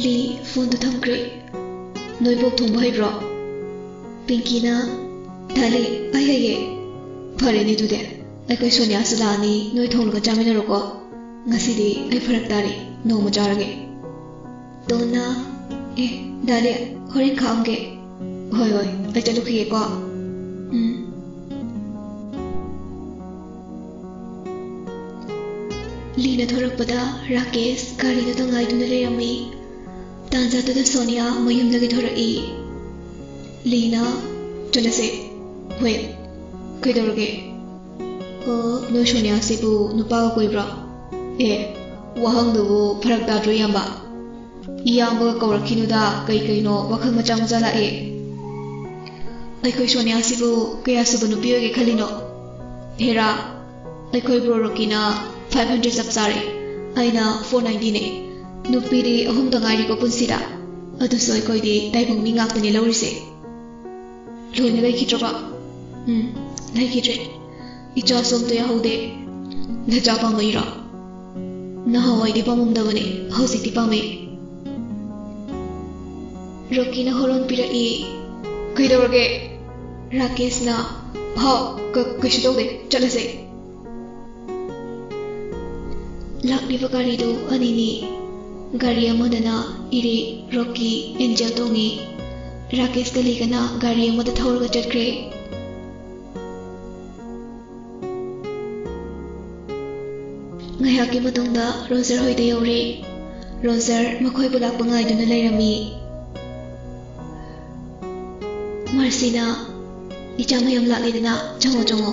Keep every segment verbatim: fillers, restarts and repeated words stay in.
ꯂꯤ ꯐꯣꯟꯗꯨ ꯊꯝꯈ꯭ꯔꯦ꯫ "ꯅꯣꯏ ꯄꯣꯛ ꯊꯣꯡꯕ ꯍꯩꯕ꯭ꯔꯣ?" ꯄꯤꯡꯀꯤꯅ, "ꯗꯥꯂꯤ, ꯑꯩ ꯍꯩꯌꯦ꯫" "ꯐꯔꯦꯅꯦ ꯑꯗꯨꯗꯤ꯫ ꯑꯩꯈꯣꯏ ꯁꯣꯅꯤꯌꯥꯁꯨ ꯂꯥꯛꯑꯅꯤ, ꯅꯣꯏ ꯊꯣꯡꯂꯒ ꯆꯥꯃꯤꯟꯅꯔꯣꯀꯣ꯫ ꯉꯁꯤꯗꯤ ꯑꯩ ꯐꯔꯛ ꯇꯥꯔꯦ, ꯅꯣꯡꯃ ꯆꯥꯔꯒꯦ꯫" ꯗꯣꯟꯅ, "ꯑꯦ, ꯗꯥꯂꯤ, ꯍꯣꯔꯦꯟ ꯈꯥꯛꯑꯝꯒꯦ꯫" "ꯍꯣꯏ, ꯍꯣꯏ, ꯑꯩ ꯆꯠꯂꯨꯈꯤꯒꯦꯀꯣ꯫" ꯎꯝ꯫ ꯂꯤꯅ ꯊꯣꯔꯛꯄꯗ ꯔꯥꯀꯦꯁ ꯒꯥꯔꯤꯗꯨꯗ ꯉꯥꯏꯗꯨꯅ ꯂꯩꯔꯝꯃꯤ꯫ ꯇꯥꯟꯖꯥꯗꯨꯗ ꯁꯣꯅꯤꯌꯥ ꯃꯌꯨꯝꯗꯒꯤ ꯊꯣꯔꯛꯏ꯫ ꯂꯤꯅ, "ꯆꯠꯂꯁꯦ꯫" "ꯍꯣꯏ, ꯀꯩꯗꯧꯔꯒꯦ?" "ꯑꯣ, ꯅꯣꯏ ꯁꯣꯅꯤꯌꯥꯁꯤꯕꯨ ꯅꯨꯄꯥꯒ ꯀꯣꯏꯕ꯭ꯔꯣ?" "ꯑꯦ, ꯋꯥꯍꯪꯗꯨꯕꯨ ꯐꯔꯛ ꯇꯥꯗ꯭ꯔꯣ, ꯏꯌꯥꯝꯕ? ꯏꯌꯥꯝꯕꯒ ꯀꯧꯔꯛꯈꯤꯅꯨꯗ, ꯀꯩ ꯀꯩꯅꯣ ꯋꯥꯈꯜ ꯃꯆꯥ ꯃꯆꯥ ꯂꯥꯛꯑꯦ꯫ ꯑꯩꯈꯣꯏ ꯁꯣꯅꯤꯌꯥꯁꯤꯕꯨ ꯀꯌꯥ ꯁꯨꯕ ꯅꯨꯄꯤ ꯑꯣꯏꯒꯦ ꯈꯜꯂꯤꯅꯣ? ꯍꯦꯔꯥ, ꯑꯩꯈꯣꯏ ꯕ꯭ꯔꯣ ꯔꯣꯀꯤꯅ five hundred ꯆꯞ ꯆꯥꯔꯦ, ꯑꯩꯅ four ninety ꯅꯦ꯫ ꯅꯨꯄꯤꯗꯤ ꯑꯍꯨꯝꯗ ꯉꯥꯏꯔꯤꯀꯣ ꯄꯨꯟꯁꯤꯗ, ꯑꯗꯨꯁꯨ ꯑꯩꯈꯣꯏꯗꯤ ꯇꯥꯏꯕꯪ ꯃꯤ ꯉꯥꯛꯇꯅꯦ ꯂꯧꯔꯤꯁꯦ꯫" "ꯂꯣꯏꯅ ꯂꯩꯈꯤꯗ꯭ꯔꯕ?" "ꯎꯝ, ꯂꯩꯈꯤꯗ꯭ꯔꯦ꯫ ꯏꯆꯥꯁꯨ ꯑꯝꯇ ꯌꯥꯎꯍꯧꯗꯦ꯫ ꯅꯆꯥ ꯄꯥꯝꯃꯛꯏꯔꯣ?" "ꯅꯍꯥꯟꯋꯥꯏꯗꯤ ꯄꯥꯝꯃꯝꯗꯕꯅꯦ, ꯍꯧꯖꯤꯛꯇꯤ ꯄꯥꯝꯃꯦ꯫" ꯔꯣꯀꯤꯅ ꯍꯣꯔꯣꯟ ꯄꯤꯔꯛꯏ꯫ "ꯀꯩꯗꯧꯔꯒꯦ?" ꯔꯥꯀꯦꯁꯅ, "ꯍꯥꯎ, ꯀ-, ꯀꯩꯁꯨ ꯇꯧꯗꯦ, ꯆꯠꯂꯁꯦ꯫" ꯂꯥꯛꯂꯤꯕ ꯒꯥꯔꯤꯗꯨ ꯑꯅꯤꯅꯤ꯫ ꯒꯥꯔꯤ ꯑꯃꯗꯅ ꯏꯔꯤꯛ, ꯔꯣꯀꯤ, ꯑꯦꯟꯖꯦꯜ ꯇꯣꯡꯉꯤ꯫ ꯔꯥꯀꯦꯁꯀ ꯂꯤꯒꯅ ꯒꯥꯔꯤ ꯑꯃꯗ ꯊꯧꯔꯒ ꯆꯠꯈ꯭ꯔꯦ꯫ ꯉꯥꯏꯍꯥꯛꯀꯤ ꯃꯇꯨꯡꯗ ꯔꯣꯖꯔ ꯍꯣꯏꯗ ꯌꯧꯔꯦ꯫ ꯔꯣꯖꯔ ꯃꯈꯣꯏꯕꯨ ꯂꯥꯛꯄ ꯉꯥꯏꯗꯨꯅ ꯂꯩꯔꯝꯃꯤ꯫ ꯃꯥꯔꯁꯤꯅ, "ꯏꯆꯥ ꯃꯌꯥꯝ ꯂꯥꯛꯂꯦꯗꯅ, ꯆꯪꯉꯣ, ꯆꯪꯉꯣ꯫"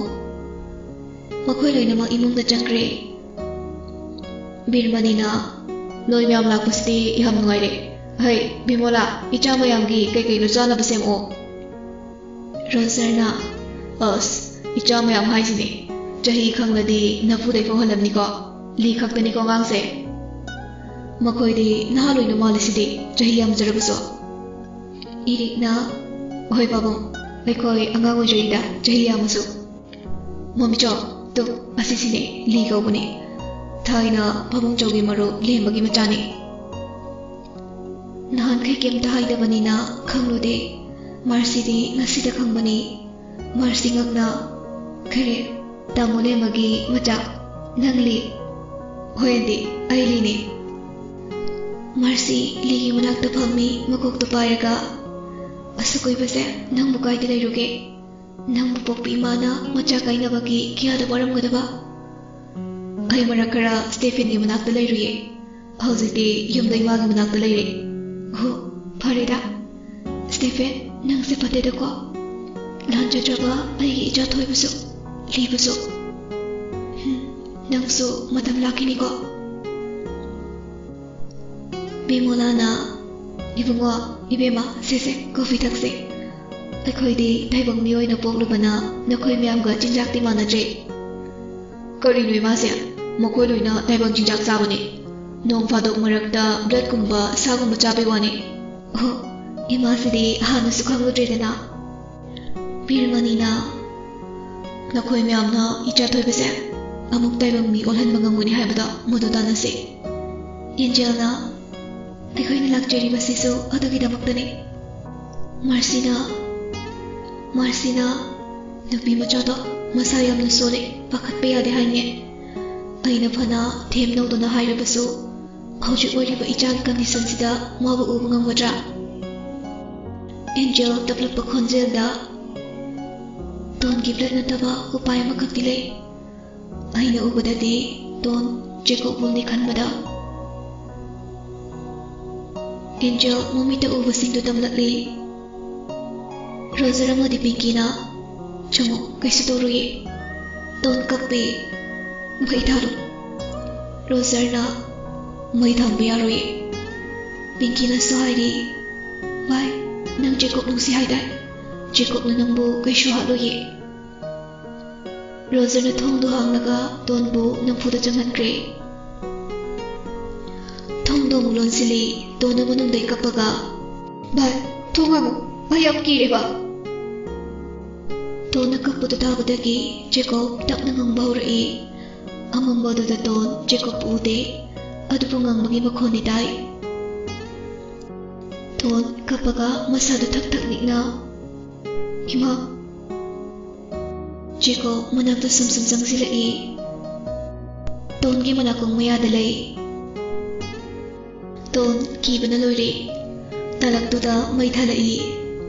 ꯃꯈꯣꯏ ꯂꯣꯏꯅꯃꯛ ꯏꯃꯨꯡꯗ ꯆꯪꯈ꯭ꯔꯦ꯫ ꯕꯤꯔꯃꯅꯤꯅ, "ꯅꯣꯏ ꯃꯌꯥꯝ ꯂꯥꯛꯄꯁꯤꯗꯤ ꯌꯥꯝ ꯅꯨꯡꯉꯥꯏꯔꯦ꯫ ꯍꯩ, ꯕꯤꯃꯣꯂꯥ, ꯏꯆꯥ ꯃꯌꯥꯝꯒꯤ ꯀꯩ ꯀꯩꯅꯣ ꯆꯥꯅꯕ ꯁꯦꯝꯃꯛꯑꯣ꯫" ꯔꯣꯖꯔꯅ, "ꯑꯁ, ꯏꯆꯥ ꯃꯌꯥꯝ ꯍꯥꯏꯁꯤꯅꯦ, ꯆꯍꯤ ꯈꯪꯂꯗꯤ ꯅꯐꯨꯗꯩ ꯐꯥꯎꯍꯜꯂꯝꯅꯤꯀꯣ꯫ ꯂꯤ ꯈꯛꯇꯅꯤꯀꯣ ꯑꯉꯥꯡꯁꯦ꯫ ꯃꯈꯣꯏꯗꯤ ꯅꯍꯥ ꯂꯣꯏꯅ ꯃꯥꯜꯂꯤꯁꯤꯗꯤ, ꯆꯍꯤ ꯌꯥꯝꯖꯔꯕꯁꯨ꯫" ꯏꯔꯤꯛꯅ, "ꯍꯣꯏ ꯄꯥꯕꯨꯡ, ꯑꯩꯈꯣꯏ ꯑꯉꯥꯡ ꯑꯣꯏꯖꯔꯤꯗ, ꯆꯍꯤ ꯌꯥꯝꯃꯁꯨ꯫" "ꯃꯃꯤꯆꯧ, ꯇꯨ, ꯑꯁꯤꯁꯤꯅꯦ, ꯂꯤ ꯀꯧꯕꯅꯦ꯫ ꯊꯥꯏꯅ ꯄꯥꯕꯨꯡꯆꯧꯒꯤ ꯃꯔꯨꯞ ꯂꯦꯝꯕꯒꯤ ꯃꯆꯥꯅꯦ꯫" ꯅꯍꯥꯟꯈꯩ ꯀꯩꯝꯇ ꯍꯥꯏꯗꯕꯅꯤꯅ ꯈꯪꯂꯨꯗꯦ꯫ ꯃꯥꯔꯁꯤꯗꯤ ꯉꯁꯤꯗ ꯈꯪꯕꯅꯤ꯫ ꯃꯥꯔꯁꯤ ꯉꯛꯅ, "ꯀꯔꯤ? ꯇꯥꯃꯣ ꯂꯦꯝꯃꯒꯤ ꯃꯆꯥ? ꯅꯪ ꯂꯤ?" "ꯍꯣꯏ ꯑꯟꯇꯤ, ꯑꯩ ꯂꯤꯅꯦ꯫" ꯃꯥꯔꯁꯤ ꯂꯤꯒꯤ ꯃꯅꯥꯛꯇ ꯐꯝꯃꯤ, ꯃꯀꯣꯛꯇ ꯄꯥꯏꯔꯒ, "ꯑꯁꯨꯛ ꯀꯨꯏꯕꯁꯦ ꯅꯪꯕꯨ ꯀꯥꯏꯗ ꯂꯩꯔꯨꯒꯦ? ꯅꯪꯕꯨ ꯄꯣꯛꯄ ꯏꯃꯥꯅ ꯃꯆꯥ ꯀꯥꯏꯅꯕꯒꯤ ꯀꯌꯥꯗ ꯋꯥꯔꯝꯒꯗꯕ?" "ꯑꯩ ꯃꯔꯛ ꯈꯔ ꯁ꯭ꯇꯦꯐꯦꯟꯒꯤ ꯃꯅꯥꯛꯇ ꯂꯩꯔꯨꯏꯌꯦ꯫ ꯍꯧꯖꯤꯛꯇꯤ ꯌꯨꯝꯗ ꯏꯃꯥꯒꯤ ꯃꯅꯥꯛꯇ ꯂꯩꯔꯦ꯫" "ꯑꯣ, ꯐꯔꯦꯗ꯫ ꯁ꯭ꯇꯦꯐꯦꯟ, ꯅꯪꯁꯦ ꯐꯠꯇꯦꯗꯀꯣ꯫ ꯂꯥꯟꯖꯗ꯭ꯔꯕ ꯑꯩꯒꯤ ꯏꯆꯥ ꯊꯣꯏꯕꯁꯨ, ꯂꯤꯕꯁꯨ꯫ ꯍꯨꯝ, ꯅꯪꯁꯨ ꯃꯇꯝ ꯂꯥꯛꯈꯤꯅꯤꯀꯣ꯫" ꯕꯤꯃꯣꯂꯥꯅ, "ꯏꯕꯨꯡꯉꯣ, ꯏꯕꯦꯝꯃ, ꯁꯦ ꯁꯦ, ꯀꯣꯐꯤ ꯊꯛꯁꯦ꯫ ꯑꯩꯈꯣꯏꯗꯤ ꯇꯥꯏꯕꯪ ꯃꯤꯑꯣꯏꯅ ꯄꯣꯛꯂꯨꯕꯅ ꯅꯈꯣꯏ ꯃꯌꯥꯝꯒ ꯆꯤꯟꯖꯥꯛꯇꯤ ꯃꯥꯟꯅꯗ꯭ꯔꯦ꯫" "ꯀꯔꯤꯅꯣ ꯏꯃꯥꯁꯦ? ꯃꯈꯣꯏ ꯂꯣꯏꯅ ꯇꯥꯏꯕꯪ ꯆꯤꯟꯖꯥꯛ ꯆꯥꯕꯅꯦ꯫ ꯅꯣꯡ ꯐꯥꯗꯣꯛ ꯃꯔꯛꯇ ꯕ꯭ꯂꯠꯀꯨꯝꯕ, ꯁꯥꯒꯨꯝꯕ ꯆꯥꯕꯩ ꯋꯥꯅꯦ꯫" "ꯑꯣ, ꯏꯃꯥꯁꯤꯗꯤ ꯍꯥꯟꯅꯁꯨ ꯈꯪꯂꯨꯗ꯭ꯔꯦꯗꯅ꯫" ꯕꯤꯔꯃꯅꯤꯅ, "ꯅꯈꯣꯏ ꯃꯌꯥꯝꯅ ꯏꯆꯥ ꯊꯣꯏꯕꯁꯦ ꯑꯃꯨꯛ ꯇꯥꯏꯕꯪ ꯃꯤ ꯑꯣꯜꯍꯟꯕ ꯉꯝꯒꯅꯤ ꯍꯥꯏꯕꯗꯣ ꯃꯗꯨ ꯇꯥꯟꯅꯁꯤ꯫" ꯑꯦꯟꯖꯦꯜꯅ, "ꯑꯩꯈꯣꯏꯅ ꯂꯥꯛꯆꯔꯤꯕꯁꯤꯁꯨ ꯑꯗꯨꯒꯤꯗꯃꯛꯇꯅꯤ꯫" ꯃꯥꯔꯁꯤꯅ, ꯃꯥꯔꯁꯤꯅ, "ꯅꯨꯄꯤ ꯃꯆꯥꯗꯣ ꯃꯁꯥ ꯌꯥꯝꯅ ꯁꯣꯜꯂꯦ, ꯄꯥꯈꯠꯄ ꯌꯥꯗꯦ ꯍꯥꯏꯅꯦ꯫ ꯑꯩꯅ ꯐꯅ ꯊꯦꯝ ꯅꯧꯗꯨꯅ ꯍꯥꯏꯔꯕꯁꯨ, ꯍꯧꯖꯤꯛ ꯑꯣꯏꯔꯤꯕ ꯏꯆꯥꯒꯤ ꯀꯟꯗꯤꯁꯟꯁꯤꯗ ꯃꯥꯕꯨ ꯎꯕ ꯉꯝꯒꯗ꯭ꯔꯥ?" ꯑꯦꯟꯖꯦꯜ ꯇꯞꯂꯛꯄ ꯈꯣꯟꯖꯦꯜꯗ, "ꯇꯣꯟꯒꯤ ꯕ꯭ꯂꯠ ꯅꯠꯇꯕ ꯎꯄꯥꯏ ꯑꯃꯈꯛꯇꯤ ꯂꯩ꯫ ꯑꯩꯅ ꯎꯕꯗꯗꯤ ꯇꯣꯟ ꯖꯦꯀꯣꯕ ꯋꯨꯜꯅꯤ ꯈꯟꯕꯗ꯫" ꯑꯦꯟꯖꯦꯜ ꯃꯃꯤꯠꯇ ꯎꯕꯁꯤꯡꯗꯨ ꯇꯝꯂꯛꯂꯤ꯫ ꯔꯣꯖꯔ ꯑꯃꯗꯤ ꯄꯤꯡꯀꯤꯅ, "ꯆꯪꯉꯣ, ꯀꯩꯁꯨ ꯇꯧꯔꯣꯏꯌꯦ꯫ ꯇꯣꯟ ꯀꯞꯄꯦ꯫ ꯃꯩ ꯊꯥꯜꯂꯨ꯫" ꯔꯣꯖꯔꯅ, "ꯃꯩ ꯊꯥꯟꯕ ꯌꯥꯔꯣꯏꯌꯦ꯫ ꯄꯤꯡꯀꯤꯅꯁꯨ ꯍꯥꯏꯔꯤ꯫ ꯚꯥꯏ, ꯅꯪ ꯖꯦꯀꯣꯕ ꯅꯨꯡꯁꯤ ꯍꯥꯏꯗꯥꯏ? ꯖꯦꯀꯣꯕꯅ ꯅꯪꯕꯨ ꯀꯩꯁꯨ ꯍꯥꯠꯂꯣꯏꯌꯦ꯫" ꯔꯣꯖꯔꯅ ꯊꯣꯡꯗꯨ ꯍꯥꯡꯂꯒ ꯇꯣꯟꯕꯨ ꯅꯝꯐꯨꯗ ꯆꯪꯍꯟꯈ꯭ꯔꯦ꯫ ꯊꯣꯡꯗꯣ ꯑꯃꯨꯛ ꯂꯣꯟꯁꯤꯜꯂꯤ꯫ ꯇꯣꯟꯅ ꯃꯅꯨꯡꯗꯩ ꯀꯞꯄꯒ, "ꯚꯥꯏ, ꯊꯣꯡ ꯍꯥꯡꯉꯨ, ꯑꯩ ꯌꯥꯝ ꯀꯤꯔꯦꯕ꯫" ꯇꯣꯟꯅ ꯀꯞꯄꯗꯨ ꯇꯥꯕꯗꯒꯤ ꯖꯦꯀꯣꯕ ꯇꯞꯅ ꯉꯪꯕ ꯍꯧꯔꯛꯏ꯫ ꯑꯃꯝꯕ ꯑꯗꯨꯗ ꯇꯣꯟ ꯖꯦꯀꯣꯕ ꯎꯗꯦ, ꯑꯗꯨꯕꯨ ꯉꯪꯕꯒꯤ ꯃꯈꯣꯟꯗꯤ ꯇꯥꯏ꯫ ꯇꯣꯟ ꯀꯞꯄꯒ ꯃꯁꯥꯗꯨ ꯊꯛ ꯊꯛ ꯅꯤꯛꯅ, "ꯏꯃꯥ!" ꯖꯦꯀꯣꯕ ꯃꯅꯥꯛꯇ ꯁꯨꯝ ꯁꯨꯝ ꯆꯪꯁꯤꯜꯂꯛꯏ꯫ ꯇꯣꯟꯒꯤ ꯃꯅꯥꯀꯣꯡ ꯃꯌꯥꯗ ꯂꯩ꯫ ꯇꯣꯟ ꯀꯤꯕꯅ ꯂꯣꯏꯔꯦ꯫ ꯇꯥꯂꯛꯇꯨꯗ ꯃꯩ ꯊꯥꯂꯛꯏ꯫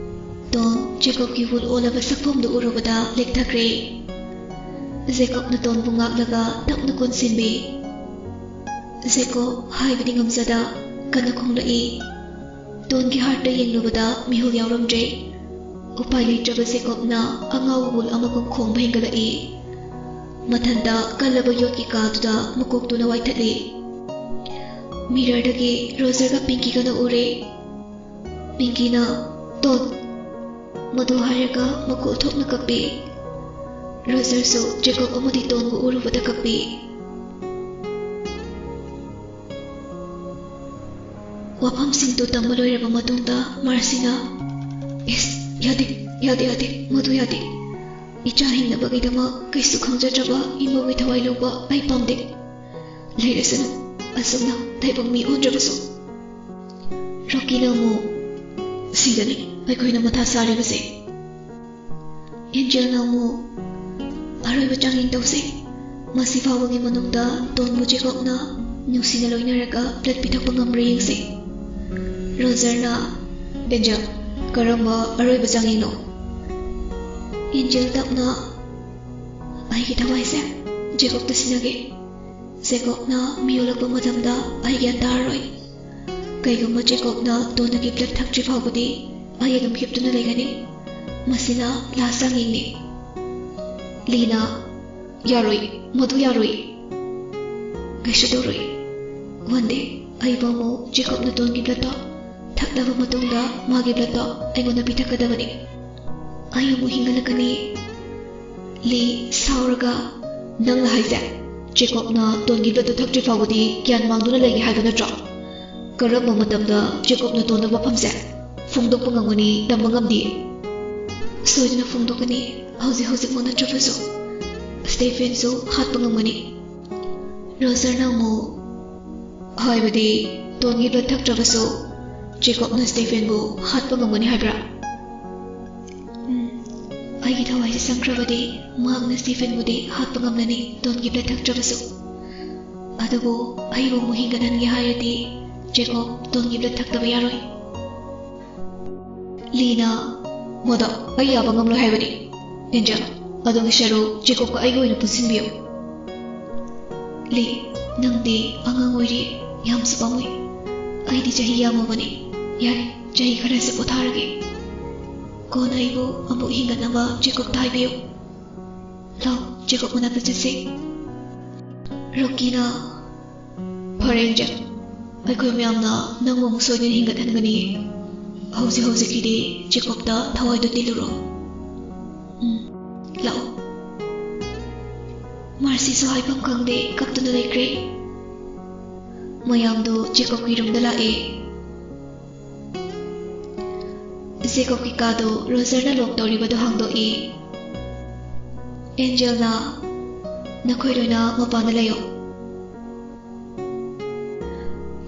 ꯇꯣꯟ ꯖꯦꯀꯣꯕꯀꯤ ꯋꯨꯜ ꯑꯣꯜꯂꯕ ꯁꯛꯐꯝꯗꯨ ꯎꯔꯨꯕꯗ ꯂꯦꯛꯊꯈ꯭ꯔꯦ꯫ ꯖꯦꯀꯣꯕꯅ ꯇꯣꯟꯕꯨ ꯉꯥꯛꯂꯒ ꯇꯞꯅ ꯀꯣꯟꯁꯤꯟꯕꯤ꯫ ꯖꯦꯀꯣꯕ ꯍꯥꯏꯕꯗꯤ ꯉꯝꯖꯗ ꯀꯟꯅ ꯈꯣꯡꯂꯛꯏ꯫ ꯇꯣꯟꯒꯤ ꯍꯥꯔꯠꯇ ꯌꯦꯡꯂꯨꯕꯗ ꯃꯤꯍꯨꯜ ꯌꯥꯎꯔꯝꯗ꯭ꯔꯦ꯫ ꯎꯄꯥꯏ ꯂꯩꯇ꯭ꯔꯕ ꯖꯦꯀꯣꯕꯅ ꯑꯉꯥꯎꯕ ꯋꯨꯜ ꯑꯃꯒꯨꯝ ꯈꯣꯡꯕ ꯍꯦꯟꯒꯠꯂꯛꯏ꯫ ꯃꯊꯟꯇ ꯀꯜꯂꯕ ꯌꯣꯠꯀꯤ ꯀꯥꯗꯨꯗ ꯃꯀꯣꯛꯇꯨꯅ ꯋꯥꯏꯊꯠꯂꯤ꯫ ꯃꯤꯔꯔꯗꯒꯤ ꯔꯣꯖꯔꯒ ꯄꯤꯡꯀꯤꯒꯅ ꯎꯔꯦ꯫ ꯄꯤꯡꯀꯤꯅ, "ꯇꯣꯟ!" ꯃꯗꯨ ꯍꯥꯏꯔꯒ ꯃꯀꯣꯜ ꯊꯣꯛꯅ ꯀꯞꯄꯤ꯫ ꯔꯣꯖꯔꯁꯨ ꯖꯦꯀꯣꯕ ꯑꯃꯗꯤ ꯇꯣꯟꯕꯨ ꯎꯔꯨꯕꯗ ꯀꯞꯄꯤ꯫ ꯋꯥꯐꯝꯁꯤꯡꯗꯨ ꯇꯝꯕ ꯂꯣꯏꯔꯕ ꯃꯇꯨꯡꯗ ꯃꯥꯔꯁꯤꯅ, "ꯏꯁ, ꯌꯥꯗꯦ, ꯌꯥꯗꯦ, ꯌꯥꯗꯦ, ꯃꯗꯨ ꯌꯥꯗꯦ꯫ ꯏꯆꯥ ꯍꯤꯡꯅꯕꯒꯤꯗꯃꯛ ꯀꯩꯁꯨ ꯈꯪꯖꯗ꯭ꯔꯕ ꯏꯃꯧꯒꯤ ꯊꯋꯥꯏ ꯂꯧꯕ ꯑꯩ ꯄꯥꯝꯗꯦ꯫ ꯂꯩꯔꯁꯅꯨ, ꯑꯁꯨꯝꯅ ꯇꯥꯏꯕꯪ ꯃꯤ ꯑꯣꯟꯗ꯭ꯔꯕꯁꯨ꯫" ꯔꯣꯀꯤꯅ ꯑꯃꯨꯛ, "ꯁꯤꯗꯅꯤ ꯑꯩꯈꯣꯏꯅ ꯃꯊꯥ ꯁꯥꯔꯤꯕꯁꯦ꯫" ꯑꯦꯟꯖꯦꯜꯅ ꯑꯃꯨꯛ, "ꯑꯔꯣꯏꯕ ꯆꯥꯡꯌꯦꯡ ꯇꯧꯁꯦ꯫ ꯃꯁꯤ ꯐꯥꯎꯕꯒꯤ ꯃꯅꯨꯡꯗ ꯇꯣꯟꯕꯨ ꯖꯦꯀꯣꯕꯅ ꯅꯨꯡꯁꯤꯅ ꯂꯣꯏꯅꯔꯒ ꯕ꯭ꯂꯗ ꯄꯤꯊꯛꯄ ꯉꯝꯕ꯭ꯔꯥ ꯌꯦꯡꯁꯦ꯫" ꯔꯣꯖꯔꯅ, "ꯑꯦꯟꯖꯦꯜ, ꯀꯔꯝꯕ ꯑꯔꯣꯏꯕ ꯆꯥꯡꯌꯦꯡꯅꯣ?" ꯑꯦꯟꯖꯦꯜ ꯇꯞꯅ, "ꯑꯩꯒꯤ ꯊꯋꯥꯏꯁꯦ ꯖꯦꯀꯣꯕꯇ ꯁꯤꯟꯅꯒꯦ꯫ ꯖꯦꯀꯣꯕꯅ ꯃꯤ ꯑꯣꯜꯂꯛꯄ ꯃꯇꯝꯗ ꯑꯩ ꯒ꯭ꯌꯥꯟ ꯇꯥꯔꯔꯣꯏ꯫ ꯀꯩꯒꯨꯝꯕ ꯖꯦꯀꯣꯕꯅ ꯇꯣꯟꯗꯒꯤ ꯕ꯭ꯂꯗ ꯊꯛꯇ꯭ꯔꯤ ꯐꯥꯎꯕꯗꯤ ꯑꯩ ꯑꯗꯨꯝ ꯍꯤꯞꯇꯨꯅ ꯂꯩꯒꯅꯤ꯫ ꯃꯁꯤꯅ ꯂꯥꯁ ꯆꯥꯡꯌꯦꯡꯅꯤ꯫" ꯂꯤꯅ, "ꯌꯥꯔꯣꯏ, ꯃꯗꯨ ꯌꯥꯔꯣꯏ꯫ ꯀꯩꯁꯨ ꯇꯧꯔꯣꯏ꯫ ꯋꯥꯟ ꯗꯦ ꯑꯩꯕꯨ ꯑꯃꯨꯛ ꯖꯦꯀꯣꯕꯅ ꯇꯣꯟꯒꯤ ꯕ꯭ꯂꯗꯇꯣ ꯊꯛꯂꯕ ꯃꯇꯨꯡꯗ ꯃꯥꯒꯤ ꯕ꯭ꯂꯗꯇꯣ ꯑꯩꯉꯣꯟꯗ ꯄꯤꯊꯛꯀꯗꯕꯅꯤ꯫ ꯑꯩ ꯑꯃꯨꯛ ꯍꯤꯡꯒꯠꯂꯛꯀꯅꯤ꯫" ꯂꯤ ꯁꯥꯎꯔꯒ, "ꯅꯪꯅ ꯍꯥꯏꯁꯦ ꯖꯦꯀꯣꯕꯅ ꯇꯣꯟꯒꯤ ꯕ꯭ꯂꯗꯇꯣ ꯊꯛꯇ꯭ꯔꯤ ꯐꯥꯎꯕꯗꯤ ꯒ꯭ꯌꯥꯟ ꯃꯥꯡꯗꯨꯅ ꯂꯩꯒꯦ ꯍꯥꯏꯕ ꯅꯠꯇ꯭ꯔꯣ? ꯀꯔꯝꯕ ꯃꯇꯝꯗ ꯖꯦꯀꯣꯕꯅ ꯇꯣꯟꯗ ꯋꯥꯐꯝꯁꯦ ꯐꯣꯡꯗꯣꯛꯄ ꯉꯝꯒꯅꯤ ꯇꯝꯕ ꯉꯝꯗꯦ꯫" "ꯁꯣꯏꯗꯅ ꯐꯣꯡꯗꯣꯛꯀꯅꯤ꯫ ꯍꯧꯖꯤꯛ ꯍꯧꯖꯤꯛꯃꯛ ꯅꯠꯇ꯭ꯔꯕꯁꯨ ꯁ꯭ꯇꯦꯐꯦꯟꯁꯨ ꯍꯥꯠꯄ ꯉꯝꯒꯅꯤ꯫" ꯔꯣꯖꯔꯅ ꯑꯃꯨꯛ, "ꯍꯥꯏꯕꯗꯤ ꯇꯣꯟꯒꯤ ꯕ꯭ꯂꯗ ꯊꯛꯇ꯭ꯔꯕꯁꯨ ꯖꯦꯀꯣꯕꯅ ꯁ꯭ꯇꯦꯐꯦꯟꯕꯨ ꯍꯥꯠꯄ ꯉꯝꯒꯅꯤ ꯍꯥꯏꯕ꯭ꯔꯥ? ꯎꯝ, ꯑꯩꯒꯤ ꯊꯋꯥꯏꯁꯦ ꯆꯪꯈ꯭ꯔꯕꯗꯤ ꯃꯍꯥꯛꯅ ꯁ꯭ꯇꯦꯐꯦꯟꯕꯨꯗꯤ ꯍꯥꯠꯄ ꯉꯝꯂꯅꯤ, ꯗꯣꯟꯒꯤ ꯕ꯭ꯂꯗ ꯊꯛꯇ꯭ꯔꯕꯁꯨ꯫ ꯑꯗꯨꯕꯨ ꯑꯩꯕꯨ ꯑꯃꯨꯛ ꯍꯤꯡꯒꯠꯍꯟꯒꯦ ꯍꯥꯏꯔꯗꯤ ꯖꯦꯀꯣꯕ ꯗꯣꯟꯒꯤ ꯕ꯭ꯂꯗ ꯊꯛꯇꯕ ꯌꯥꯔꯣꯏ꯫ ꯂꯤꯅ, "ꯃꯗꯨ ꯑꯩ ꯌꯥꯕ ꯉꯝꯂꯣꯏ ꯍꯥꯏꯕꯅꯤ꯫ ꯑꯦꯟꯖꯦꯜ, ꯑꯗꯨꯒꯤ ꯁꯔꯨꯛ ꯖꯦꯀꯣꯕꯀ ꯑꯩꯒ ꯑꯣꯏꯅ ꯄꯨꯟꯁꯤꯟꯕꯤꯌꯨ꯫" "ꯂꯤ, ꯅꯪꯗꯤ ꯑꯉꯥꯡ ꯑꯣꯏꯔꯤ, ꯌꯥꯝꯁꯨ ꯄꯥꯝꯃꯨꯏ꯫ ꯑꯩꯗꯤ ꯆꯍꯤ ꯌꯥꯝꯃꯕꯅꯤ꯫ ꯌꯥꯔꯦ, ꯆꯍꯤ ꯈꯔꯁꯦ ꯄꯣꯊꯥꯔꯒꯦ꯫ ꯀꯣꯟꯅ ꯑꯩꯕꯨ ꯑꯃꯨꯛ ꯍꯤꯡꯒꯠꯅꯕ ꯖꯦꯀꯣꯕꯇ ꯍꯥꯏꯕꯤꯌꯨ꯫ ꯂꯥꯎ, ꯖꯦꯀꯣꯕ ꯃꯅꯥꯛꯇ ꯆꯠꯁꯤ꯫" ꯔꯣꯀꯤꯅ, "ꯐꯔꯦ, ꯑꯦꯟꯖꯦꯜ, ꯑꯩꯈꯣꯏ ꯃꯌꯥꯝꯅ ꯅꯪꯕꯨ ꯑꯃꯨꯛ ꯁꯣꯏꯗꯅ ꯍꯤꯡꯒꯠꯍꯟꯒꯅꯤ꯫ ꯍꯧꯖꯤꯛ ꯍꯧꯖꯤꯛꯀꯤꯗꯤ ꯖꯦꯀꯣꯕꯇ ꯊꯋꯥꯏꯗꯨ ꯇꯤꯜꯂꯨꯔꯣ꯫" "ꯎꯝ, ꯂꯥꯛꯑꯣ꯫" ꯃꯥꯔꯁꯤꯁꯨ ꯍꯥꯏꯐꯝ ꯈꯪꯗꯦ, ꯀꯞꯇꯨꯅ ꯂꯩꯈ꯭ꯔꯦ꯫ ꯃꯌꯥꯝꯗꯨ ꯖꯦꯀꯣꯕꯀꯤ ꯔꯨꯝꯗ ꯂꯥꯛꯑꯦ꯫ ꯖꯦꯀꯣꯕꯀꯤ ꯀꯥꯗꯨ ꯔꯣꯖꯔꯅ ꯂꯣꯛ ꯇꯧꯔꯤꯕꯗꯨ ꯍꯥꯡꯗꯣꯛꯏ꯫ ꯑꯦꯟꯖꯦꯜꯅ, "ꯅꯈꯣꯏ ꯂꯣꯏꯅ ꯃꯄꯥꯟꯗ ꯂꯩꯌꯨ꯫"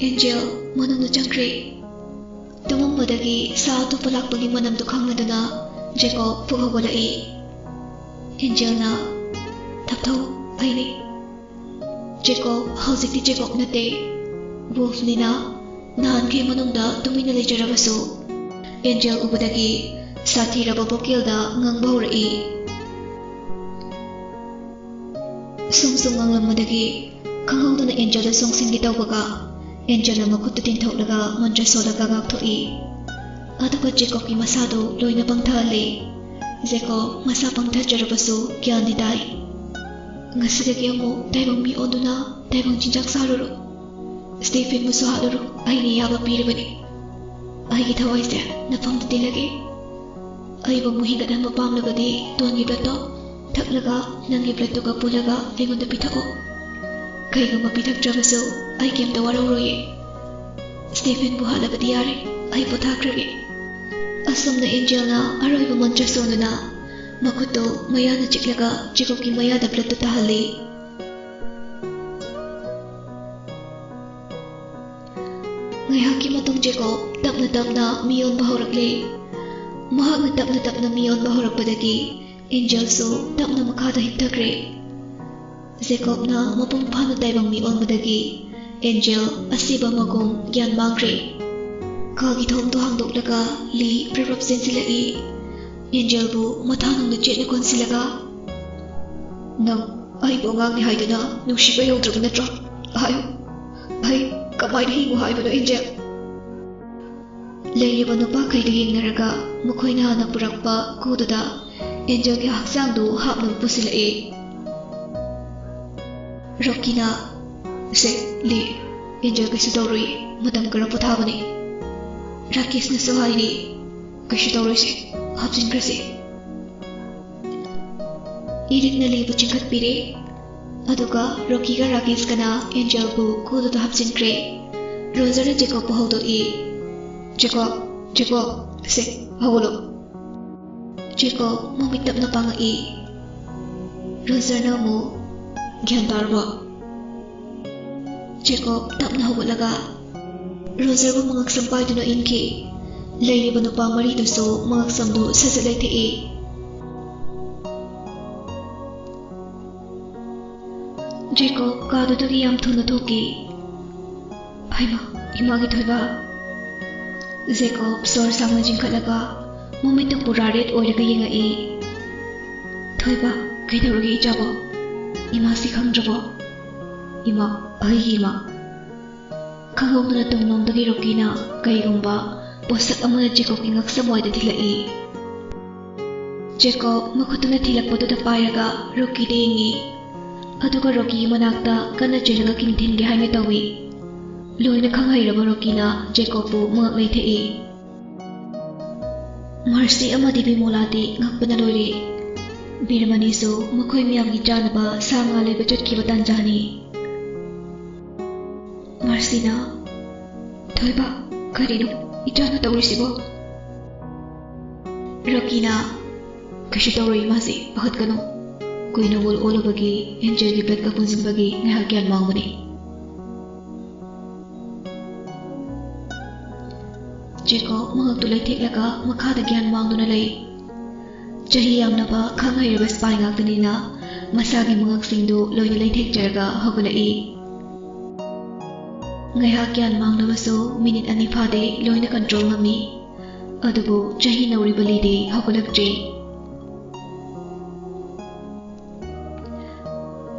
ꯑꯦꯟꯖꯦꯜ ꯃꯅꯨꯡꯗ ꯆꯪꯈ꯭ꯔꯦ꯫ ꯇꯨꯝꯃꯝꯕꯗꯒꯤ ꯁꯥ ꯑꯇꯣꯞꯄ ꯂꯥꯛꯄꯒꯤ ꯃꯅꯝꯗꯨ ꯈꯪꯂꯗꯨꯅ ꯖꯦꯀꯣꯕ ꯐꯨꯛ ꯍꯧꯒꯠꯂꯛꯏ꯫ ꯑꯦꯟꯖꯦꯜꯅ, "ꯊꯞꯊꯧ, ꯑꯩꯅꯤ꯫" ꯖꯦꯀꯣꯕ ꯍꯧꯖꯤꯛꯇꯤ ꯖꯦꯀꯣꯕ ꯅꯠꯇꯦ, ꯋꯨꯜꯐꯅꯤꯅ꯫ ꯅꯍꯥꯟꯈꯩ ꯃꯅꯨꯡꯗ ꯇꯨꯃꯤꯟꯅ ꯂꯩꯖꯔꯕꯁꯨ, ꯑꯦꯟꯖꯦꯜ ꯎꯕꯗꯒꯤ ꯁꯥꯊꯤꯔꯕ ꯚꯣꯀꯦꯜꯗ ꯉꯥꯡꯕ ꯍꯧꯔꯛꯏ꯫ ꯁꯨꯝ ꯁꯨꯝ ꯉꯥꯡꯂꯝꯕꯗꯒꯤ ꯈꯪꯍꯧꯗꯅ ꯑꯦꯟꯖꯦꯜꯗ ꯁꯣꯡꯁꯤꯟꯒꯦ ꯇꯧꯕꯒ, ꯑꯦꯟꯖꯦꯜꯅ ꯃꯈꯨꯠꯇꯨ ꯇꯤꯡꯊꯣꯛꯂꯒ ꯃꯟꯇ꯭ꯔ ꯁꯣꯜꯂꯒ ꯉꯥꯛꯊꯣꯛꯏ꯫ ꯑꯗꯨꯒ ꯖꯦꯀꯣꯕꯀꯤ ꯃꯁꯥꯗꯨ ꯂꯣꯏꯅ ꯄꯪꯊꯍꯜꯂꯤ꯫ ꯖꯦꯀꯣꯕ ꯃꯁꯥ ꯄꯪꯊꯖꯔꯕꯁꯨ ꯒ꯭ꯌꯥꯟꯗꯤ ꯇꯥꯏ꯫ "ꯉꯁꯤꯗꯒꯤ ꯑꯃꯨꯛ ꯇꯥꯏꯕꯪ ꯃꯤ ꯑꯣꯟꯗꯨꯅ ꯇꯥꯏꯕꯪ ꯆꯤꯟꯖꯥꯛ ꯆꯥꯔꯨꯔꯣ꯫ ꯁ꯭ꯇꯦꯐꯦꯟꯕꯨꯁꯨ ꯍꯥꯠꯂꯨꯔꯣ, ꯑꯩꯅ ꯑꯌꯥꯕ ꯄꯤꯔꯕꯅꯤ꯫ ꯑꯩꯒꯤ ꯊꯋꯥꯏꯁꯦ ꯅꯐꯝꯗ ꯇꯤꯜꯂꯒꯦ꯫ ꯑꯩꯕꯨ ꯑꯃꯨꯛ ꯍꯤꯡꯒꯠꯍꯟꯕ ꯄꯥꯝꯂꯕꯗꯤ ꯗꯣꯟꯒꯤ ꯕ꯭ꯂꯗꯇꯣ ꯊꯛꯂꯒ ꯅꯪꯒꯤ ꯕ꯭ꯂꯗꯇꯨꯒ ꯄꯨꯜꯂꯒ ꯑꯩꯉꯣꯟꯗ ꯄꯤꯊꯛꯑꯣ꯫ ꯀꯩꯒꯨꯝꯕ ꯄꯤꯊꯛꯇ꯭ꯔꯕꯁꯨ ꯑꯩ ꯀꯩꯝꯇ ꯋꯥꯔꯧꯔꯣꯏꯌꯦ꯫ ꯁ꯭ꯇꯦꯐꯦꯟꯕꯨ ꯍꯥꯠꯂꯕꯗꯤ ꯌꯥꯔꯦ, ꯑꯩ ꯄꯣꯊꯥꯈ꯭ꯔꯒꯦ꯫" ꯑꯁꯨꯝꯅ ꯑꯦꯟꯖꯦꯜꯅ ꯑꯔꯣꯏꯕ ꯃꯟꯇ꯭ꯔ ꯁꯣꯟꯗꯨꯅ ꯃꯈꯨꯠꯇꯨ ꯃꯌꯥꯅ ꯆꯤꯛꯂꯒ ꯖꯦꯀꯣꯕꯀꯤ ꯃꯌꯥꯗ ꯕ꯭ꯂꯗꯇꯨ ꯇꯥꯍꯜꯂꯤ꯫ ꯉꯥꯏꯍꯥꯛꯀꯤ ꯃꯇꯨꯡ ꯖꯦꯀꯣꯕ ꯇꯞꯅ ꯃꯤꯑꯣꯟꯕ ꯍꯧꯔꯛꯂꯦ꯫ ꯃꯍꯥꯛꯅ ꯇꯞꯅ ꯇꯞꯅ ꯃꯤꯑꯣꯟꯕ ꯍꯧꯔꯛꯄꯗꯒꯤ ꯑꯦꯟꯖꯦꯜꯁꯨ ꯇꯞꯅ ꯃꯈꯥꯗ ꯍꯤꯞꯊꯈ꯭ꯔꯦ꯫ ꯖꯦꯀꯣꯕꯅ ꯃꯄꯨꯡ ꯐꯥꯅ ꯇꯥꯏꯕꯪ ꯃꯤꯑꯣꯟꯕꯗꯒꯤ ꯑꯦꯟꯖꯦꯜ ꯑꯁꯤꯕ ꯑꯃꯒꯨꯝ ꯒ꯭ꯌꯥꯟ ꯃꯥꯡꯈ꯭ꯔꯦ꯫ ꯀꯥꯒꯤ ꯊꯣꯡꯗꯨ ꯍꯥꯡꯗꯣꯛꯂꯒ ꯂꯤ ꯄ꯭ꯔꯞ ꯄ꯭ꯔꯞ ꯆꯦꯟꯁꯤꯜꯂꯛꯏ꯫ ꯑꯦꯟꯖꯦꯜꯕꯨ ꯃꯊꯥꯅꯨꯡꯗ ꯆꯦꯠꯅ ꯀꯣꯟꯁꯤꯜꯂꯒ, "ꯅꯪ ꯑꯩꯕꯨ ꯑꯉꯥꯡꯅꯤ ꯍꯥꯏꯗꯨꯅ ꯅꯨꯡꯁꯤꯕ ꯌꯧꯗ꯭ꯔꯕ ꯅꯠꯇ꯭ꯔꯣ? ꯍꯥꯏꯌꯨ, ꯑꯩ ꯀꯃꯥꯏꯅ ꯍꯤꯡꯉꯨ ꯍꯥꯏꯕꯅꯣ, ꯑꯦꯟꯖꯦꯜ?" ꯂꯩꯔꯤꯕ ꯅꯨꯄꯥꯈꯩꯗꯨ ꯌꯦꯡꯅꯔꯒ ꯃꯈꯣꯏꯅ ꯍꯥꯟꯅ ꯄꯨꯔꯛꯄ ꯀꯨꯗꯨꯗ ꯑꯦꯟꯖꯦꯜꯒꯤ ꯍꯛꯆꯥꯡꯗꯨ ꯍꯥꯞꯅꯕ ꯄꯨꯁꯤꯜꯂꯛꯏ꯫ ꯔꯣꯀꯤꯅ, "ꯁꯦ, ꯂꯤ, ꯑꯦꯟꯖꯦꯜ ꯀꯩꯁꯨ ꯇꯧꯔꯣꯏ, ꯃꯇꯝ ꯈꯔ ꯄꯣꯊꯥꯕꯅꯤ꯫ ꯔꯥꯀꯦꯁꯅꯁꯨ ꯍꯥꯏꯔꯤ, ꯀꯩꯁꯨ ꯇꯧꯔꯣꯏꯁꯦ, ꯍꯥꯞꯆꯤꯟꯈ꯭ꯔꯁꯦ꯫" ꯏꯔꯤꯛꯅ ꯂꯤꯕꯨ ꯆꯤꯡꯈꯠꯄꯤꯔꯦ, ꯑꯗꯨꯒ ꯔꯣꯀꯤꯒ ꯔꯥꯀꯦꯁꯀꯅ ꯑꯦꯟꯖꯦꯜꯕꯨ ꯀꯨꯗꯨꯗ ꯍꯥꯞꯆꯤꯟꯈ꯭ꯔꯦ꯫ ꯔꯣꯖꯔꯅ ꯖꯦꯀꯣꯕꯄꯨ ꯍꯧꯗꯣꯛꯏ, "ꯖꯦꯀꯣꯕ, ꯖꯦꯀꯣꯕ, ꯁꯦ, ꯍꯧꯒꯠꯂꯣ꯫" ꯖꯦꯀꯣꯕ ꯃꯃꯤꯠ ꯇꯞꯅ ꯄꯥꯡꯉꯛꯏ꯫ ꯔꯣꯖꯔꯅ ꯑꯃꯨꯛ, "ꯒ꯭ꯌꯥꯟ ꯇꯥꯔꯕꯣ?" ꯖꯦꯀꯣꯕ ꯇꯞꯅ ꯍꯧꯒꯠꯂꯒ ꯔꯣꯖꯔꯕꯨ ꯃꯉꯛꯁꯝ ꯄꯥꯏꯗꯨꯅ ꯏꯟꯈꯤ꯫ ꯂꯩꯔꯤꯕ ꯅꯨꯄꯥ ꯃꯔꯤꯗꯨꯁꯨ ꯃꯉꯛꯁꯝꯗꯨ ꯁꯠ ꯁꯠ ꯂꯩꯊꯦꯛꯏ꯫ ꯖꯦꯀꯣꯕ ꯀꯥꯗꯨꯗꯒꯤ ꯌꯥꯝ ꯊꯨꯅ ꯊꯣꯛꯈꯤ꯫ "ꯍꯩꯃꯥ, ꯏꯃꯥꯒꯤ ꯊꯣꯏꯕ!" ꯖꯦꯀꯣꯕ ꯁꯣꯔ ꯁꯥꯡꯅ ꯆꯤꯡꯈꯠꯂꯒ ꯃꯃꯤꯠꯇꯨ ꯄꯨꯔꯥ ꯔꯦꯗ ꯑꯣꯏꯔꯒ ꯌꯦꯡꯉꯛꯏ꯫ "ꯊꯣꯏꯕ, ꯀꯩꯗꯧꯔꯒꯦ ꯏꯆꯥꯕꯣ? ꯏꯃꯥꯁꯤ ꯈꯪꯗ꯭ꯔꯕꯣ?" "ꯏꯃꯥ, ꯑꯩꯒꯤ ꯏꯃꯥ!" ꯈꯪꯍꯧꯗꯅ ꯇꯨꯡꯂꯣꯝꯗꯒꯤ ꯔꯣꯀꯤꯅ ꯀꯩꯒꯨꯝꯕ ꯄꯣꯠꯁꯛ ꯑꯃꯅ ꯖꯦꯀꯣꯕꯀꯤ ꯉꯛꯁꯝ ꯋꯥꯏꯗ ꯊꯤꯜꯂꯛꯏ꯫ ꯖꯦꯀꯣꯕ ꯃꯈꯨꯠꯇꯨꯅ ꯊꯤꯜꯂꯛꯄꯗꯨꯗ ꯄꯥꯏꯔꯒ ꯔꯣꯀꯤꯗ ꯌꯦꯡꯉꯤ꯫ ꯑꯗꯨꯒ ꯔꯣꯀꯤꯒꯤ ꯃꯅꯥꯛꯇ ꯀꯟꯅ ꯆꯦꯜꯂꯒ ꯀꯤꯟꯊꯤꯟꯒꯦ ꯍꯥꯏꯅ ꯇꯧꯏ꯫ ꯂꯣꯏꯅ ꯈꯪꯍꯩꯔꯕ ꯔꯣꯀꯤꯅ ꯖꯦꯀꯣꯕꯄꯨ ꯃꯉꯛ ꯂꯩꯊꯦꯛꯏ꯫ ꯃꯥꯔꯁꯤ ꯑꯃꯗꯤ ꯕꯤꯃꯣꯂꯥꯗꯤ ꯉꯛꯄꯅ ꯂꯣꯏꯔꯦ꯫ ꯕꯤꯔꯃꯅꯤꯁꯨ ꯃꯈꯣꯏ ꯃꯌꯥꯝꯒꯤ ꯆꯥꯅꯕ ꯁꯥ ꯉꯥ ꯂꯩꯕ ꯆꯠꯈꯤꯕ ꯇꯥꯟꯖꯥꯅꯤ꯫ ꯃꯥꯔꯁꯤꯅ, "ꯊꯣꯏꯕ, ꯀꯔꯤꯅꯣ ꯏꯆꯥꯅ ꯇꯧꯔꯤꯁꯤꯕꯣ?" ꯔꯣꯀꯤꯅ, "ꯀꯩꯁꯨ ꯇꯧꯔꯣꯏ ꯏꯃꯥꯁꯤ, ꯄꯥꯈꯠꯀꯅꯨ꯫" ꯀꯨꯏꯅ ꯋꯥꯔꯤ ꯑꯣꯜꯂꯨꯕꯒꯤ ꯑꯦꯟꯖꯦꯜꯒꯤ ꯕꯦꯗꯀ ꯄꯨꯟꯁꯤꯟꯕꯒꯤ ꯉꯥꯏꯍꯥꯛ ꯒ꯭ꯌꯥꯟ ꯃꯥꯡꯕꯅꯤ꯫ ꯖꯦꯀꯣꯕ ꯃꯉꯛꯇꯨ ꯂꯩꯊꯦꯛꯂꯒ ꯃꯈꯥꯗ ꯒ꯭ꯌꯥꯟ ꯃꯥꯡꯗꯨꯅ ꯂꯩ꯫ ꯆꯍꯤ ꯌꯥꯝꯂꯕ ꯈꯪ ꯍꯩꯔꯕ ꯁꯤꯄꯥꯏ ꯉꯥꯛꯇꯅꯤꯅ ꯃꯁꯥꯒꯤ ꯃꯉꯛꯁꯤꯡꯗꯨ ꯂꯣꯏꯅ ꯂꯩꯊꯦꯛꯆꯔꯒ ꯍꯧꯒꯠꯂꯛꯏ꯫ ꯉꯥꯏꯍꯥꯛ ꯒ꯭ꯌꯥꯟ ꯃꯥꯡꯂꯕꯁꯨ ꯃꯤꯅꯤꯠ ꯑꯅꯤ ꯐꯥꯗꯦ ꯂꯣꯏꯅ ꯀꯟꯇ꯭ꯔꯣꯜ ꯉꯝꯃꯤ꯫ ꯑꯗꯨꯕꯨ ꯆꯍꯤ ꯅꯧꯔꯤꯕ ꯂꯤꯗꯤ ꯍꯧꯒꯠꯂꯛꯇ꯭ꯔꯤ꯫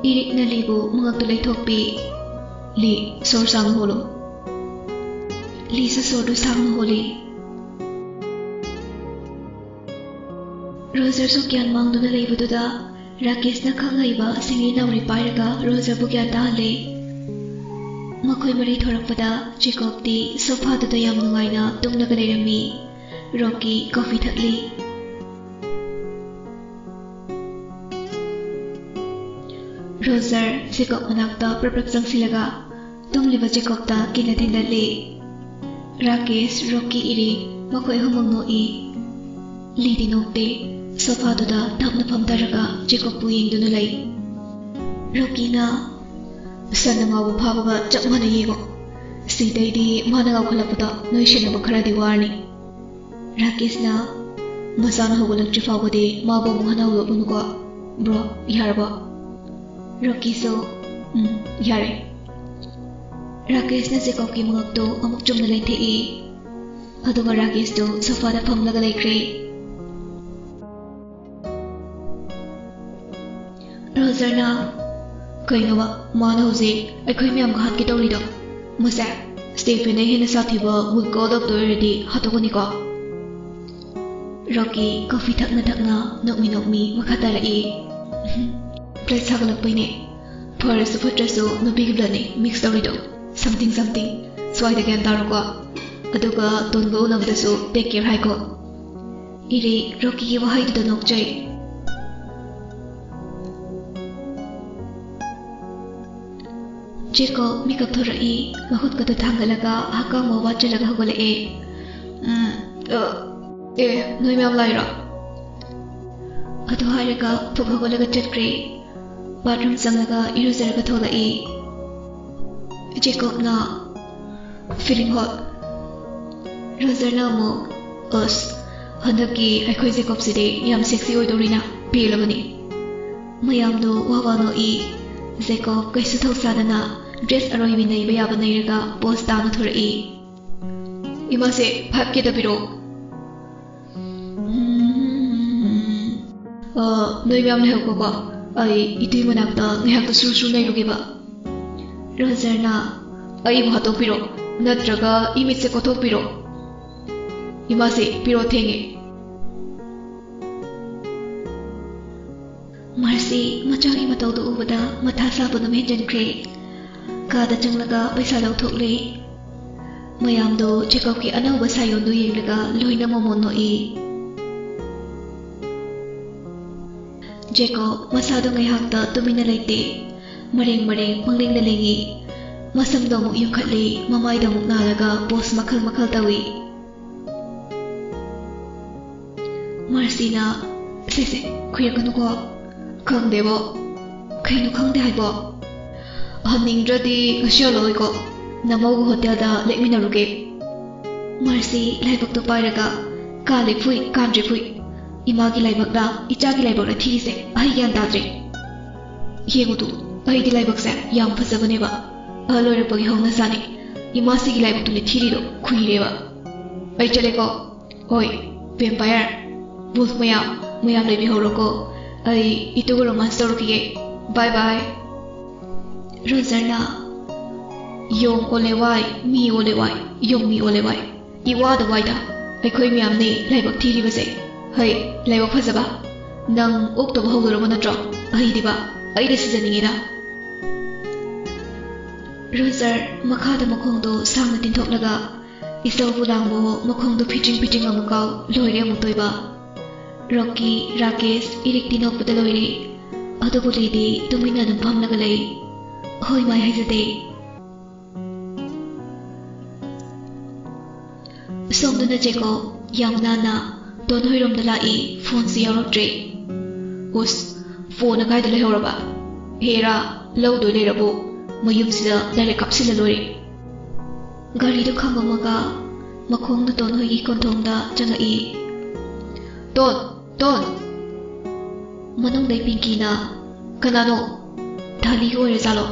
ꯏꯔꯤꯛꯅ ꯂꯤꯕꯨ ꯃꯉꯛꯇꯨ ꯂꯩꯊꯣꯛꯄꯤ꯫ ꯂꯤ, ꯁꯣꯔ ꯁꯥꯡꯅ ꯍꯣꯜꯂꯨ꯫ ꯂꯤꯁꯨ ꯁꯣꯔꯗꯨ ꯁꯥꯡꯅ ꯍꯣꯜꯂꯤ꯫ ꯔꯣꯖꯔꯁꯨ ꯒ꯭ꯌꯥꯟ ꯃꯥꯡꯗꯨꯅ ꯂꯩꯕꯗꯨꯗ ꯔꯥꯀꯦꯁꯅ ꯈꯪ ꯍꯩꯕ ꯁꯤꯡꯂꯤ ꯅꯥꯎꯔꯤ ꯄꯥꯏꯔꯒ ꯔꯣꯖꯔꯕꯨ ꯒ꯭ꯌꯥꯟ ꯇꯥꯍꯜꯂꯦ꯫ ꯃꯈꯣꯏ ꯃꯔꯤ ꯊꯣꯔꯛꯄꯗ ꯖꯦꯀꯣꯕꯇꯤ ꯁꯣꯐꯥꯗꯨꯗ ꯌꯥꯝ ꯅꯨꯡꯉꯥꯏꯅ ꯇꯨꯝꯂꯒ ꯂꯩꯔꯝꯃꯤ꯫ ꯔꯣꯀꯤ ꯀꯣꯐꯤ ꯊꯛꯂꯤ꯫ ꯔꯣꯖꯔ ꯖꯦꯀꯣꯕ ꯃꯅꯥꯛꯇ ꯄ꯭ꯔꯞ ꯄ꯭ꯔꯞ ꯆꯪꯁꯤꯜꯂꯒ ꯇꯨꯝꯂꯤꯕ ꯖꯦꯀꯣꯕꯇ ꯀꯤꯅ ꯊꯤꯟꯗꯠꯂꯤ꯫ ꯔꯥꯀꯦꯁ, ꯔꯣꯀꯤ, ꯏꯔꯤꯛ ꯃꯈꯣꯏ ꯑꯍꯨꯝꯃꯛ ꯅꯣꯛꯏ꯫ ꯂꯤꯗꯤ ꯅꯣꯛꯇꯦ꯫ ꯁꯣꯐꯥꯗꯨꯗ ꯇꯞꯅ ꯐꯝꯊꯔꯒ ꯖꯦꯀꯣꯕꯄꯨ ꯌꯦꯡꯗꯨꯅ ꯂꯩ꯫ ꯔꯣꯀꯤꯅ, "ꯁꯟꯅ ꯉꯥꯎꯕ ꯐꯥꯕꯒ ꯆꯞ ꯃꯥꯟꯅ ꯌꯦꯡꯉꯣ꯫ ꯁꯤꯗꯩꯗꯤ ꯃꯥꯅ ꯉꯥꯎꯈꯠꯂꯛꯄꯗ ꯅꯣꯏ ꯁꯦꯟꯅꯕ ꯈꯔꯗꯤ ꯋꯥꯔꯅꯤ꯫" ꯔꯥꯀꯦꯁꯅ, "ꯃꯆꯥꯅ ꯍꯧꯒꯠꯂꯛꯇ꯭ꯔꯤ ꯐꯥꯎꯕꯗꯤ ꯃꯥꯕꯨ ꯑꯃꯨꯛ ꯍꯟꯅ ꯍꯧꯗꯣꯛꯂꯨꯅꯨꯀꯣ꯫ ꯕ꯭ꯔꯣ, ꯌꯥꯔꯕꯣ?" ꯔꯣꯀꯤꯁꯨ, "ꯎꯝ, ꯌꯥꯔꯦ꯫" ꯔꯥꯀꯦꯁꯅ ꯖꯦꯀꯣꯕꯀꯤ ꯃꯉꯛꯇꯨ ꯑꯃꯨꯛ ꯆꯨꯝꯅ ꯂꯦꯟꯊꯦꯛꯏ꯫ ꯑꯗꯨꯒ ꯔꯥꯀꯦꯁꯇꯨ ꯁꯣꯐꯥꯗ ꯐꯝꯂꯒ ꯂꯩꯈ꯭ꯔꯦ꯫ ꯔꯣꯖꯔꯅ, "ꯀꯩꯅꯣꯕ, ꯃꯥꯅ ꯍꯧꯖꯤꯛ ꯑꯩꯈꯣꯏ ꯃꯌꯥꯝꯒ ꯍꯥꯠꯀꯦ ꯇꯧꯔꯤꯗꯣ? ꯃꯁꯦ, ꯁ꯭ꯇꯦꯐꯦꯟꯗꯩ ꯍꯦꯟꯅ ꯁꯥꯊꯤꯕ ꯋꯨꯜꯐ ꯀꯣꯜꯗꯣꯛꯇ ꯑꯣꯏꯔꯗꯤ ꯍꯥꯠꯇꯣꯛꯀꯅꯤꯀꯣ?" ꯔꯣꯀꯤ ꯀꯣꯐꯤ ꯊꯛꯅ ꯊꯛꯅ ꯅꯣꯛꯃꯤ ꯅꯣꯛꯃꯤ ꯃꯈꯥ ꯇꯥꯔꯛꯏ, "ꯕ꯭ꯂꯗ ꯁꯥꯒꯠꯂꯛꯄꯩꯅꯦ꯫ ꯐꯔꯁꯨ ꯐꯠꯇ꯭ꯔꯁꯨ ꯅꯨꯄꯤꯒꯤ ꯕ꯭ꯂꯗꯅꯦ ꯃꯤꯛꯁ ꯇꯧꯔꯤꯗꯣ꯫ Something something꯫ ꯁ꯭ꯋꯥꯏꯗ ꯒ꯭ꯌꯥꯟ ꯇꯥꯔꯣꯀꯣ꯫ ꯑꯗꯨꯒ ꯇꯣꯟꯒ ꯎꯅꯕꯗꯁꯨ ꯇꯦꯛ ꯀꯦꯌꯔ ꯍꯥꯏꯀꯣ꯫" ꯏꯔꯤꯛ ꯔꯣꯀꯤꯒꯤ ꯋꯥꯍꯩꯗꯨꯗ ꯅꯣꯛꯆꯩ꯫ ꯖꯦꯀꯣꯕ ꯃꯤꯀꯞ ꯊꯣꯔꯛꯏ꯫ ꯃꯈꯨꯠꯀꯗꯣ ꯊꯥꯡꯒꯠꯂꯒ ꯍꯛꯀꯥꯝ ꯋꯥ ꯋꯥ ꯆꯜꯂꯒ ꯍꯧꯒꯠꯂꯛꯑꯦ꯫ "ꯎꯝ, ꯑ, ꯑꯦ, ꯅꯣꯏ ꯃꯌꯥꯝ ꯂꯥꯛꯏꯔꯣ?" ꯑꯗꯨ ꯍꯥꯏꯔꯒ ꯐꯨꯛ ꯍꯧꯒꯠꯂꯒ ꯆꯠꯈ꯭ꯔꯦ꯫ ꯕꯥꯊꯔꯨꯝ ꯆꯪꯂꯒ ꯏꯔꯨꯖꯔꯒ ꯊꯣꯛꯂꯛꯏ꯫ ꯖꯦꯀꯣꯕꯅ, "Feeling hot?" ꯔꯣꯖꯔꯅ ꯑꯃꯨꯛ, "ꯑꯁ, ꯍꯟꯗꯛꯀꯤ ꯑꯩꯈꯣꯏ ꯖꯦꯀꯣꯕꯁꯤꯗꯤ ꯌꯥꯝ ꯁꯦꯛꯁꯤ ꯑꯣꯏꯗꯧꯔꯤꯅ, ꯄꯦꯜꯂꯕꯅꯤ!" ꯃꯌꯥꯝꯗꯣ ꯋꯥ ꯋꯥ ꯅꯣꯛꯏ꯫ ꯖꯦꯀꯣꯕ ꯀꯩꯁꯨ ꯊꯧꯁꯥꯗꯅ ꯗ꯭ꯔꯦꯁ ꯑꯔꯣꯏꯕꯤ ꯅꯩꯕ ꯌꯥꯕ ꯅꯩꯔꯒ ꯄꯣꯁ ꯇꯥꯅ ꯊꯣꯔꯛꯏ꯫ "ꯏꯃꯥꯁꯦ, ꯐꯥꯏꯚ ꯀꯦꯗ ꯄꯤꯔꯛꯑꯣ꯫" ꯎꯝ, ꯑ, ꯅꯣꯏ ꯃꯌꯥꯝ ꯂꯩꯍꯧꯀꯣꯀꯣ, ꯑꯩ ꯏꯇꯨꯒꯤ ꯃꯅꯥꯛꯇ ꯉꯥꯏꯍꯥꯛꯇ ꯁꯨꯔ ꯁꯨꯔ ꯅꯩꯔꯨꯒꯦꯕ꯫ ꯔꯣꯖꯔꯅ, "ꯑꯩꯕꯨ ꯍꯥꯠꯇꯣꯛꯄꯤꯔꯣ, ꯅꯠꯇ꯭ꯔꯒ ꯏꯃꯤꯠꯁꯦ ꯀꯣꯠꯊꯣꯛꯄꯤꯔꯣ꯫ ꯏꯃꯥꯁꯦ, ꯄꯤꯔꯣ, ꯊꯦꯡꯉꯦ꯫" ꯃꯥꯔꯁꯤ ꯃꯆꯥꯒꯤ ꯃꯇꯧꯗꯨ ꯎꯕꯗ ꯃꯊꯥ ꯁꯥꯕ ꯑꯗꯨꯝ ꯍꯦꯟꯖꯤꯟꯈ꯭ꯔꯦ꯫ ꯀꯥꯗ ꯆꯪꯂꯒ ꯄꯩꯁꯥ ꯂꯧꯊꯣꯛꯂꯦ꯫ ꯃꯌꯥꯝꯗꯣ ꯖꯦꯀꯣꯕꯀꯤ ꯑꯅꯧꯕ ꯁꯥꯌꯣꯟꯗꯨ ꯌꯦꯡꯂꯒ ꯂꯣꯏꯅ ꯃꯣꯃꯣꯟ ꯅꯣꯛꯏ꯫ ꯖꯦꯀꯣꯕ ꯃꯁꯥꯗꯣ ꯉꯥꯏꯍꯥꯛꯇ ꯇꯨꯃꯤꯟꯅ ꯂꯩꯇꯦ꯫ ꯃꯔꯦꯡ ꯃꯔꯦꯡ ꯄꯪꯂꯦꯡꯗ ꯂꯦꯡꯉꯤ꯫ ꯃꯁꯝꯗꯣ ꯑꯃꯨꯛ ꯌꯨꯡꯈꯠꯂꯤ, ꯃꯃꯥꯏꯗ ꯑꯃꯨꯛ ꯅꯥꯜꯂꯒ ꯄꯣꯁ ꯃꯈꯜ ꯃꯈꯜ ꯇꯧꯏ꯫ ꯃꯥꯔꯁꯤꯅ, "ꯁꯦ, ꯁꯦ, ꯈꯨꯏꯔꯛꯀꯅꯨꯀꯣ꯫" "ꯈꯪꯗꯦꯕꯣ꯫" "ꯀꯩꯅꯣ ꯈꯪꯗꯦ ꯍꯥꯏꯕꯣ?" "ꯍꯟꯅꯤꯡꯗ꯭ꯔꯗꯤ ꯉꯁꯤ ꯍꯜꯂꯛꯑꯣꯏꯀꯣ꯫ ꯅꯃꯧꯒ ꯍꯣꯇꯦꯜꯗ ꯂꯦꯛꯃꯤꯟꯅꯔꯨꯒꯦ꯫" ꯃꯥꯔꯁꯤ ꯂꯥꯏꯕꯛꯇꯣ ꯄꯥꯏꯔꯒ, "ꯀꯥꯜꯂꯦ ꯐꯨꯏ, ꯀꯥꯟꯗ꯭ꯔꯦ ꯐꯨꯏ꯫ ꯏꯃꯥꯒꯤ ꯂꯥꯏꯕꯛꯂ, ꯏꯆꯥꯒꯤ ꯂꯥꯏꯕꯛꯂ ꯊꯤꯔꯤꯁꯦ? ꯑꯩ ꯒ꯭ꯌꯥꯟ ꯇꯥꯗ꯭ꯔꯦ꯫ ꯌꯦꯡꯉꯨ ꯇꯨ, ꯑꯩꯗꯤ ꯂꯥꯏꯕꯛꯁꯦ ꯌꯥꯝ ꯐꯖꯕꯅꯦꯕ꯫ ꯑꯍꯜ ꯑꯣꯏꯔꯛꯄꯒꯤ ꯍꯧꯅꯁꯥꯅꯤ꯫ ꯏꯃꯥꯁꯤꯒꯤ ꯂꯥꯏꯕꯛꯇꯨꯅꯦ ꯊꯤꯔꯤꯗꯣ, ꯈꯨꯏꯔꯦꯕ꯫ ꯑꯩ ꯆꯠꯂꯦꯀꯣ꯫ ꯍꯣꯏ, ꯚꯦꯝꯄꯥꯌꯔ, ꯋꯨꯜꯐ ꯃꯌꯥꯝ, ꯃꯌꯥꯝ ꯂꯩꯕꯤꯍꯧꯔꯣꯀꯣ꯫ ꯑꯩ ꯏꯇꯨꯒ ꯔꯣꯃꯥꯟꯁ ꯇꯧꯔꯨꯈꯤꯒꯦ꯫ ꯕꯥꯏ ꯕꯥꯏ꯫" ꯔꯣꯖꯔꯅ, "ꯌꯣꯡ ꯑꯣꯜꯂꯦ ꯋꯥꯏ, ꯃꯤ ꯑꯣꯜꯂꯦ ꯋꯥꯏ, ꯌꯣꯡ ꯃꯤ ꯑꯣꯜꯂꯦ ꯋꯥꯏ꯫ ꯏꯋꯥꯗ ꯋꯥꯏꯗ, ꯑꯩꯈꯣꯏ ꯃꯌꯥꯝꯅꯦ ꯂꯥꯏꯕꯛ ꯊꯤꯔꯤꯕꯁꯦ꯫ ꯍꯩ, ꯂꯥꯏꯕꯛ ꯐꯖꯕ, ꯅꯪ ꯑꯣꯛꯇꯕ ꯍꯧꯗꯣꯔꯕ ꯅꯠꯇ꯭ꯔꯣ? ꯑꯩꯗꯤꯕ, ꯑꯩꯗꯤ ꯁꯤꯖꯅꯤꯡꯉꯤꯗ꯫" ꯔꯣꯖꯔ ꯃꯈꯥꯗ ꯃꯈꯣꯡꯗꯣ ꯁꯥꯡꯅ ꯇꯤꯡꯊꯣꯛꯂꯒ, "ꯏꯁꯧꯕꯨ ꯂꯥꯡꯕꯋꯣ, ꯃꯈꯣꯡꯗꯣ ꯐꯤꯇ꯭ꯔꯤꯡ ꯐꯤꯇ꯭ꯔꯤꯡ ꯑꯃꯨꯛ ꯀꯥꯎ, ꯂꯣꯏꯔꯦ ꯑꯃꯨꯛꯇꯣꯏꯕ꯫" ꯔꯣꯛꯀꯤ, ꯔꯥꯀꯦꯁ, ꯏꯔꯤꯛꯇꯤ ꯅꯣꯛꯄꯗ ꯂꯣꯏꯔꯦ꯫ ꯑꯗꯨꯕꯨ ꯂꯤꯗꯤ ꯇꯨꯃꯤꯟꯅ ꯑꯗꯨꯝ ꯐꯝꯂꯒ ꯂꯩ꯫ ꯍꯣꯏ ꯃꯥꯏ ꯍꯥꯏꯖꯗꯦ꯫ ꯁꯣꯝꯗꯅ ꯖꯦꯀꯣꯕ ꯌꯥꯝ ꯅꯥꯟꯅ ꯇꯣꯟ ꯍꯣꯏꯔꯣꯝꯗ ꯂꯥꯛꯏ, ꯐꯣꯟꯁꯨ ꯌꯥꯎꯔꯛꯇ꯭ꯔꯦ꯫ "ꯎꯁ, ꯐꯣꯟꯅ ꯀꯥꯏꯗ ꯂꯩꯍꯧꯔꯕ? ꯍꯦꯔꯥ, ꯂꯧꯗꯣꯏ ꯂꯩꯔꯕꯣ? ꯃꯌꯨꯝꯁꯤꯗ ꯗꯥꯏꯔꯦꯛ ꯀꯥꯞꯁꯤꯜꯂ ꯂꯣꯏꯔꯦ꯫" ꯒꯥꯔꯤꯗꯨ ꯈꯥꯝꯃꯝꯃꯒ ꯃꯈꯣꯡꯅ ꯇꯣꯟ ꯍꯣꯏꯒꯤ ꯀꯣꯟꯊꯣꯡꯗ ꯆꯪꯉꯛꯏ꯫ "ꯇꯣꯟ! ꯇꯣꯟ!" ꯃꯅꯨꯡꯗꯩ ꯄꯤꯡꯀꯤꯅ, "ꯀꯅꯥꯅꯣ? ꯊꯥꯂꯤꯒ ꯑꯣꯏꯔꯖꯥꯠꯂꯣ?"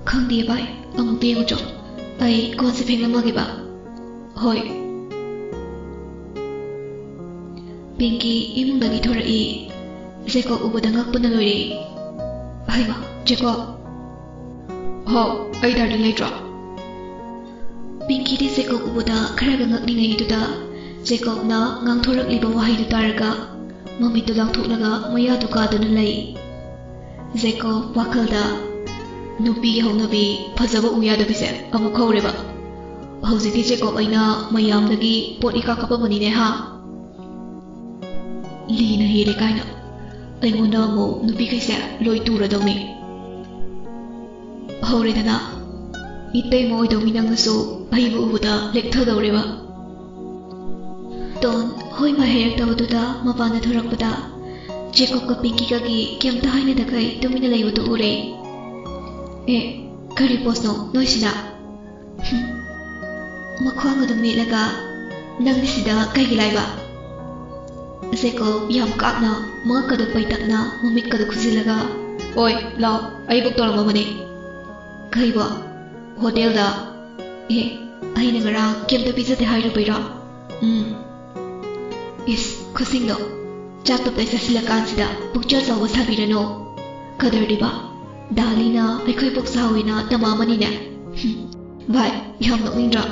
"ꯈꯪꯗꯦ ꯚꯥꯏ, ꯑꯃꯨꯛꯇ ꯌꯦꯡꯉꯨꯆꯣ꯫ ꯑꯩ ꯀꯣꯟꯁꯦ ꯐꯦꯡꯂꯝꯃꯒꯦꯕ꯫" "ꯍꯣꯏ꯫" ꯄꯤꯡꯀꯤ ꯏꯃꯨꯡꯗꯒꯤ ꯊꯣꯔꯛꯏ꯫ ꯖꯦꯀꯣꯕ ꯎꯕꯗ ꯉꯛꯄꯅ ꯂꯣꯏꯔꯦ꯫ "ꯍꯩꯃꯥ, ꯖꯦꯀꯣꯕ!" "ꯍꯥꯎ, ꯑꯩ ꯗꯥꯔꯂꯤꯡ ꯂꯩꯇ꯭ꯔꯣ?" ꯄꯤꯡꯀꯤꯗꯤ ꯖꯦꯀꯣꯕ ꯎꯕꯗ ꯈꯔꯒ ꯉꯛꯂꯤꯉꯩꯗꯨꯗ, ꯖꯦꯀꯣꯕꯅ ꯉꯥꯡꯊꯣꯔꯛꯂꯤꯕ ꯋꯥꯍꯩꯗꯨ ꯇꯥꯔꯒ, ꯃꯃꯤꯠꯇꯨ ꯂꯥꯎꯊꯣꯛꯂꯒ ꯃꯌꯥꯗꯨ ꯀꯥꯗꯨꯅ ꯂꯩ꯫ ꯖꯦꯀꯣꯕ ꯋꯥꯈꯜꯗ, "ꯅꯨꯄꯤꯒꯤ ꯍꯧꯅꯕꯤ ꯐꯖꯕ ꯎ ꯌꯥꯗꯕꯤꯁꯦ ꯑꯃꯨꯛ ꯍꯧꯔꯦꯕ꯫ ꯍꯧꯖꯤꯛꯇꯤ ꯖꯦꯀꯣꯕ ꯑꯩꯅ ꯃꯌꯥꯝꯗꯒꯤ ꯄꯣꯠ ꯏꯀꯥ ꯀꯥꯞꯄꯝꯃꯅꯤꯅꯦ, ꯍꯥ?" "ꯂꯤꯅ ꯍꯦꯜꯂꯦ ꯀꯥꯏꯅ ꯑꯩꯉꯣꯟꯗ ꯑꯃꯨꯛ ꯅꯨꯄꯤꯈꯩꯁꯦ ꯂꯣꯏ ꯇꯨꯔꯗꯧꯅꯤ꯫" "ꯍꯧꯔꯦꯗꯅ꯫ ꯏꯇꯩꯃ ꯑꯣꯏꯗꯧ ꯃꯤ ꯅꯪꯅꯁꯨ ꯑꯩꯕꯨ ꯎꯕꯗ ꯂꯦꯛꯊꯗꯧꯔꯦꯕ꯫" ꯇꯣꯟ ꯍꯣꯏ ꯃꯥꯏ ꯍꯥꯏꯔꯛꯇꯕꯗꯨꯗ ꯃꯄꯥꯟꯗ ꯊꯣꯔꯛꯄꯗ, ꯖꯦꯀꯣꯕꯀ ꯄꯤꯡꯀꯤꯒꯒꯤ ꯀꯩꯝꯇ ꯍꯥꯏꯅꯗꯈꯩ ꯇꯨꯃꯤꯟꯅ ꯂꯩꯕꯗꯨ ꯎꯔꯦ꯫ "ꯑꯦ, ꯀꯔꯤ ꯄꯣꯁꯅꯣ ꯅꯣꯏꯁꯤꯅ?" ꯍꯨꯝ꯫ ꯃꯈ꯭ꯋꯥꯡ ꯑꯗꯨꯝ ꯃꯦꯠꯂꯒ, "ꯅꯪꯗꯤ ꯁꯤꯗ ꯀꯩꯒꯤ ꯂꯥꯛꯏꯕ?" ꯖꯦꯀꯣꯕ ꯌꯥꯝ ꯀꯥꯛꯅ, ꯃꯉꯛꯀꯗꯨ ꯄꯩꯇꯛꯅ, ꯃꯃꯤꯠꯀꯗꯨ ꯈꯨꯖꯤꯜꯂꯒ, "ꯑꯣꯏ, ꯂꯥꯎ, ꯑꯩ ꯕꯨꯛ ꯇꯧꯔꯝꯃꯕꯅꯤ꯫" "ꯀꯩꯕꯣ? ꯍꯣꯇꯦꯜꯗ?" "ꯑꯦ, ꯑꯩꯅ ꯉꯔꯥꯡ ꯀꯩꯝꯇ ꯄꯤꯖꯗꯦ ꯍꯥꯏꯔꯨꯕꯩꯔꯣ?" "ꯎꯝ꯫" "ꯏꯁ, ꯈꯨꯁꯤꯡꯗꯣ, ꯆꯥꯛ ꯇꯞꯇꯥꯏ ꯆꯥꯁꯤꯜꯂꯀꯥꯟꯁꯤꯗ ꯄꯨꯛꯆꯦꯜ ꯆꯥꯎꯕ ꯁꯥꯕꯤꯔꯅꯨ꯫ ꯀꯗꯔꯗꯤꯕ, ꯗꯥꯂꯤꯅ ꯑꯩꯈꯣꯏ ꯄꯨꯛ ꯆꯥꯎꯋꯦꯅ ꯇꯝꯃꯛꯑꯃꯅꯤꯅꯦ꯫ ꯍꯨꯝ, ꯚꯥꯏ, ꯌꯥꯝ ꯅꯣꯛꯅꯤꯡꯗ꯭ꯔꯣ?"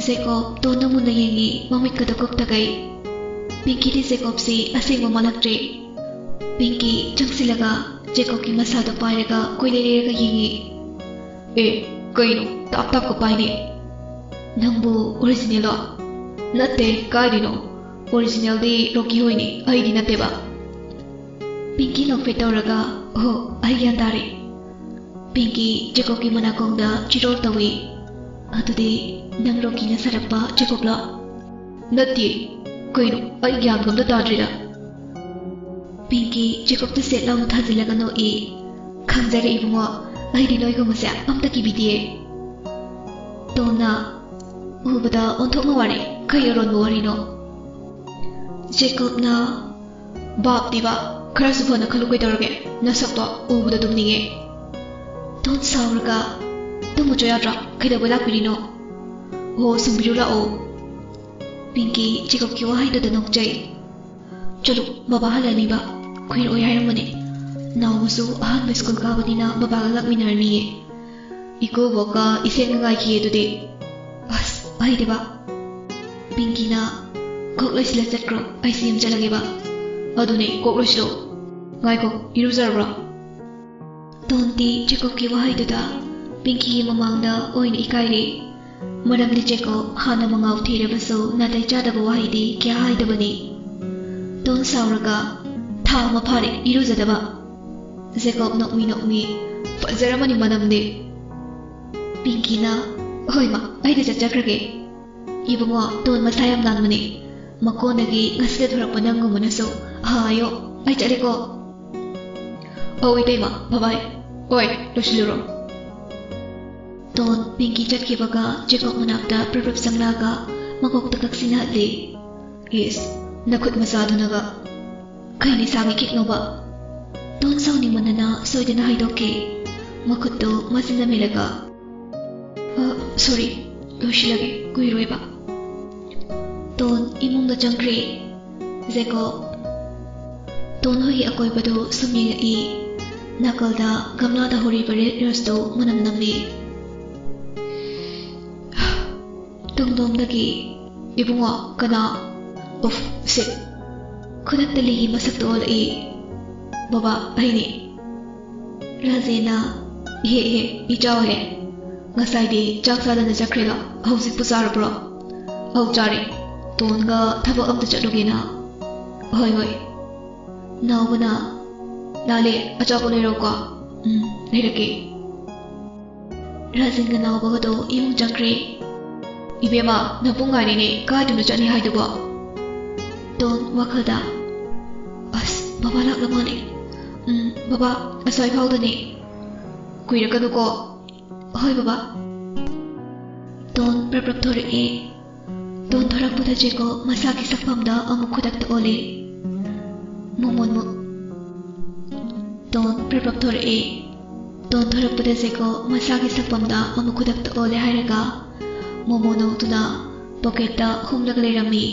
ꯖꯦꯀꯣꯕ ꯇꯣꯟꯗ ꯃꯨꯟꯅ ꯌꯦꯡꯉꯤ, ꯃꯃꯤꯠꯀꯗꯣ ꯀꯨꯞꯇꯈꯩ꯫ ꯄꯤꯡꯀꯤꯗꯤ ꯖꯦꯀꯣꯕꯁꯤ ꯑꯁꯦꯡꯕ ꯃꯥꯜꯂꯛꯇ꯭ꯔꯦ꯫ ꯄꯤꯡꯀꯤ ꯆꯪꯁꯤꯜꯂꯒ ꯖꯦꯀꯣꯕꯀꯤ ꯃꯁꯥꯗꯣ ꯄꯥꯏꯔꯒ ꯀꯣꯏꯂꯩ ꯂꯩꯔꯒ ꯌꯦꯡꯉꯤ꯫ "ꯑꯦ, ꯀꯩꯅꯣ ꯇꯥꯞ ꯇꯥꯞꯀ ꯄꯥꯏꯅꯦ? ꯅꯪꯕꯨ ꯑꯣꯔꯤꯖꯤꯅꯦꯜꯂꯣ?" "ꯅꯠꯇꯦ, ꯀꯥꯏꯗꯩꯅꯣ? ꯑꯣꯔꯤꯖꯤꯅꯦꯜꯗꯤ ꯔꯣꯀꯤ ꯍꯣꯏꯅꯤ, ꯑꯩꯗꯤ ꯅꯠꯇꯦꯕ꯫" ꯄꯤꯡꯀꯤ ꯅꯣꯛꯐꯦꯠ ꯇꯧꯔꯒ, "ꯑꯣ, ꯑꯩ ꯒ꯭ꯌꯥꯟ ꯇꯥꯔꯦ꯫" ꯄꯤꯡꯀꯤ ꯖꯦꯀꯣꯕꯀꯤ ꯃꯅꯥꯀꯣꯡꯗ ꯆꯤꯔꯣꯜ ꯇꯧꯏ꯫ "ꯑꯗꯨꯗꯤ ꯅꯪ ꯔꯣꯀꯤꯅ ꯁꯥꯔꯛꯄ ꯖꯦꯀꯣꯕꯂꯣ?" "ꯅꯠꯇꯦ, ꯀꯩꯅꯣ, ꯑꯩ ꯒ꯭ꯌꯥꯟꯒ ꯑꯝꯇ ꯇꯥꯗ꯭ꯔꯤꯗ꯫" ꯄꯤꯡꯀꯤ ꯖꯦꯀꯣꯕꯇ ꯁꯦꯠ ꯂꯥꯎꯅ ꯊꯥꯖꯤꯜꯂꯒ ꯅꯣꯛꯏ꯫ "ꯈꯪꯖꯔꯦ ꯏꯕꯨꯡꯉꯣ, ꯑꯩꯗꯤ ꯅꯣꯏꯒꯨꯝꯕꯁꯦ ꯑꯝꯇ ꯀꯤꯕꯤꯗꯦ꯫" ꯇꯣꯟꯅ ꯎꯕꯗ ꯑꯣꯟꯊꯣꯛꯅ ꯋꯥꯔꯦ꯫ ꯀꯩ ꯑꯔꯣꯟꯕ ꯋꯥꯔꯤꯅꯣ? ꯖꯦꯀꯣꯕꯅ, "ꯚꯥꯞꯇꯤꯕ, ꯈꯔꯁꯨ ꯐꯅ ꯈꯜꯂꯨ ꯀꯩꯗꯧꯔꯒꯦ? ꯅꯁꯛꯇꯣ ꯎꯕꯗ ꯇꯨꯝꯅꯤꯡꯉꯦ꯫" ꯇꯣꯟ ꯁꯥꯎꯔꯒ, "ꯇꯨꯝꯃꯨꯆꯣ ꯌꯥꯗ꯭ꯔꯣ? ꯀꯩꯗꯧꯕꯩ ꯂꯥꯛꯄꯤꯔꯤꯅꯣ?" "ꯍꯣ, ꯁꯨꯝꯕꯤꯔꯨ ꯂꯥꯛꯑꯣ꯫" ꯄꯤꯡꯀꯤ ꯖꯦꯀꯣꯕꯀꯤ ꯋꯥꯍꯩꯗꯨꯗ ꯅꯣꯛꯆꯩ꯫ "ꯆꯠꯂꯨ, ꯕꯕꯥ ꯍꯜꯂꯅꯤꯕ꯫ ꯀꯨꯏꯔꯣꯏ ꯍꯥꯏꯔꯝꯕꯅꯦ꯫ ꯅꯥꯎꯕꯁꯨ ꯑꯍꯥꯟꯕ ꯁ꯭ꯀꯨꯜ ꯀꯥꯕꯅꯤꯅ ꯕꯕꯥꯒ ꯂꯥꯛꯃꯤꯟꯅꯔꯅꯤꯌꯦ꯫ ꯏꯀꯣꯕꯣꯛꯀ ꯏꯆꯦꯒ ꯉꯥꯏꯈꯤꯌꯦ ꯑꯗꯨꯗꯤ꯫" "ꯑꯁ, ꯑꯩꯗꯤꯕ꯫" ꯄꯤꯡꯀꯤꯅ, "ꯀꯣꯛ ꯂꯣꯏꯁꯤꯜꯂ ꯆꯠꯈ꯭ꯔꯣ, ꯑꯩꯁꯨ ꯌꯨꯝ ꯆꯠꯂꯒꯦꯕ꯫" "ꯑꯗꯨꯅꯦ, ꯀꯣꯛ ꯂꯣꯏꯁꯤꯜꯂꯣ꯫ ꯉꯥꯏꯈꯣ, ꯏꯔꯨꯖꯔꯕ꯭ꯔꯣ?" ꯇꯣꯟꯗꯤ ꯖꯦꯀꯣꯕꯀꯤ ꯋꯥꯍꯩꯗꯨꯗ ꯄꯤꯡꯀꯤꯒꯤ ꯃꯃꯥꯡꯗ ꯑꯣꯏꯅ ꯏꯀꯥꯏꯔꯦ꯫ ꯃꯔꯝꯗꯤ ꯖꯦꯀꯣꯕ ꯍꯥꯟꯅ ꯃꯉꯥꯎ ꯊꯤꯔꯕꯁꯨ ꯅꯥꯇꯩ ꯆꯥꯗꯕ ꯋꯥꯍꯩꯗꯤ ꯀꯌꯥ ꯍꯥꯏꯗꯕꯅꯤ꯫ ꯇꯣꯟ ꯁꯥꯎꯔꯒ, "ꯊꯥ ꯑꯃ ꯐꯥꯔꯦ ꯏꯔꯨꯖꯗꯕ꯫" ꯖꯦꯀꯣꯕ ꯅꯣꯛꯃꯤ ꯅꯣꯛꯃꯤ, "ꯐꯖꯔꯝꯃꯅꯤ ꯃꯅꯝꯗꯤ꯫" ꯄꯤꯡꯀꯤꯅ, "ꯍꯣꯏ ꯃꯥ, ꯑꯩꯗꯤ ꯆꯠꯆꯈ꯭ꯔꯒꯦ꯫" "ꯏꯕꯨꯡꯉꯣ, ꯇꯣꯟ ꯃꯁꯥ ꯌꯥꯝ ꯅꯥꯟꯕꯅꯦ꯫ ꯃꯀꯣꯟꯗꯒꯤ ꯉꯁꯤꯗ ꯊꯣꯔꯛꯄ ꯅꯪꯒꯨꯝꯕꯅꯁꯨ꯫ ꯍꯥꯏꯌꯣ, ꯑꯩ ꯆꯠꯂꯦꯀꯣ꯫" "ꯑꯧ ꯏꯇꯩꯃ, ꯕꯕꯥꯏ꯫" "ꯍꯣꯏ, ꯂꯣꯏꯁꯤꯜꯂꯨꯔꯣ꯫" ꯇꯣꯟ ꯄꯤꯡꯀꯤ ꯆꯠꯈꯤꯕꯒ ꯖꯦꯀꯣꯕ ꯃꯅꯥꯛꯇ ꯄ꯭ꯔꯞ ꯄ꯭ꯔꯞ ꯆꯪꯂꯛꯑꯒ ꯃꯀꯣꯛꯇ ꯀꯛꯁꯤꯟꯅꯍꯜꯂꯤ꯫ "ꯏꯁ, ꯅꯈꯨꯠ ꯃꯆꯥꯗꯨꯅꯒ꯫ ꯀꯩ ꯅꯤꯁꯥꯒꯤ ꯀꯤꯛꯅꯣꯕ?" ꯇꯣꯟ ꯁꯥꯎꯅꯤꯡꯃꯟꯗꯅ ꯁꯣꯏꯗꯅ ꯍꯥꯏꯗꯣꯛꯈꯤ꯫ ꯃꯈꯨꯠꯇꯨ ꯃꯆꯤꯟꯗ ꯃꯦꯜꯂꯒ, "ꯑ, ꯁꯣꯔꯤ, ꯂꯣꯏꯁꯤꯜꯂꯒꯦ, ꯀꯨꯏꯔꯣꯏꯕ꯫" ꯇꯣꯟ ꯏꯃꯨꯡꯗ ꯆꯪꯈ꯭ꯔꯦ꯫ ꯖꯦꯀꯣꯕ ꯇꯣꯟ ꯍꯣꯏꯒꯤ ꯑꯀꯣꯏꯕꯗꯨ ꯁꯨꯝ ꯌꯦꯡꯉꯛꯏ꯫ ꯅꯥꯀꯜꯗ ꯒꯝꯂꯥꯗ ꯍꯧꯔꯤꯕ ꯔꯦꯗ ꯔꯣꯁꯇꯨ ꯃꯅꯝ ꯅꯝꯃꯤ꯫ ꯇꯨꯡꯂꯣꯝꯗꯒꯤ, "ꯏꯕꯨꯡꯉꯣ, ꯀꯅꯥ?" "ꯎꯐ, ꯁꯤꯠ!" ꯈꯨꯗꯛꯇ ꯂꯤꯒꯤ ꯃꯁꯛꯇ ꯑꯣꯜꯂꯛꯏ꯫ "ꯕꯕꯥ, ꯑꯩꯅꯤ꯫" ꯔꯥꯖꯦꯟꯅ, "ꯏꯍꯦ, ꯏꯍꯦ, ꯏꯆꯥꯎꯍꯦ꯫ ꯉꯁꯥꯏꯗꯤ ꯆꯥꯛ ꯆꯥꯗꯅ ꯆꯠꯈ꯭ꯔꯦꯗ, ꯍꯧꯖꯤꯛꯄꯨ ꯆꯥꯔꯕ꯭ꯔꯣ?" "ꯑꯧ, ꯆꯥꯔꯦ꯫ ꯇꯣꯟꯒ ꯊꯕꯛ ꯑꯝꯇ ꯆꯠꯂꯨꯒꯦꯅ꯫" "ꯍꯣꯏ, ꯍꯣꯏ꯫" ꯅꯥꯎꯕꯅ, "ꯂꯥꯂꯦ, ꯑꯆꯥꯄꯣꯠ ꯂꯩꯔꯛꯎꯀꯣ꯫" "ꯎꯝ, ꯂꯩꯔꯛꯀꯦ꯫" ꯔꯥꯖꯦꯟꯒ ꯅꯥꯎꯕꯒꯗꯣ ꯏꯃꯨꯡ ꯆꯪꯈ꯭ꯔꯦ꯫ "ꯏꯕꯦꯝꯃ, ꯅꯕꯨꯡ ꯉꯥꯏꯔꯤꯅꯦ, ꯀꯥꯏꯗꯅꯣ ꯆꯠꯅꯤ ꯍꯥꯏꯗꯨꯕꯣ?" ꯇꯣꯟ ꯋꯥꯈꯜꯗ, "ꯑꯁ, ꯕꯕꯥ ꯂꯥꯛꯂ ꯃꯥꯜꯂꯦ꯫ ꯎꯝ, ꯕꯕꯥ, ꯑꯁ꯭ꯋꯥꯏ ꯐꯥꯎꯗꯅꯦ꯫ ꯀꯨꯏꯔꯛꯀꯅꯨꯀꯣ꯫" "ꯍꯣꯏ, ꯕꯕꯥ꯫" ꯇꯣꯟ ꯄ꯭ꯔꯞ ꯄ꯭ꯔꯞ ꯊꯣꯔꯛꯑꯦ꯫ ꯇꯣꯟ ꯊꯣꯔꯛꯄꯗ ꯖꯦꯀꯣꯕ ꯃꯁꯥꯒꯤ ꯁꯛꯐꯝꯗ ꯑꯃꯨꯛ ꯈꯨꯗꯛꯇ ꯑꯣꯜꯂꯦ꯫ ꯃꯣꯃꯣꯟ ꯃꯨꯛ꯫ ꯇꯣꯟ ꯄ꯭ꯔꯞ ꯄ꯭ꯔꯞ ꯊꯣꯔꯛꯑꯦ꯫ ꯇꯣꯟ ꯊꯣꯔꯛꯄꯗ ꯖꯦꯀꯣꯕ ꯃꯁꯥꯒꯤ ꯁꯛꯐꯝꯗ ꯑꯃꯨꯛ ꯈꯨꯗꯛꯇ ꯑꯣꯜꯂꯦ ꯍꯥꯏꯔꯒ ꯃꯣꯃꯣ ꯅꯣꯛꯇꯨꯅ ꯄꯣꯀꯦꯠꯇ ꯍꯨꯝꯂꯒ ꯂꯩꯔꯝꯃꯤ꯫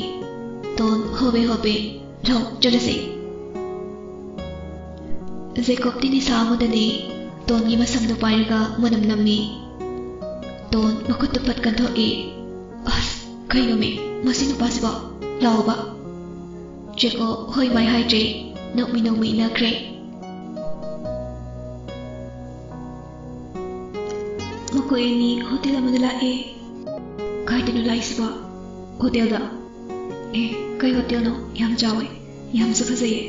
ꯇꯣꯟ ꯍꯣꯕꯦ ꯍꯣꯕꯦ, "ꯂꯥꯎ, ꯆꯠꯂꯁꯦ꯫" ꯖꯦꯀꯣꯕꯇꯤ ꯅꯤꯁꯥ ꯑꯃꯗꯅꯦ ꯇꯣꯟꯒꯤ ꯃꯁꯝꯗꯨ ꯄꯥꯏꯔꯒ ꯃꯅꯝ ꯅꯝꯃꯤ꯫ ꯇꯣꯟ ꯃꯈꯨꯠꯇꯨ ꯐꯠ ꯀꯟꯊꯣꯛꯏ꯫ "ꯑꯁ, ꯀꯩꯅꯣꯃꯤ, ꯃꯁꯤ ꯅꯨꯄꯥꯁꯤꯕꯣ? ꯂꯥꯎꯕ꯫" ꯖꯦꯀꯣꯕ ꯍꯣꯏ ꯃꯥꯏ ꯍꯥꯏꯗ꯭ꯔꯦ, ꯅꯣꯛꯃꯤ ꯅꯣꯛꯃꯤ ꯏꯟꯅꯈ꯭ꯔꯦ꯫ ꯃꯈꯣꯏ ꯑꯅꯤ ꯍꯣꯇꯦꯜ ꯑꯃꯗ ꯂꯥꯛꯑꯦ꯫ "ꯀꯥꯏꯗꯅꯣ ꯂꯥꯛꯏꯁꯤꯕꯣ?" "ꯍꯣꯇꯦꯜꯗ꯫" "ꯑꯦ, ꯀꯩ ꯍꯣꯇꯦꯜꯅꯣ? ꯌꯥꯝ ꯆꯥꯎꯋꯦ, ꯌꯥꯝꯁꯨ ꯐꯖꯩꯌꯦ꯫"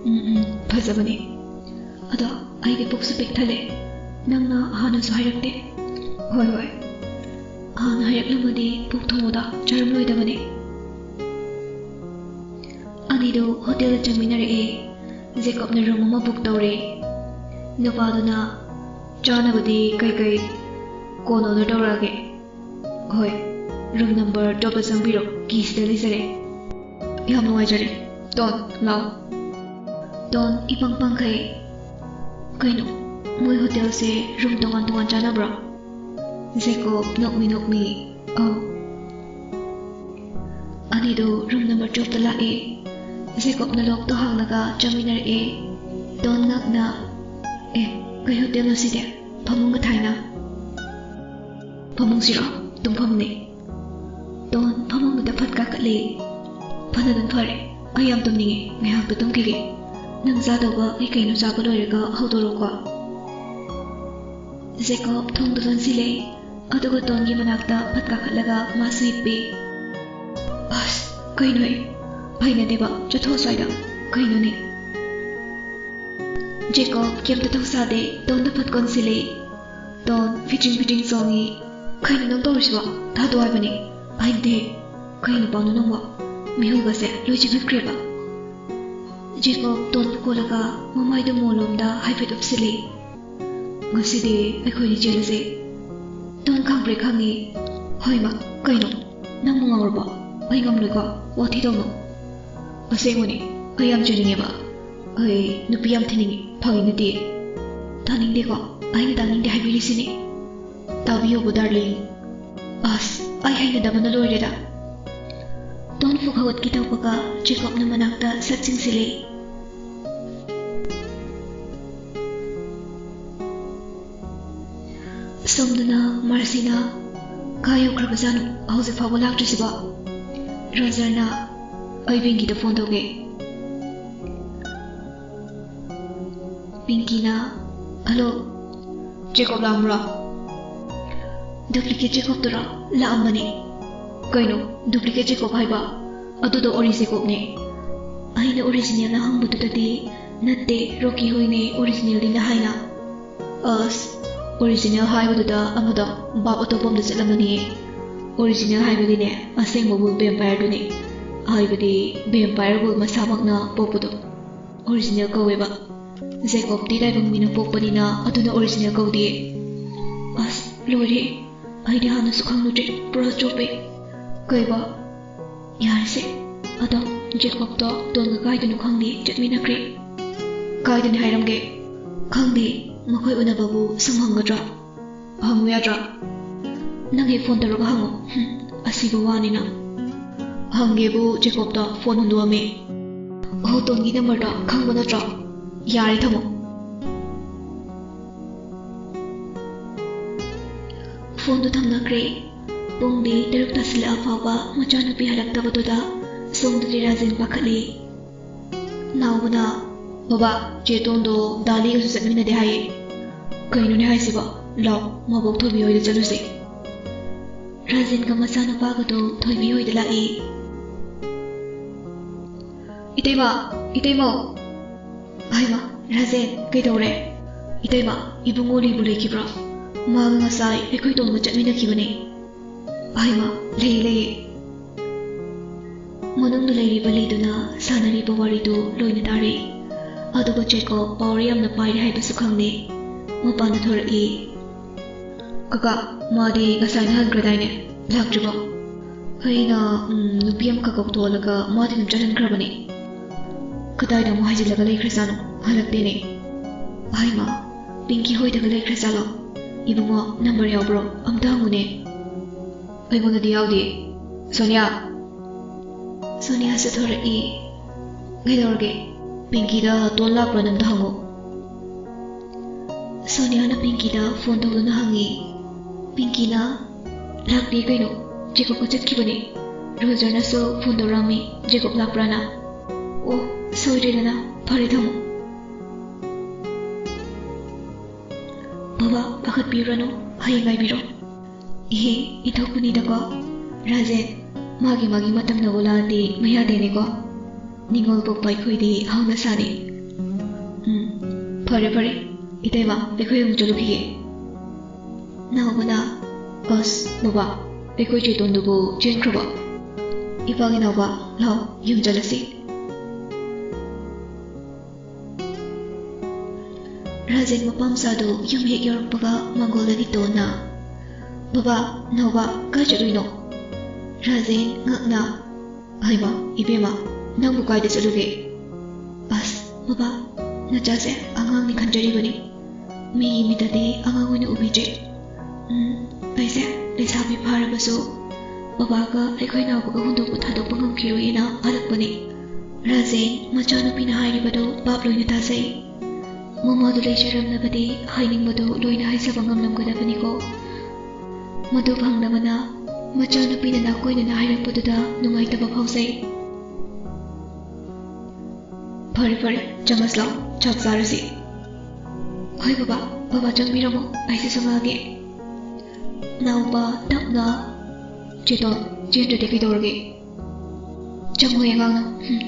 "ꯎꯝ, ꯎꯝ, ꯐꯖꯕꯅꯦ꯫ ꯑꯗꯣ ꯑꯩꯗꯤ ꯄꯨꯛꯁꯨ ꯄꯤꯛ ꯊꯜꯂꯦ꯫ ꯅꯪꯅ ꯍꯥꯟꯅꯁꯨ ꯍꯥꯏꯔꯛꯇꯦ꯫" "ꯍꯣꯏ, ꯍꯣꯏ, ꯍꯥꯟꯅ ꯍꯥꯏꯔꯛꯂꯝꯃꯗꯤ ꯄꯨꯛ ꯊꯣꯡꯕꯗ ꯆꯥꯔꯝꯂꯣꯏꯗꯕꯅꯦ꯫" ꯑꯅꯤꯗꯨ ꯍꯣꯇꯦꯜꯗ ꯆꯪꯃꯤꯟꯅꯔꯛꯑꯦ꯫ ꯖꯦꯀꯣꯕꯅ ꯔꯨꯝ ꯑꯃ ꯕꯨꯛ ꯇꯧꯔꯦ꯫ ꯅꯨꯄꯥꯗꯨꯅ, "ꯆꯥꯅꯕꯗꯤ ꯀꯩꯀꯩ ꯀꯣꯟꯅ ꯑꯣꯔꯗꯔ ꯇꯧꯔꯛꯑꯒꯦ?" "ꯍꯣꯏ, ꯔꯨꯝ ꯅꯝꯕꯔ ꯇꯨꯌꯦꯜꯞꯇ ꯆꯪꯕꯤꯔꯣ, ꯀꯤꯁꯤꯗ ꯂꯩꯖꯔꯦ꯫" "ꯌꯥꯝ ꯅꯨꯡꯉꯥꯏꯖꯔꯦ꯫ ꯇꯣꯟ, ꯂꯥꯎ꯫" ꯇꯣꯟ ꯏꯄꯪ ꯄꯪꯈꯩ, "ꯀꯩꯅꯣ, ꯃꯣꯏ ꯍꯣꯇꯦꯜꯁꯦ ꯔꯨꯝ ꯇꯣꯉꯥꯟ ꯇꯣꯉꯥꯟ ꯆꯥꯅꯕ꯭ꯔꯣ?" ꯖꯦꯀꯣꯕ ꯅꯣꯛꯃꯤ ꯅꯣꯛꯃꯤ, "ꯑꯧ꯫" ꯑꯅꯤꯗꯨ ꯔꯨꯝ ꯅꯝꯕꯔ ꯇꯨꯌꯦꯜꯞꯇ ꯂꯥꯛꯑꯦ꯫ ꯖꯦꯀꯣꯕꯅ ꯂꯣꯛꯇꯣ ꯍꯥꯡꯂꯒ ꯆꯪꯃꯤꯟꯅꯔꯛꯑꯦ꯫ ꯇꯣꯟ ꯉꯛꯅ, "ꯑꯦ, ꯀꯩ ꯍꯣꯇꯦꯜꯅꯣ ꯁꯤꯗꯤ? ꯐꯃꯨꯡꯒ ꯊꯥꯏꯅ?" "ꯐꯃꯨꯡꯁꯤꯔꯣ? ꯇꯨꯝꯐꯝꯅꯦ꯫" ꯇꯣꯟ ꯐꯃꯨꯡꯗꯨꯗ ꯐꯠ ꯀꯥꯈꯠꯂꯦ꯫ "ꯐꯅꯗꯨꯝ ꯐꯔꯦ꯫ ꯑꯩ ꯌꯥꯝ ꯇꯨꯝꯅꯤꯡꯉꯦ꯫ ꯉꯥꯏꯍꯥꯛꯇ ꯇꯨꯝꯈꯤꯒꯦ꯫ ꯅꯪ ꯆꯥꯗꯧꯕ ꯀꯩ ꯀꯩꯅꯣ ꯆꯥꯕ ꯂꯣꯏꯔꯒ ꯍꯧꯗꯣꯔꯛꯎꯀꯣ꯫" ꯖꯦꯀꯣꯕ ꯊꯣꯡꯗꯨ ꯂꯣꯟꯁꯤꯜꯂꯦ꯫ ꯑꯗꯨꯒ ꯇꯣꯟꯒꯤ ꯃꯅꯥꯛꯇ ꯐꯠ ꯀꯥꯈꯠꯂꯒ ꯃꯥꯁꯨ ꯍꯤꯞꯄꯦ꯫ "ꯑꯁ, ꯀꯩꯅꯣꯍꯦ? ꯍꯩꯅꯗꯦꯕ, ꯆꯠꯊꯣꯛꯑꯣ ꯁ꯭ꯋꯥꯏꯗ꯫ ꯀꯩꯅꯣꯅꯦ?" ꯖꯦꯀꯣꯕ ꯀꯩꯝꯇ ꯊꯧꯁꯥꯗꯦ, ꯇꯣꯟꯗ ꯐꯠ ꯀꯣꯟꯁꯤꯜꯂꯦ꯫ ꯇꯣꯟ ꯐꯤꯇ꯭ꯔꯤꯡ ꯐꯤꯇ꯭ꯔꯤꯡ ꯆꯣꯡꯉꯤ꯫ "ꯀꯩꯅꯣ ꯅꯪ ꯇꯧꯔꯤꯁꯤꯕꯣ? ꯊꯥꯗꯣꯛꯑꯣ ꯍꯥꯏꯕꯅꯦ꯫" "ꯍꯩꯅꯗꯦ꯫ ꯀꯩ ꯅꯨꯄꯥꯅꯣ ꯅꯪꯕꯣ? ꯃꯤꯍꯨꯜꯒꯁꯦ ꯂꯣꯏ ꯆꯤꯛꯈꯠꯈ꯭ꯔꯦꯕ꯫" ꯖꯦꯀꯣꯕ ꯇꯣꯟꯕꯨ ꯀꯣꯜꯂꯒ ꯃꯃꯥꯏꯗꯨ ꯃꯣꯟꯂꯣꯝꯗ ꯍꯥꯏꯐꯦꯠ ꯎꯞꯁꯤꯜꯂꯤ꯫ "ꯉꯁꯤꯗꯤ ꯑꯩꯈꯣꯏꯅꯤ ꯆꯦꯜꯂꯁꯦ꯫" ꯇꯣꯟ ꯈꯪꯄ꯭ꯔꯦꯛ ꯈꯪꯉꯤ꯫ ꯍꯣꯏ ꯃꯥ, ꯀꯩꯅꯣ? ꯅꯪꯕꯨ ꯉꯥꯎꯔꯕꯣ? ꯑꯩ ꯉꯝꯂꯣꯏꯀꯣ, ꯋꯥꯊꯤ ꯇꯧꯅꯨ꯫ ꯑꯁꯦꯡꯕꯅꯤ, ꯑꯩ ꯌꯥꯝ ꯆꯦꯟꯅꯤꯡꯉꯦꯕ꯫ ꯑꯩ ꯅꯨꯄꯤ ꯌꯥꯝ ꯊꯤꯅꯤꯡꯉꯤ, ꯐꯥꯒꯤ ꯅꯠꯇꯦ꯫ ꯇꯥꯅꯤꯡꯗꯦꯀꯣ, ꯑꯩꯅ ꯇꯥꯅꯤꯡꯗꯦ ꯍꯥꯏꯕꯤꯔꯤꯁꯤꯅꯤ꯫ ꯇꯥꯕꯤꯌꯣꯕ, ꯗꯥꯔꯂꯤꯡ꯫ ꯑꯁ, ꯑꯩ ꯍꯩꯅꯗꯕꯅ ꯂꯣꯏꯔꯦꯗ꯫ ꯇꯣꯟ ꯐꯨꯛ ꯍꯧꯒꯠꯀꯦ ꯇꯧꯕꯒ ꯖꯦꯀꯣꯕꯅ ꯃꯅꯥꯛꯇ ꯁꯠ ꯆꯤꯡꯁꯤꯜꯂꯤ꯫ ꯁꯣꯝꯗꯅ ꯃꯥꯔꯁꯤꯅ ꯀꯥꯏ ꯌꯧꯈ꯭ꯔꯕꯖꯥꯠꯅꯣ ꯍꯧꯖꯤꯛ ꯐꯥꯎꯕ ꯂꯥꯛꯇ꯭ꯔꯤꯁꯤꯕꯣ? ꯔꯣꯖꯔꯅ, "ꯑꯩ ꯄꯤꯡꯀꯤꯗ ꯐꯣꯟ ꯇꯧꯒꯦ꯫" ꯄꯤꯡꯀꯤꯅ, "ꯍꯜꯂꯣ, ꯖꯦꯀꯣꯕ ꯂꯥꯛꯑꯝꯕ꯭ꯔꯣ?" "ꯗꯨꯄ꯭ꯂꯤꯀꯦꯠ ꯖꯦꯀꯣꯕꯇꯨꯔꯣ? ꯂꯥꯛꯑꯝꯕꯅꯦ꯫" "ꯀꯩꯅꯣ, ꯗꯨꯄ꯭ꯂꯤꯀꯦꯠ ꯖꯦꯀꯣꯕ ꯍꯥꯏꯕ? ꯑꯗꯨꯗꯣ ꯑꯣꯔꯤ ꯖꯦꯀꯣꯕꯅꯦ꯫" "ꯑꯩꯅ ꯑꯣꯔꯤꯖꯤꯅꯦꯜꯅ ꯍꯪꯕꯗꯨꯗꯗꯤ, ꯅꯠꯇꯦ, ꯔꯣꯀꯤ ꯍꯣꯏꯅꯦ ꯑꯣꯔꯤꯖꯤꯅꯦꯜꯗꯤꯅ ꯍꯥꯏꯅ꯫" "ꯑꯁ, ꯑꯣꯔꯤꯖꯤꯅꯦꯜ ꯍꯥꯏꯕꯗꯨꯗ ꯑꯃꯗꯣ ꯚꯥꯞ ꯑꯇꯣꯞꯄ ꯑꯃꯗ ꯆꯠꯂꯝꯃꯅꯤꯌꯦ꯫ ꯑꯣꯔꯤꯖꯤꯅꯦꯜ ꯍꯥꯏꯕꯗꯤꯅꯦ, ꯑꯁꯦꯡꯕ ꯋꯨꯜꯐ ꯚꯦꯝꯄꯥꯌꯔꯗꯨꯅꯦ꯫ ꯍꯥꯏꯕꯗꯤ ꯚꯦꯝꯄꯥꯌꯔ ꯋꯨꯜꯐ ꯃꯁꯥꯃꯛꯅ ꯄꯣꯛꯄꯗꯣ ꯑꯣꯔꯤꯖꯤꯅꯦꯜ ꯀꯧꯋꯦꯕ꯫ ꯖꯦꯀꯣꯕꯇꯤ ꯇꯥꯏꯕꯪ ꯃꯤꯅ ꯄꯣꯛꯄꯅꯤꯅ ꯑꯗꯨꯅ ꯑꯣꯔꯤꯖꯤꯅꯦꯜ ꯀꯧꯗꯤꯌꯦ꯫" "ꯑꯁ, ꯂꯣꯏꯔꯦ꯫ ꯑꯩꯗꯤ ꯍꯥꯟꯅꯁꯨ ꯈꯪꯂꯨꯗ꯭ꯔꯦ꯫ ꯄꯨꯔꯥ ꯆꯣꯞꯄꯦ꯫" "ꯀꯩꯕ?" "ꯌꯥꯔꯦꯁꯦ꯫ ꯑꯗꯣ ꯖꯦꯀꯣꯕꯇꯣ ꯇꯣꯟꯒ ꯀꯥꯏꯗꯅꯣ ꯈꯪꯗꯦ, ꯆꯠꯃꯤꯟꯅꯈ꯭ꯔꯦ꯫" "ꯀꯥꯏꯗꯅꯤ ꯍꯥꯏꯔꯝꯒꯦ?" "ꯈꯪꯗꯦ꯫ ꯃꯈꯣꯏ ꯎꯅꯕꯕꯨ ꯁꯪ ꯍꯪꯒꯗ꯭ꯔꯣ? ꯍꯪꯉꯨ ꯌꯥꯗ꯭ꯔꯣ?" "ꯅꯪ ꯍꯦꯛ ꯐꯣꯟ ꯇꯧꯔꯒ ꯍꯪꯉꯣ꯫" "ꯍꯨꯝ, ꯑꯁꯤꯕꯨ ꯋꯥꯅꯤꯅ꯫" "ꯍꯪꯒꯦꯕꯨ ꯖꯦꯀꯣꯕꯇꯣ ꯐꯣꯟ ꯍꯨꯟꯗꯣꯛꯑꯝꯃꯦ꯫" "ꯑꯣ, ꯇꯣꯟꯒꯤ ꯅꯝꯕꯔꯗꯣ ꯈꯪꯕ ꯅꯠꯇ꯭ꯔꯣ? ꯌꯥꯔꯦ, ꯊꯝꯃꯣ꯫" ꯐꯣꯟꯗꯨ ꯊꯝꯅꯈ꯭ꯔꯦ꯫ ꯄꯨꯡꯗꯤ ꯇꯔꯨꯛ ꯇꯥꯁꯤꯜꯂꯛꯑ ꯐꯥꯎꯕ ꯃꯆꯥꯅꯨꯄꯤ ꯍꯜꯂꯛꯇꯕꯗꯨꯗ ꯁꯣꯝꯗꯗꯤ ꯔꯥꯖꯦꯟ ꯄꯥꯈꯠꯂꯤ꯫ ꯂꯥꯎꯕꯅ, "ꯕꯕꯥ, ꯆꯦ ꯇꯣꯟꯗꯣ ꯗꯥꯂꯤꯒꯁꯨ ꯆꯠꯃꯤꯟꯅꯗꯦ ꯍꯥꯏꯌꯦ꯫" "ꯀꯩꯅꯣꯅꯦ ꯍꯥꯏꯁꯤꯕꯣ? ꯂꯥꯎ, ꯃꯕꯣꯛ ꯊꯣꯏꯕꯤ ꯍꯣꯏꯗ ꯆꯠꯂꯨꯁꯦ꯫" ꯔꯥꯖꯦꯟꯒ ꯃꯆꯥꯅꯨꯄꯥꯒꯗꯣ ꯊꯣꯏꯕꯤ ꯍꯣꯏꯗ ꯂꯥꯛꯏ꯫ "ꯏꯇꯩꯃ, ꯏꯇꯩꯃꯧ!" "ꯍꯥꯏꯃ, ꯔꯥꯖꯦꯟ, ꯀꯩꯗꯧꯔꯦ?" "ꯏꯇꯩꯃ, ꯏꯕꯨꯡꯉꯣ ꯂꯤꯕꯨ ꯂꯩꯈꯤꯕ꯭ꯔꯣ? ꯃꯥꯒ ꯉꯁꯥꯏ ꯑꯩꯈꯣꯏ ꯇꯣꯟꯒ ꯆꯠꯃꯤꯟꯅꯈꯤꯕꯅꯦ꯫" "ꯍꯥꯏꯃ, ꯂꯩ, ꯂꯩꯌꯦ꯫" ꯃꯅꯨꯡꯗ ꯂꯩꯔꯤꯕ ꯂꯤꯗꯨꯅ ꯁꯥꯟꯅꯔꯤꯕ ꯋꯥꯔꯤꯗꯨ ꯂꯣꯏꯅ ꯇꯥꯔꯦ꯫ ꯑꯗꯨꯒ ꯖꯦꯀꯣꯕ ꯄꯥꯋꯔ ꯌꯥꯝꯅ ꯄꯥꯏꯔꯦ ꯍꯥꯏꯕꯁꯨ ꯈꯪꯂꯦ꯫ ꯃꯄꯥꯟꯗ ꯊꯣꯔꯛꯏ꯫ "ꯀꯀꯥ, ꯃꯥꯗꯤ ꯉꯁꯥꯏꯅ ꯍꯟꯈ꯭ꯔꯗꯥꯏꯅꯦ?" ꯂꯥꯛꯇ꯭ꯔꯤꯕꯣ? ꯑꯩꯅ, ꯎꯝ, ꯅꯨꯄꯤ ꯑꯃꯈꯛ ꯀꯧꯊꯣꯛꯍꯜꯂꯒ ꯃꯥꯗꯤ ꯑꯗꯨꯝ ꯆꯠꯍꯟꯈ꯭ꯔꯕꯅꯦ꯫ ꯀꯗꯥꯏꯗ ꯑꯃꯨꯛ ꯍꯥꯏꯖꯤꯜꯂꯒ ꯂꯩꯈ꯭ꯔꯖꯥꯠꯅꯣ? ꯍꯜꯂꯛꯇꯦꯅꯦ꯫ ꯍꯥꯏꯃ, ꯄꯤꯡꯀꯤ ꯍꯣꯏꯗꯒ ꯂꯩꯈ꯭ꯔꯖꯥꯠꯂꯣ? ꯏꯕꯨꯡꯉꯣ, ꯅꯝꯕꯔ ꯌꯥꯎꯕ꯭ꯔꯣ? ꯑꯝꯇ ꯍꯪꯉꯨꯅꯦ꯫ ꯑꯩꯉꯣꯟꯗꯗꯤ ꯌꯥꯎꯗꯦ꯫ ꯁꯣꯅꯤꯌꯥ! ꯁꯣꯅꯤꯌꯥꯁꯨ ꯊꯣꯔꯛꯏ꯫ ꯀꯩꯗꯧꯔꯒꯦ? ꯄꯤꯡꯀꯤꯗ ꯇꯣꯟ ꯂꯥꯛꯄ꯭ꯔꯥ ꯑꯝꯇ ꯍꯪꯉꯨ꯫ ꯁꯣꯅꯤꯌꯥꯅ ꯄꯤꯡꯀꯤꯗ ꯐꯣꯟ ꯇꯧꯗꯨꯅ ꯍꯪꯉꯤ꯫ ꯄꯤꯡꯀꯤꯅ, "ꯂꯥꯛꯇꯦ ꯀꯩꯅꯣ, ꯖꯦꯀꯣꯕꯀ ꯆꯠꯈꯤꯕꯅꯦ꯫ ꯔꯣꯖꯔꯅꯁꯨ ꯐꯣꯟ ꯇꯧꯔꯛꯑꯝꯃꯤ, ꯖꯦꯀꯣꯕ ꯂꯥꯛꯄ꯭ꯔꯥꯅ꯫ ꯑꯣ, ꯁꯣꯏꯗ꯭ꯔꯦꯗꯅ, ꯐꯔꯦ ꯊꯝꯃꯣ꯫ ꯕꯕꯥ, ꯄꯥꯈꯠꯄꯤꯔꯨꯔꯅꯨ, ꯍꯌꯦꯡ ꯉꯥꯏꯕꯤꯔꯣ꯫" "ꯏꯍꯦ, ꯏꯊꯣꯛꯄꯅꯤꯗꯀꯣ꯫ ꯔꯥꯖꯦꯟ, ꯃꯥꯒꯤ ꯃꯥꯒꯤ ꯃꯇꯝꯅꯕꯨ ꯂꯥꯛꯑꯗꯤ ꯃꯌꯥꯗꯦꯅꯦꯀꯣ꯫ ꯅꯤꯡꯉꯣꯜ ꯄꯣꯛꯄ ꯑꯩꯈꯣꯏꯗꯤ ꯍꯧꯅ ꯁꯥꯅꯤ꯫" "ꯎꯝ, ꯐꯔꯦ, ꯐꯔꯦ꯫ ꯏꯇꯩꯃ, ꯑꯩꯈꯣꯏ ꯑꯃꯨꯛ ꯆꯠꯂꯨꯈꯤꯒꯦ꯫" ꯅꯥꯎꯕꯅ, "ꯑꯁ, ꯕꯕꯥ, ꯑꯩꯈꯣꯏ ꯆꯦꯇꯣꯟꯗꯨꯕꯨ ꯆꯦꯟꯈ꯭ꯔꯕ? ꯏꯄꯥꯒꯤ ꯅꯥꯎꯕ, ꯂꯥꯎ, ꯌꯨꯝ ꯆꯠꯂꯁꯤ꯫" ꯔꯥꯖꯦꯟ ꯃꯄꯥ ꯃꯆꯥꯗꯨ ꯌꯨꯝ ꯍꯦꯛ ꯌꯧꯔꯛꯄꯒ ꯃꯥꯡꯒꯣꯜꯗꯒꯤ ꯇꯣꯟꯅ, "ꯕꯕꯥ, ꯅꯥꯎꯕ, ꯀꯥꯏ ꯆꯠꯂꯨꯏꯅꯣ?" ꯔꯥꯖꯦꯟ ꯉꯛꯅ, "ꯍꯩꯃꯥ, ꯏꯕꯦꯝꯃ, ꯅꯪꯕꯨ ꯀꯥꯏꯗ ꯆꯠꯂꯨꯒꯦ?" "ꯑꯁ, ꯕꯕꯥ, ꯅꯆꯥꯁꯦ ꯑꯉꯥꯡꯅꯤ ꯈꯟꯖꯔꯤꯕꯅꯤ꯫ ꯃꯤꯒꯤ ꯃꯤꯠꯇꯗꯤ ꯑꯉꯥꯡ ꯑꯣꯏꯅ ꯎꯕꯤꯗ꯭ꯔꯦ꯫ ꯎꯝ, ꯑꯩꯁꯦ ꯂꯩꯁꯥꯕꯤ ꯐꯥꯔꯕꯁꯨ ꯕꯕꯥꯒ ꯑꯩꯈꯣꯏ ꯅꯥꯎꯕꯒ ꯍꯨꯟꯗꯣꯛꯄ ꯊꯥꯗꯣꯛꯄ ꯉꯝꯈꯤꯔꯣꯏꯅ ꯍꯜꯂꯛꯄꯅꯤ꯫" ꯔꯥꯖꯦꯟ ꯃꯆꯥꯅꯨꯄꯤꯅ ꯍꯥꯏꯔꯤꯕꯗꯨ ꯚꯥꯞ ꯂꯣꯏꯅ ꯇꯥꯖꯩ꯫ ꯃꯃꯥꯗꯨ ꯂꯩꯖꯔꯝꯂꯕꯗꯤ ꯍꯥꯏꯅꯤꯡꯕꯗꯨ ꯂꯣꯏꯅ ꯍꯥꯏꯖꯕ ꯉꯝꯂꯝꯒꯗꯕꯅꯤꯀꯣ꯫ ꯃꯗꯨ ꯐꯪꯂꯕꯅ ꯃꯆꯥꯅꯨꯄꯤꯅ ꯅꯥꯀꯣꯏꯅꯅ ꯍꯥꯏꯔꯛꯄꯗꯨꯗ ꯅꯨꯡꯉꯥꯏꯇꯕ ꯐꯥꯎꯖꯩ꯫ "ꯐꯔꯦ, ꯐꯔꯦ, ꯆꯪꯉꯁꯤ ꯂꯥꯎ, ꯆꯥꯛ ꯆꯥꯔꯁꯤ꯫" "ꯍꯣꯏ ꯕꯕꯥ, ꯕꯕꯥ ꯆꯪꯕꯤꯔꯝꯃꯣ, ꯑꯩꯁꯨ ꯆꯪꯉꯛꯑꯒꯦ꯫" ꯅꯥꯎꯕ ꯇꯞꯅ, "ꯆꯦꯇꯣꯟ, ꯆꯦꯟꯗ꯭ꯔꯗꯤ ꯀꯩꯗꯧꯔꯒꯦ? ꯆꯪꯉꯣꯏ ꯑꯉꯥꯡꯅ꯫" ꯍꯨꯝ꯫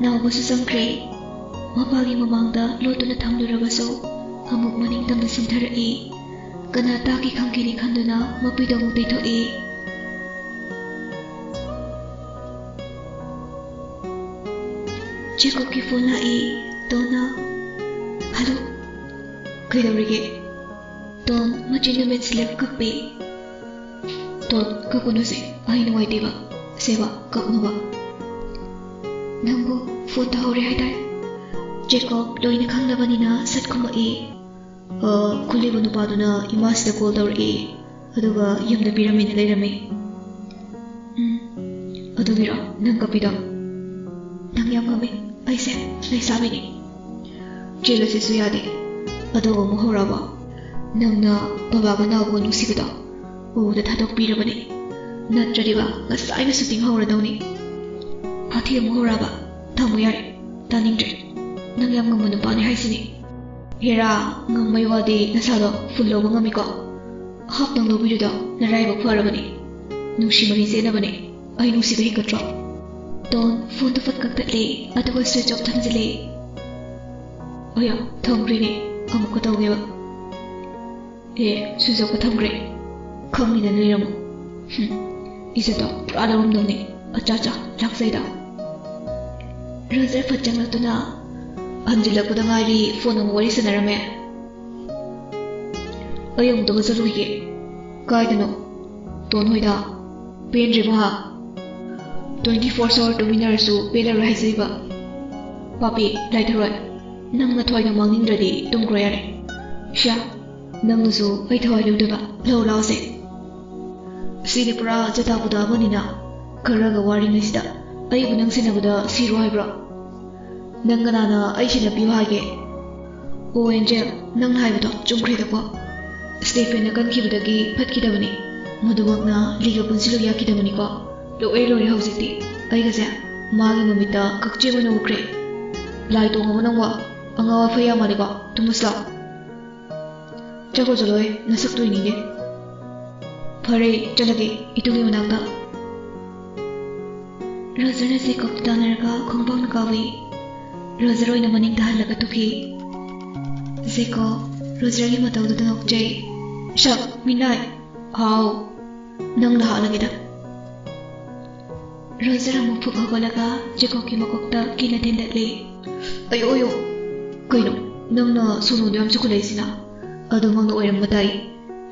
ꯅꯥꯎꯕꯁꯨ ꯆꯪꯈ꯭ꯔꯦ꯫ ꯃꯄꯥꯒꯤ ꯃꯃꯥꯡꯗ ꯂꯣꯠꯇꯨꯅ ꯊꯝꯂꯨꯔꯕꯁꯨ ꯑꯃꯨꯛ ꯃꯅꯤꯡ ꯇꯝꯅ ꯆꯤꯟꯊꯔꯛꯏ꯫ ꯀꯅꯥ ꯇꯥꯒꯦ ꯈꯪꯒꯦꯅꯤ ꯈꯟꯗꯨꯅ ꯃꯄꯤꯗꯣ ꯑꯃꯨꯛ ꯇꯩꯊꯣꯛꯏ꯫ ꯖꯦꯀꯣꯕꯀꯤ ꯐꯣꯟ ꯂꯥꯛꯏ꯫ ꯇꯣꯟꯅ, "ꯍꯜꯂꯣ꯫" "ꯀꯩꯗꯧꯔꯤꯒꯦ?" ꯇꯣꯟ ꯃꯆꯤꯟ ꯃꯃꯤꯠꯁꯤꯜꯂꯒ ꯀꯞꯄꯤ꯫ ꯇꯣꯟ, ꯀꯞꯀꯅꯨꯁꯦ, ꯑꯩ ꯅꯨꯡꯉꯥꯏꯇꯦꯕ꯫ ꯁꯦꯕ, ꯀꯞꯅꯨꯕ꯫ ꯅꯪꯕꯨ ꯐꯣꯟ ꯇꯧꯍꯧꯔꯦ ꯍꯥꯏꯗꯥꯏ? ꯖꯦꯀꯣꯕ ꯂꯣꯏꯅ ꯈꯪꯂꯕꯅꯤꯅ ꯁꯠ ꯈꯨꯝꯃꯛꯏ꯫ "ꯑ, ꯈꯨꯜꯂꯤꯕ ꯅꯨꯄꯥꯗꯨꯅ ꯏꯃꯥꯁꯤꯗ ꯀꯣꯜ ꯇꯧꯔꯛꯏ, ꯑꯗꯨꯒ ꯌꯨꯝꯗ ꯄꯤꯔꯝꯃꯦꯅ ꯂꯩꯔꯝꯃꯤ꯫" "ꯎꯝ, ꯑꯗꯨꯒꯤꯔꯣ ꯅꯪ ꯀꯞꯄꯤꯗꯣ? ꯅꯪ ꯌꯥꯝ ꯉꯝꯃꯤ꯫ ꯑꯩꯁꯦ ꯂꯩꯁꯥꯕꯤꯅꯤ꯫ ꯆꯦꯜꯂꯁꯤꯁꯨ ꯌꯥꯗꯦ꯫ ꯑꯗꯣ ꯑꯃꯨꯛ ꯍꯧꯔꯛꯑꯕꯣ? ꯅꯪꯅ ꯕꯕꯥꯒ ꯅꯥꯎꯕꯒ ꯅꯨꯡꯁꯤꯕꯗꯣ ꯎꯕꯗ ꯊꯥꯗꯣꯛꯄꯤꯔꯕꯅꯤ꯫ ꯅꯠꯇ꯭ꯔꯗꯤꯕ ꯉꯁꯥꯏꯅ ꯁꯨꯇꯤꯡ ꯍꯧꯔꯗꯧꯅꯤ꯫ ꯍꯥꯊꯤ ꯑꯃꯨꯛ ꯍꯧꯔꯛꯑꯕ? ꯊꯝꯃꯨ ꯌꯥꯔꯦ꯫ ꯇꯥꯅꯤꯡꯗ꯭ꯔꯦ꯫ ꯅꯪ ꯌꯥꯝ ꯉꯝꯕ ꯅꯨꯄꯥꯅꯤ ꯍꯥꯏꯁꯤꯅꯤ꯫ ꯍꯦꯔꯥ, ꯉꯝꯕꯩ ꯋꯥꯗꯤ ꯅꯁꯥꯗꯣ ꯐꯨꯜ ꯂꯧꯕ ꯉꯝꯃꯤꯀꯣ꯫ ꯍꯥꯞꯇꯪ ꯂꯧꯕꯤꯔꯤꯗꯣ ꯅꯔꯥꯏꯕꯛ ꯐꯔꯕꯅꯤ꯫ ꯅꯨꯡꯁꯤ ꯃꯔꯤ ꯆꯦꯠꯅꯕꯅꯤ꯫ ꯑꯩ ꯅꯨꯡꯁꯤꯕ ꯍꯦꯟꯒꯠꯇ꯭ꯔꯣ?" ꯇꯣꯟ ꯐꯣꯟꯗꯨ ꯐꯠ ꯀꯛꯊꯠꯂꯦ, ꯑꯗꯨꯒ ꯁ꯭ꯋꯤꯆ ꯑꯣꯐ ꯊꯝꯖꯤꯜꯂꯦ꯫ "ꯑꯌꯥ, ꯊꯝꯈ꯭ꯔꯦꯅꯦ꯫ ꯑꯃꯨꯛꯀ ꯇꯧꯒꯦꯕ꯫ ꯑꯦ, ꯁ꯭ꯋꯤꯆ ꯑꯣꯐꯀ ꯊꯝꯈ꯭ꯔꯦ꯫ ꯈꯪꯉꯤꯗꯅ ꯂꯩꯔꯝꯃꯣ꯫ ꯍꯨꯝ, ꯏꯖꯠꯇꯣ ꯄꯨꯔꯥ ꯂꯧꯔꯝꯗꯧꯅꯤ꯫ ꯑꯆꯥ ꯆꯥ, ꯂꯥꯛꯆꯩꯗ꯫" ꯔꯣꯖꯔ ꯐꯠ ꯆꯪꯂꯛꯇꯨꯅ, "ꯍꯟꯖꯤꯜꯂꯛꯄꯗ ꯉꯥꯏꯔꯤ, ꯐꯣꯟ ꯑꯃꯨꯛ ꯋꯥꯔꯤ ꯁꯥꯟꯅꯔꯝꯃꯦ꯫" "ꯑꯩ ꯑꯃꯨꯛꯇꯒ ꯆꯠꯂꯨꯈꯤꯒꯦ꯫" "ꯀꯥꯏꯗꯅꯣ?" "ꯇꯣꯟ ꯍꯣꯏꯗ꯫" "ꯄꯦꯟꯗ꯭ꯔꯤꯕ?" "Twenty four hour ꯇꯨꯃꯤꯟꯅꯔꯁꯨ ꯄꯦꯜꯂꯔꯣꯏ ꯍꯥꯏꯖꯔꯤꯕ꯫" "ꯄꯥꯄꯤ, ꯂꯥꯏꯊꯔꯣꯏ, ꯅꯪ ꯅꯊ꯭ꯋꯥꯏꯗꯣ ꯃꯥꯡꯅꯤꯡꯗ꯭ꯔꯗꯤ ꯇꯨꯝꯈ꯭ꯔꯣ ꯌꯥꯔꯦ꯫" "ꯁ꯭ꯌꯥ, ꯅꯪꯅꯁꯨ ꯑꯩ ꯊꯋꯥꯏ ꯂꯧꯗꯣꯏꯕ? ꯂꯧ ꯂꯥꯎꯁꯦ꯫" "ꯁꯤꯗꯤ ꯄꯨꯔꯥ ꯆꯇꯥ ꯄꯨꯇꯥ ꯑꯃꯅꯤꯅ꯫ ꯈꯔꯒ ꯋꯥꯔꯤꯉꯩꯁꯤꯗ ꯑꯩꯕꯨ ꯅꯪ ꯁꯦꯟꯅꯕꯗ ꯁꯤꯔꯣ ꯍꯥꯏꯕ꯭ꯔꯣ? ꯅꯪ ꯀꯅꯥꯅ ꯑꯩ ꯁꯦꯟꯅꯕꯤꯌꯨ ꯍꯥꯏꯒꯦ?" "ꯑꯣ ꯑꯦꯟꯖꯦꯜ, ꯅꯪꯅ ꯍꯥꯏꯕꯗꯣ ꯆꯨꯝꯈ꯭ꯔꯦꯗꯀꯣ꯫ ꯁ꯭ꯇꯦꯐꯦꯟꯅ ꯀꯟꯈꯤꯕꯗꯒꯤ ꯐꯠꯈꯤꯗꯕꯅꯤ꯫ ꯃꯗꯨꯃꯛꯅ ꯂꯤꯒ ꯄꯨꯟꯁꯤꯜꯂꯨ ꯌꯥꯈꯤꯗꯕꯅꯤꯀꯣ꯫ ꯂꯣꯏꯔꯦ, ꯂꯣꯏꯔꯦ ꯍꯧꯖꯤꯛꯇꯤ꯫ ꯑꯩꯒꯁꯦ ꯃꯥꯒꯤ ꯃꯃꯤꯠꯇ ꯀꯛꯆꯦꯡ ꯑꯣꯏꯅ ꯎꯈ꯭ꯔꯦ꯫ ꯂꯥꯏ ꯇꯣꯡꯉꯕꯣ ꯅꯪꯕꯣ? ꯑꯉꯥꯎ ꯑꯐꯩ ꯌꯥꯝ ꯃꯥꯜꯂꯤꯀꯣ꯫ ꯇꯨꯝꯃꯁꯤ ꯂꯥꯎ꯫" "ꯆꯠꯈ꯭ꯔꯣ ꯆꯠꯂꯣꯍꯦ, ꯅꯁꯛꯇꯨ ꯌꯦꯡꯅꯤꯡꯗꯦ꯫" "ꯐꯔꯦ, ꯆꯠꯂꯒꯦ, ꯏꯇꯨꯒꯤ ꯃꯅꯥꯛꯇ꯫" ꯔꯣꯖꯔꯅ ꯖꯦꯀꯣꯕꯇ ꯇꯥꯟꯅꯔꯒ ꯈꯣꯡꯄꯥꯛꯅ ꯀꯥꯎꯏ꯫ ꯔꯣꯖꯔ ꯑꯣꯏꯅ ꯃꯅꯤꯡꯗ ꯍꯜꯂꯒ ꯇꯨꯈꯤ꯫ ꯖꯦꯀꯣꯕ ꯔꯣꯖꯔꯒꯤ ꯃꯇꯧꯗꯨꯗ ꯅꯣꯛꯆꯩ꯫ "ꯁꯛ, ꯃꯤꯅꯥꯏ꯫ ꯍꯥꯎ, ꯅꯪꯅ ꯍꯥꯠꯂꯒꯦꯗ꯫" ꯔꯣꯖꯔ ꯑꯃꯨꯛ ꯐꯨꯛ ꯍꯧꯒꯠꯂꯒ ꯖꯦꯀꯣꯕꯀꯤ ꯃꯀꯣꯛꯇ ꯀꯤꯅ ꯊꯤꯟꯗꯠꯂꯤ꯫ "ꯑꯌꯣ, ꯑꯌꯣ꯫ ꯀꯩꯅꯣ, ꯅꯪꯅ ꯁꯣꯅꯣꯗꯣ ꯌꯥꯝ ꯆꯨꯈꯠꯂꯛꯏꯁꯤꯅ? ꯑꯗꯨꯃꯛꯅ ꯑꯣꯏꯔꯝꯕ ꯇꯥꯏ꯫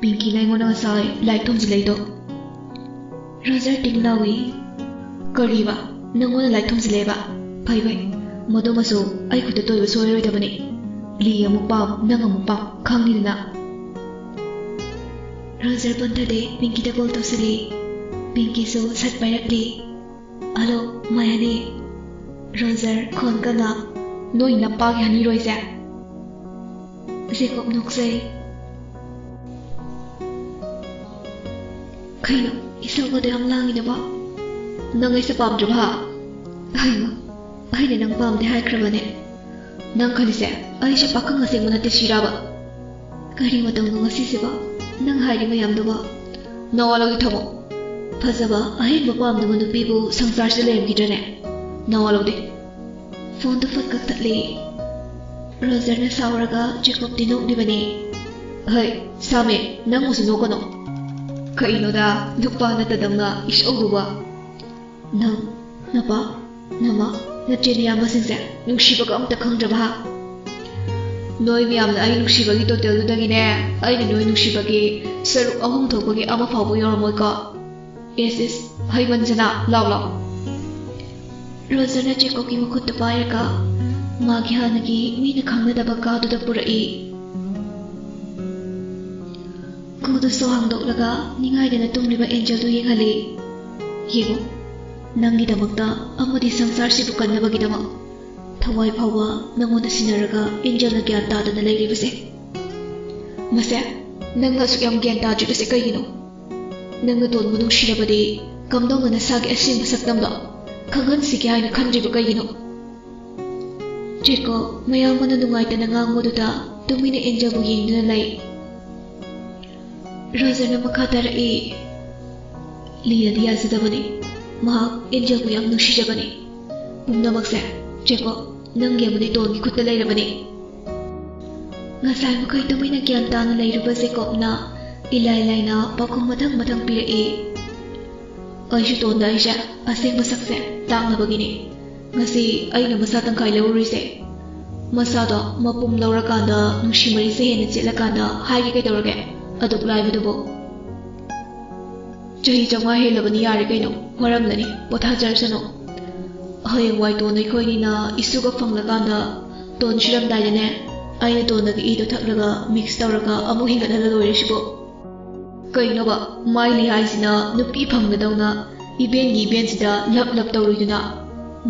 ꯄꯤꯡꯀꯤꯅ ꯑꯩꯉꯣꯟꯗ ꯉꯁꯥꯏ ꯂꯥꯏꯔꯤꯛ ꯊꯣꯝꯖꯤꯜꯂꯛꯏꯗꯣ꯫ ꯔꯣꯖꯔ ꯇꯤꯡ ꯂꯥꯎꯏ꯫ "ꯀꯔꯤꯕ? ꯅꯪꯉꯣꯟꯗ ꯂꯥꯏꯔꯤꯛ ꯊꯣꯝꯖꯤꯜꯂꯛꯑꯦꯕ? ꯐꯩ ꯐꯩ꯫ ꯃꯗꯨꯃꯁꯨ ꯑꯩ ꯈꯨꯠꯇ ꯇꯣꯏꯕ ꯁꯣꯏꯔꯣꯏꯗꯕꯅꯤ꯫ ꯂꯤ ꯑꯃꯨꯛ ꯄꯥꯝ, ꯅꯪ ꯑꯃꯨꯛ ꯄꯥꯝ, ꯈꯪꯉꯤꯗꯅ?" Roger ꯄꯟꯊꯗꯦ, ꯄꯤꯡꯀꯤꯗ call ꯇꯧꯁꯤꯜꯂꯤ꯫ ꯄꯤꯡꯀꯤꯁꯨ ꯁꯠ ꯄꯥꯏꯔꯛꯂꯤ꯫ "ꯍꯜꯂꯣ, ꯃꯥꯏ ꯍꯅꯤ꯫" ꯔꯣꯖꯔ ꯈꯣꯟ ꯀꯟꯅ, "ꯅꯣꯏ ꯅꯄꯥꯒꯤ ꯍꯅꯤꯔꯣꯏꯁꯦ?" ꯖꯦꯀꯣꯕ ꯅꯣꯛꯆꯩ꯫ "ꯀꯩꯅꯣ, ꯏꯁꯧꯒꯗꯣ ꯌꯥꯝ ꯂꯥꯡꯉꯤꯗꯨꯕꯣ? ꯅꯪ ꯑꯩꯁꯦ ꯄꯥꯝꯗ꯭ꯔꯕ, ꯍꯥ? ꯍꯩꯃ, ꯑꯩꯅ ꯅꯪ ꯄꯥꯝꯗꯦ ꯍꯥꯏꯈ꯭ꯔꯕꯅꯦ꯫ ꯅꯪ ꯈꯜꯂꯤꯁꯦ ꯑꯩꯁꯦ ꯄꯥꯈꯪ ꯑꯁꯦꯡꯕ ꯅꯠꯇꯦ ꯁꯤꯔꯥꯕ? ꯀꯔꯤ ꯃꯇꯧꯅꯣ ꯉꯁꯤꯁꯤꯕꯣ? ꯅꯪ ꯍꯥꯏꯔꯤ ꯃꯌꯥꯝꯗꯨꯕꯣ?" "ꯅꯋꯥ ꯂꯧꯗꯦ, ꯊꯝꯃꯣ꯫ ꯐꯖꯕ ꯑꯍꯦꯟꯕ ꯄꯥꯝꯗꯕ ꯅꯨꯄꯤꯕꯨ ꯁꯪꯁꯥꯔꯁꯤꯗ ꯂꯩꯔꯝꯈꯤꯗ꯭ꯔꯅꯦ? ꯅꯋꯥ ꯂꯧꯗꯦ꯫" ꯐꯣꯟꯗꯨ ꯐꯠ ꯀꯛꯊꯠꯂꯤ꯫ ꯔꯣꯖꯔꯅ ꯁꯥꯎꯔꯒ ꯖꯦꯀꯣꯕꯇꯤ ꯅꯣꯛꯂꯤꯕꯅꯤ꯫ "ꯍꯩ, ꯁꯥꯃꯦ, ꯅꯪꯕꯨꯁꯨ ꯅꯣꯛꯀꯅꯣ꯫ ꯀꯩꯅꯣꯗ, ꯅꯨꯄꯥ ꯅꯠꯇꯗꯧꯅ ꯏꯁꯧꯗꯨꯕ꯫ ꯅꯪ, ꯅꯄꯥ, ꯅꯃꯥ, ꯅꯆꯦ ꯅꯌꯥꯝꯕꯁꯤꯡꯁꯦ ꯅꯨꯡꯁꯤꯕꯒ ꯑꯝꯇ ꯈꯪꯗ꯭ꯔꯕ, ꯍꯥ? ꯅꯣꯏ ꯃꯌꯥꯝꯅ ꯑꯩ ꯅꯨꯡꯁꯤꯕꯒꯤ ꯇꯣꯇꯦꯜꯗꯨꯗꯒꯤꯅꯦ, ꯑꯩꯅ ꯅꯣꯏ ꯅꯨꯡꯁꯤꯕꯒꯤ ꯁꯔꯨꯛ ꯑꯍꯨꯝ ꯊꯣꯛꯄꯒꯤ ꯑꯃ ꯐꯥꯎꯕ ꯌꯧꯔꯝꯃꯣꯏꯀꯣ꯫ ꯏꯁ, ꯏꯁ, ꯍꯩꯃꯟꯖꯅ, ꯂꯥꯎ, ꯂꯥꯎ꯫" ꯔꯣꯖꯔꯅ ꯖꯦꯀꯣꯕꯀꯤ ꯃꯈꯨꯠꯇꯨ ꯄꯥꯏꯔꯒ ꯃꯥꯒꯤ ꯍꯥꯟꯅꯒꯤ ꯃꯤꯅ ꯈꯪꯅꯗꯕ ꯀꯥꯗꯨꯗ ꯄꯨꯔꯛꯏ꯫ ꯀꯣꯗꯨꯁꯨ ꯍꯥꯡꯗꯣꯛꯂꯒ ꯅꯤꯡꯉꯥꯏꯗꯅ ꯇꯨꯝꯂꯤꯕ ꯑꯦꯟꯖꯦꯜꯗꯨ ꯌꯦꯡꯍꯜꯂꯤ꯫ "ꯌꯦꯡꯉꯨ, ꯅꯪꯒꯤꯗꯃꯛꯇ ꯑꯃꯗꯤ ꯁꯪꯁꯥꯔꯁꯤꯕꯨ ꯀꯟꯅꯕꯒꯤꯗꯃꯛ ꯊꯋꯥꯏ ꯐꯥꯎꯕ ꯅꯪꯉꯣꯟꯗ ꯁꯤꯟꯅꯔꯒ ꯑꯦꯟꯖꯦꯜꯅ ꯒ꯭ꯌꯥꯟ ꯇꯥꯗꯅ ꯂꯩꯔꯤꯕꯁꯦ꯫ ꯃꯁꯦ, ꯅꯪꯅ ꯑꯁꯨꯛ ꯌꯥꯝ ꯒ꯭ꯌꯥꯟ ꯇꯥꯗ꯭ꯔꯤꯕꯁꯦ ꯀꯩꯒꯤꯅꯣ? ꯅꯪ ꯅꯇꯣꯟꯕꯨ ꯅꯨꯡꯁꯤꯔꯕꯗꯤ ꯀꯝꯗꯧꯅ ꯅꯁꯥꯒꯤ ꯑꯁꯦꯡꯕ ꯁꯛꯇꯝꯗꯣ ꯈꯪꯍꯟꯁꯤꯒꯦ ꯍꯥꯏꯅ ꯈꯟꯗ꯭ꯔꯤꯕ ꯀꯩꯒꯤꯅꯣ?" ꯖꯦꯀꯣꯕ ꯃꯌꯥꯝꯕꯅ ꯅꯨꯡꯉꯥꯏꯇꯅ ꯉꯥꯡꯕꯗꯨꯗ ꯇꯨꯃꯤꯟꯅ ꯑꯦꯟꯖꯦꯜꯕꯨ ꯌꯦꯡꯗꯨꯅ ꯂꯩ꯫ ꯔꯣꯖꯔꯅ ꯃꯈꯥ ꯇꯥꯔꯛꯏ, "ꯂꯤꯅꯗꯤ ꯌꯥꯖꯗꯕꯅꯤ꯫ ꯃꯍꯥꯛ ꯑꯦꯟꯖꯦꯜꯕꯨ ꯌꯥꯝ ꯅꯨꯡꯁꯤꯖꯕꯅꯤ꯫ ꯄꯨꯝꯅꯃꯛꯁꯦ ꯖꯦꯀꯣꯕ, ꯅꯪꯒꯤ ꯑꯃꯗꯤ ꯇꯣꯟꯒꯤ ꯈꯨꯠꯇ ꯂꯩꯔꯕꯅꯤ꯫" ꯉꯁꯥꯏ ꯃꯈꯩ ꯇꯨꯃꯤꯟꯅ ꯒ꯭ꯌꯥꯟ ꯇꯥꯅ ꯂꯩꯔꯨꯕ ꯖꯦꯀꯣꯕꯅ ꯏꯂꯥꯏ ꯂꯥꯏꯅ ꯄꯥꯎꯈꯨꯝ ꯃꯊꯪ ꯃꯊꯪ ꯄꯤꯔꯛꯏ꯫ "ꯑꯩꯁꯨ ꯇꯣꯟꯗ ꯑꯩꯁꯦ ꯑꯁꯦꯡꯕ ꯁꯛꯁꯦ ꯇꯥꯛꯅꯕꯒꯤꯅꯤ ꯉꯁꯤ ꯑꯩꯅ ꯃꯁꯥ ꯇꯪꯈꯥꯏ ꯂꯧꯔꯨꯔꯤꯁꯦ꯫ ꯃꯁꯥꯗꯣ ꯃꯄꯨꯝ ꯂꯧꯔꯀꯥꯟꯗ ꯅꯨꯡꯁꯤ ꯃꯔꯤꯁꯦ ꯍꯦꯟꯅ ꯆꯦꯠꯂꯀꯥꯟꯗ ꯍꯥꯏꯒꯦ ꯀꯩꯗꯧꯔꯒꯦ? ꯑꯗꯨꯛ ꯂꯥꯏꯕꯗꯨꯕꯨ꯫ ꯆꯍꯤ ꯆꯥꯝꯃꯉꯥ ꯍꯦꯜꯂꯕꯅꯤ, ꯌꯥꯔꯦ ꯀꯩꯅꯣ, ꯋꯥꯔꯝꯂꯅꯤ, ꯄꯣꯊꯥꯖꯔꯁꯅꯨ꯫ ꯍꯌꯦꯡꯋꯥꯏ ꯇꯣꯟ ꯑꯩꯈꯣꯏꯅꯤꯅ ꯏꯁꯨꯒ ꯐꯪꯂꯀꯥꯟꯗ ꯇꯣꯟ ꯁꯤꯔꯝꯗꯥꯏꯗꯅꯦ, ꯑꯩꯅ ꯇꯣꯟꯗꯒꯤ ꯏꯗꯣ ꯊꯛꯂꯒ mix ꯇꯧꯔꯒ ꯑꯃꯨꯛ ꯍꯤꯡꯒꯠꯍꯜꯂ ꯂꯣꯏꯔꯦ ꯁꯤꯕꯨ꯫ ꯀꯩꯅꯣꯕ, ꯃꯥꯏꯂꯤ ꯍꯥꯏꯁꯤꯅ ꯅꯨꯄꯤ ꯐꯪꯒꯗꯧꯅ ꯏꯕꯦꯟꯒꯤ ꯏꯕꯦꯟꯁꯤꯗ ꯂꯞ ꯂꯞ ꯇꯧꯔꯨꯏꯗꯨꯅ?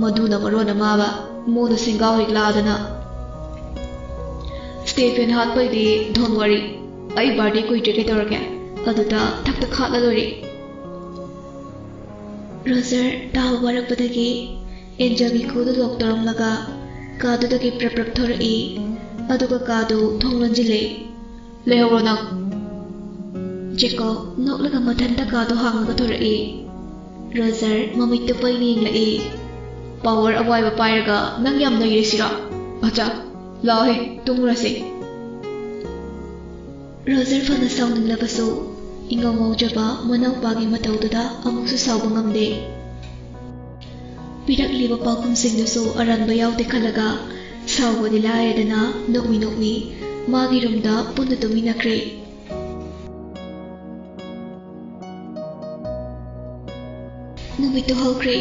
ꯃꯗꯨꯅ ꯃꯔꯣꯟ ꯑꯃꯕ ꯃꯣꯟꯗ ꯁꯦꯡꯒꯥꯎ ꯍꯦꯛ ꯂꯥꯛꯑꯗꯅ꯫ Stay fan ꯍꯥꯠꯄꯩꯗꯤ don't worry, ꯑꯩ birthday ꯀꯨꯏꯗ꯭ꯔꯦ ꯀꯩꯗꯧꯔꯒꯦ, ꯑꯗꯨꯗ ꯊꯛꯇ ꯈꯥꯠꯂ ꯂꯣꯏꯔꯦ꯫ ꯔꯣꯖꯔ ꯇꯥꯕ ꯋꯥꯔꯛꯄꯗꯒꯤ ꯑꯦꯟꯖꯦꯜꯒꯤ ꯈꯨꯗꯨ ꯂꯣꯛ ꯇꯧꯔꯝꯂꯒ ꯀꯥꯗꯨꯗꯒꯤ ꯄ꯭ꯔꯞ ꯄ꯭ꯔꯞ ꯊꯣꯔꯛꯏ꯫ ꯑꯗꯨꯒ ꯀꯥꯗꯨ ꯊꯣꯡ ꯂꯣꯟꯁꯤꯜꯂꯦ꯫ "ꯂꯩꯍꯧꯔꯣ ꯅꯪ!" ꯖꯦꯀꯣꯕ ꯅꯣꯛꯂꯒ ꯃꯊꯟꯇ ꯀꯥꯗꯨ ꯍꯥꯡꯂꯒ ꯊꯣꯔꯛꯏ꯫ ꯔꯣꯖꯔ ꯃꯃꯤꯠꯇꯨ ꯄꯩꯅ ꯌꯦꯡꯂꯛꯏ꯫ "Power ꯑꯋꯥꯏꯕ ꯄꯥꯏꯔꯒ ꯅꯪ ꯌꯥꯝ ꯅꯩꯔꯦ ꯁꯤꯔꯣ? ꯑꯆꯥ, ꯂꯥꯛꯑꯣꯍꯦ, ꯇꯨꯝꯃꯨꯔꯁꯦ!" ꯔꯣꯖꯔ ꯐꯅ ꯁꯥꯎꯅꯤꯡꯂꯕꯁꯨ, ꯏꯉꯧ ꯉꯧꯖꯕ ꯃꯅꯥꯎꯄꯥꯒꯤ ꯃꯇꯧꯗꯨꯗ ꯑꯃꯨꯛꯁꯨ ꯁꯥꯎꯕ ꯉꯝꯗꯦ꯫ ꯄꯤꯔꯛꯂꯤꯕ ꯄꯥꯎꯈꯨꯝꯁꯤꯡꯗꯨꯁꯨ ꯑꯔꯥꯟꯕ ꯌꯥꯎꯗꯦ ꯈꯜꯂꯒ, ꯁꯥꯎꯕꯗꯤ ꯂꯥꯏꯔꯗꯅ ꯅꯣꯛꯃꯤ ꯅꯣꯛꯃꯤ ꯃꯥꯒꯤ ꯔꯨꯝꯗ ꯄꯨꯟꯅ ꯇꯨꯝꯃꯤꯟꯅꯈ꯭ꯔꯦ꯫ ꯅꯨꯃꯤꯠꯇꯨ ꯍꯧꯈ꯭ꯔꯦ꯫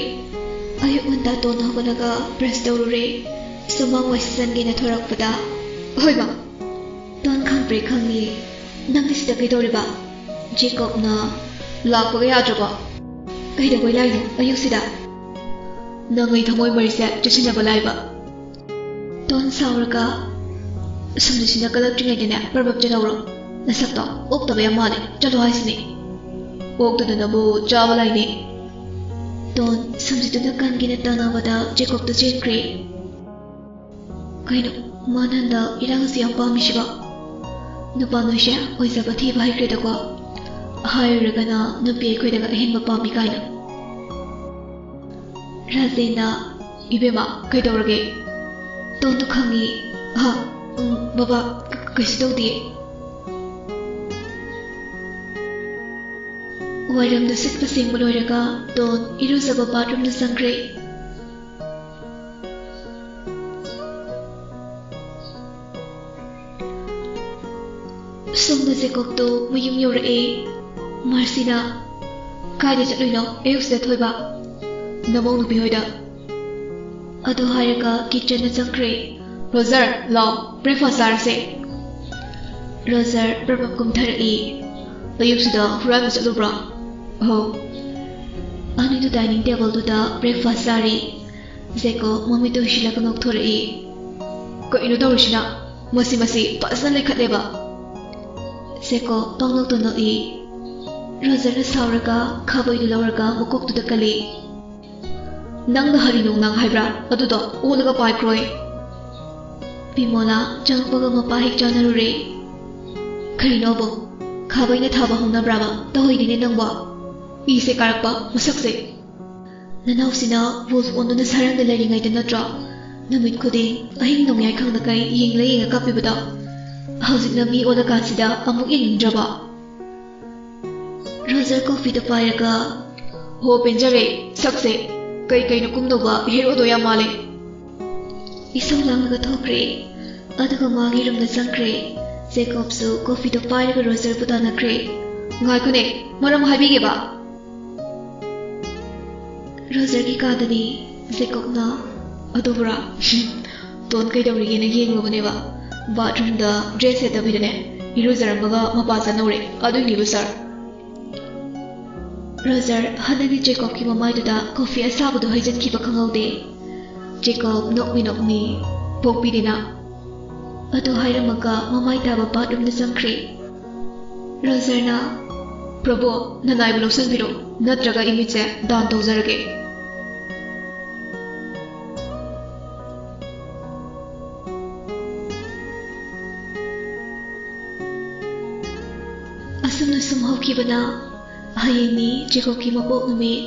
ꯑꯌꯨꯛ ꯉꯟꯇꯥ ꯇꯣꯟ ꯍꯧꯒꯠꯂꯒ brush ꯇꯧꯔꯨꯔꯦ꯫ ꯁꯨꯃꯥꯡ ꯋꯥꯏ ꯁꯤꯠꯆꯟꯒꯦꯅ ꯊꯣꯔꯛꯄꯗ, "ꯍꯣꯏꯕ, ꯇꯣꯟ ꯈꯪꯄ꯭ꯔꯦ ꯈꯪꯉꯦ꯫ ꯅꯪꯗꯤ ꯁꯤꯗ ꯀꯩꯗꯧꯔꯤꯕ?" ꯖꯦꯀꯣꯕꯅ, "ꯂꯥꯛꯄꯒ ꯌꯥꯗ꯭ꯔꯕꯣ? ꯀꯩꯗꯧꯕꯩ ꯂꯥꯛꯏꯅꯣ ꯑꯌꯨꯛꯁꯤꯗ?" "ꯅꯪ ꯑꯩ ꯊꯃꯣꯏ ꯃꯔꯤꯁꯦ ꯆꯨꯁꯤꯟꯅꯕ ꯂꯥꯛꯏꯕ?" ꯇꯣꯟ ꯁꯥꯎꯔꯒ, "ꯁꯨꯝꯗ ꯁꯤꯟꯅ ꯀꯜꯂꯛꯇ꯭ꯔꯤꯉꯩꯗꯅꯦ ꯄ꯭ꯔꯞ ꯄ꯭ꯔꯞ ꯆꯦꯜꯍꯧꯔꯣ꯫ ꯅꯁꯛꯇꯣ ꯑꯣꯛꯇꯕ ꯌꯥꯝ ꯃꯥꯜꯂꯦ, ꯆꯠꯂꯣ ꯍꯥꯏꯁꯤꯅꯦ꯫ ꯑꯣꯛꯇꯗꯅꯕꯨ ꯆꯥꯕ ꯂꯥꯏꯅꯦ꯫" ꯇꯣꯟ ꯁꯝꯖꯤꯠꯇꯨꯅ ꯀꯟꯒꯦꯅ ꯇꯥꯟꯅꯕꯗ ꯖꯦꯀꯣꯕꯇꯣ ꯆꯦꯟꯈ꯭ꯔꯦ꯫ ꯀꯩꯅꯣ, ꯃꯥꯅ ꯍꯟꯗꯛ ꯏꯔꯥꯡꯁꯤ ꯌꯥꯝ ꯄꯥꯝꯃꯤꯁꯤꯕꯣ? ꯅꯨꯄꯥ ꯅꯣꯏꯁꯦ ꯑꯣꯏꯖꯕ ꯊꯤꯕ ꯍꯩꯈ꯭ꯔꯦꯗꯀꯣ꯫ ꯍꯥꯏꯔꯨꯔꯒꯅ ꯅꯨꯄꯤ ꯑꯩꯈꯣꯏꯗꯒ ꯑꯍꯦꯟꯕ ꯄꯥꯝꯃꯤ ꯀꯥꯏꯅ꯫ ꯔꯥꯖꯦꯟꯅ, "ꯏꯕꯦꯝꯃ, ꯀꯩꯗꯧꯔꯒꯦ?" ꯇꯣꯟꯗꯣ ꯈꯪꯉꯤ꯫ "ꯍꯥ? ꯎꯝ, ꯕꯕꯥ, ꯀ-, ꯀꯩꯁꯨ ꯇꯧꯗꯤꯌꯦ꯫" ꯋꯥꯏꯔꯝꯗꯨ ꯁꯤꯠꯄ ꯁꯦꯡꯕ ꯂꯣꯏꯔꯒ ꯇꯣꯟ ꯏꯔꯨꯖꯕ bathroomꯗ ꯆꯪꯈ꯭ꯔꯦ꯫ ꯖꯦꯀꯣꯕꯇꯣ ꯃꯌꯨꯝ ꯌꯧꯔꯛꯑꯦ꯫ ꯃꯥꯔꯁꯤꯅ, "ꯀꯥꯏꯗ ꯆꯠꯂꯨꯏꯅꯣ ꯑꯌꯨꯛꯁꯤꯗ, ꯊꯣꯏꯕ?" "ꯅꯃꯧ ꯅꯨꯄꯤ ꯍꯣꯏꯗ꯫" ꯑꯗꯨ ꯍꯥꯏꯔꯒ ꯀꯤꯠꯆꯟꯗ ꯆꯪꯈ꯭ꯔꯦ꯫ "ꯔꯣꯖꯔ, ꯂꯥꯎ, ꯕ꯭ꯔꯦꯛꯐꯥꯁ ꯆꯥꯔꯁꯦ꯫" ꯔꯣꯖꯔ ꯄ꯭ꯔꯞ ꯄ꯭ꯔꯞ ꯀꯨꯝꯊꯔꯛꯏ꯫ "ꯑꯌꯨꯛꯁꯤꯗ ꯍꯨꯔꯥꯟꯕ ꯆꯠꯂꯨꯕ꯭ꯔꯣ?" "ꯑꯍꯧ꯫" ꯑꯅꯤꯗꯨ ꯗꯥꯏꯅꯤꯡ ꯇꯦꯕꯜꯗꯨꯗ ꯕ꯭ꯔꯦꯛꯐꯥꯁ ꯆꯥꯔꯤ꯫ ꯖꯦꯀꯣꯕ ꯃꯃꯤꯠꯇꯨ ꯎꯏꯁꯤꯜꯂꯒ ꯅꯣꯛꯊꯣꯔꯛꯏ꯫ "ꯀꯩꯅꯣ ꯇꯧꯔꯤꯁꯤꯅ? ꯃꯁꯤ, ꯃꯁꯤ ꯐꯖꯅ ꯂꯩꯈꯠꯂꯦꯕ꯫" ꯖꯦꯀꯣꯕ ꯄꯪꯅꯣꯛꯇ ꯅꯣꯛꯏ꯫ ꯔꯣꯖꯔꯅ ꯁꯥꯎꯔꯒ ꯈꯥꯕꯩꯗꯨ ꯂꯧꯔꯒ ꯃꯀꯣꯛꯇꯨꯗ ꯀꯜꯂꯤ꯫ "ꯅꯪꯅ ꯍꯔꯤ ꯅꯣꯡꯅꯥꯡ ꯍꯥꯏꯕ꯭ꯔꯥ? ꯑꯗꯨꯗꯣ ꯑꯣꯜꯂꯒ ꯄꯥꯏꯈ꯭ꯔꯣꯏ꯫" ꯕꯤꯃꯣꯂꯥ ꯆꯪꯉꯛꯄꯒ ꯃꯄꯥ ꯍꯦꯛ ꯆꯥꯅꯔꯨꯔꯦ꯫ "ꯀꯔꯤꯅꯣꯕꯣ? ꯈꯥꯕꯩꯅ ꯊꯥꯕ ꯍꯧꯅꯕ꯭ꯔꯥꯕ? ꯇꯧꯍꯩꯗꯦꯅꯦ ꯅꯪꯕꯣ꯫ ꯏꯁꯦ ꯀꯥꯔꯛꯄ ꯃꯁꯛꯁꯦ꯫" "ꯅꯅꯥꯎꯁꯤꯅ ꯋꯨꯜꯐ ꯑꯣꯟꯗꯨꯅ ꯁꯔꯪꯗ ꯂꯩꯔꯤꯉꯩꯗ ꯅꯠꯇ꯭ꯔꯣ ꯅꯨꯃꯤꯠ ꯈꯨꯗꯤꯡ ꯑꯍꯤꯡ ꯅꯣꯡꯌꯥꯏ ꯈꯪꯗꯈꯩ ꯌꯦꯡꯂ ꯌꯦꯡꯉ ꯀꯥꯞꯄꯤꯕꯗꯣ? ꯍꯧꯖꯤꯛꯅ ꯃꯤ ꯑꯣꯜꯂꯀꯥꯟꯁꯤꯗ ꯑꯃꯨꯛ ꯌꯦꯡꯅꯤꯡꯗ꯭ꯔꯕꯣ?" ꯔꯣꯖꯔ ꯀꯣꯐꯤꯗꯣ ꯄꯥꯏꯔꯒ, "ꯍꯣ, ꯄꯦꯟꯖꯔꯦ꯫ ꯁꯛꯁꯦ ꯀꯩ ꯀꯩꯅꯣ ꯀꯨꯝꯗꯧꯕ ꯍꯦꯔꯣꯗꯣ ꯌꯥꯝ ꯃꯥꯜꯂꯦ꯫" ꯏꯁꯧ ꯂꯥꯡꯂꯒ ꯊꯣꯛꯈ꯭ꯔꯦ꯫ ꯑꯗꯨꯒ ꯃꯥꯒꯤ ꯔꯨꯝꯗ ꯆꯪꯈ꯭ꯔꯦ꯫ ꯖꯦꯀꯣꯕꯁꯨ ꯀꯣꯐꯤꯗꯣ ꯄꯥꯏꯔꯒ ꯔꯣꯖꯔꯕꯨ ꯇꯥꯟꯅꯈ꯭ꯔꯦ꯫ "ꯉꯥꯏꯈꯣꯅꯦ, ꯃꯔꯝ ꯍꯥꯏꯕꯤꯒꯦꯕ꯫" ꯔꯣꯖꯔꯒꯤ ꯀꯥꯗꯅꯤ꯫ ꯖꯦꯀꯣꯕꯅ, "ꯑꯗꯨꯕꯨꯔꯥ? ꯇꯣꯟ ꯀꯩꯗꯧꯔꯤꯒꯦꯅ ꯌꯦꯡꯂꯨꯕꯅꯦꯕ꯫ ꯕꯥꯠꯔꯨꯝꯗ ꯗ꯭ꯔꯦꯁ ꯁꯦꯠꯇꯕꯤꯗꯅꯦ, ꯏꯔꯨꯖꯔꯝꯕꯒ ꯃꯄꯥ ꯆꯠꯅꯧꯔꯦ꯫ ꯑꯗꯨꯏꯅꯤꯕꯨ, ꯁꯥꯔ꯫" ꯔꯣꯖꯔ ꯍꯟꯗꯛꯇꯤ ꯖꯦꯀꯣꯕꯀꯤ ꯃꯃꯥꯏꯗꯨꯗ ꯀꯣꯐꯤ ꯑꯁꯥꯕꯗꯨ ꯍꯩꯖꯤꯟꯈꯤꯕ ꯈꯪꯍꯧꯗꯦ꯫ ꯖꯦꯀꯣꯕ ꯅꯣꯛꯃꯤ ꯅꯣꯛꯃꯤ, "ꯄꯣꯛꯄꯤꯗꯦꯅ꯫" ꯑꯗꯨ ꯍꯥꯏꯔꯝꯃꯒ ꯃꯃꯥꯏ ꯇꯥꯕ ꯕꯥꯠꯔꯨꯝꯗ ꯆꯪꯈ꯭ꯔꯦ꯫ ꯔꯣꯖꯔꯅ, "ꯄ꯭ꯔꯚꯨ, ꯅꯅꯥꯏꯕꯨ ꯂꯧꯁꯤꯟꯕꯤꯔꯣ, ꯅꯠꯇ꯭ꯔꯒ ꯏꯃꯤꯠꯁꯦ ꯗꯥꯟ ꯇꯧꯖꯔꯒꯦ꯫" ꯑꯁꯨꯝꯅ ꯁꯨꯝ ꯍꯧꯈꯤꯕꯅ ꯍꯌꯦꯡꯅꯤ ꯖꯦꯀꯣꯕꯀꯤ ꯃꯄꯣꯛ ꯅꯨꯃꯤꯠ꯫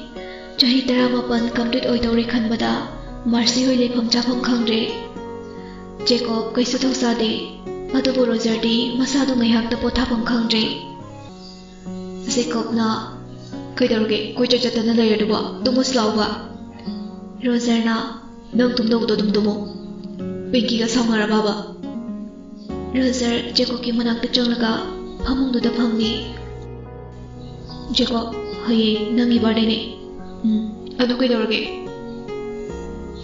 ꯆꯍꯤ ꯇꯔꯥꯃꯥꯄꯟ ꯀꯝꯄ꯭ꯂꯤꯠ ꯑꯣꯏꯗꯧꯔꯦ ꯈꯟꯕꯗ ꯃꯥꯔꯁꯤ ꯍꯣꯏ ꯂꯩꯐꯝ ꯆꯥꯐꯝ ꯈꯪꯗ꯭ꯔꯦ꯫ ꯖꯦꯀꯣꯕ ꯀꯩꯁꯨ ꯊꯧꯁꯥꯗꯦ, ꯑꯗꯨꯕꯨ ꯔꯣꯖꯔꯗꯤ ꯃꯁꯥꯗꯨ ꯉꯥꯏꯍꯥꯛꯇ ꯄꯣꯊꯥꯐꯝ ꯈꯪꯗ꯭ꯔꯦ꯫ ꯖꯦꯀꯣꯕꯅ, "ꯀꯩꯗꯧꯔꯒꯦ, ꯀꯣꯏꯆꯠ ꯆꯠꯇꯅ ꯂꯩꯔꯗꯨꯕꯣ? ꯇꯨꯝꯃꯨꯁꯤ ꯂꯥꯎꯕ꯫" ꯔꯣꯖꯔꯅ, "ꯅꯪ ꯇꯨꯝꯗꯧꯕꯗꯣ ꯑꯗꯨꯝ ꯇꯨꯝꯃꯣ꯫ ꯄꯤꯡꯀꯤꯒ ꯁꯥꯎꯅꯔꯕꯕ?" ꯔꯣꯖꯔ ꯖꯦꯀꯣꯕꯀꯤ ꯃꯅꯥꯛꯇ ꯆꯪꯂꯒ, ꯐꯃꯨꯡꯗꯨꯗ ꯐꯝꯂꯤ꯫ ꯖꯦꯀꯣꯕ, ꯍꯌꯦꯡ ꯅꯪꯒꯤ ꯕꯥꯔꯗꯦꯅꯦ꯫ ꯎꯝ, ꯑꯗꯨ ꯀꯩꯗꯧꯔꯒꯦ?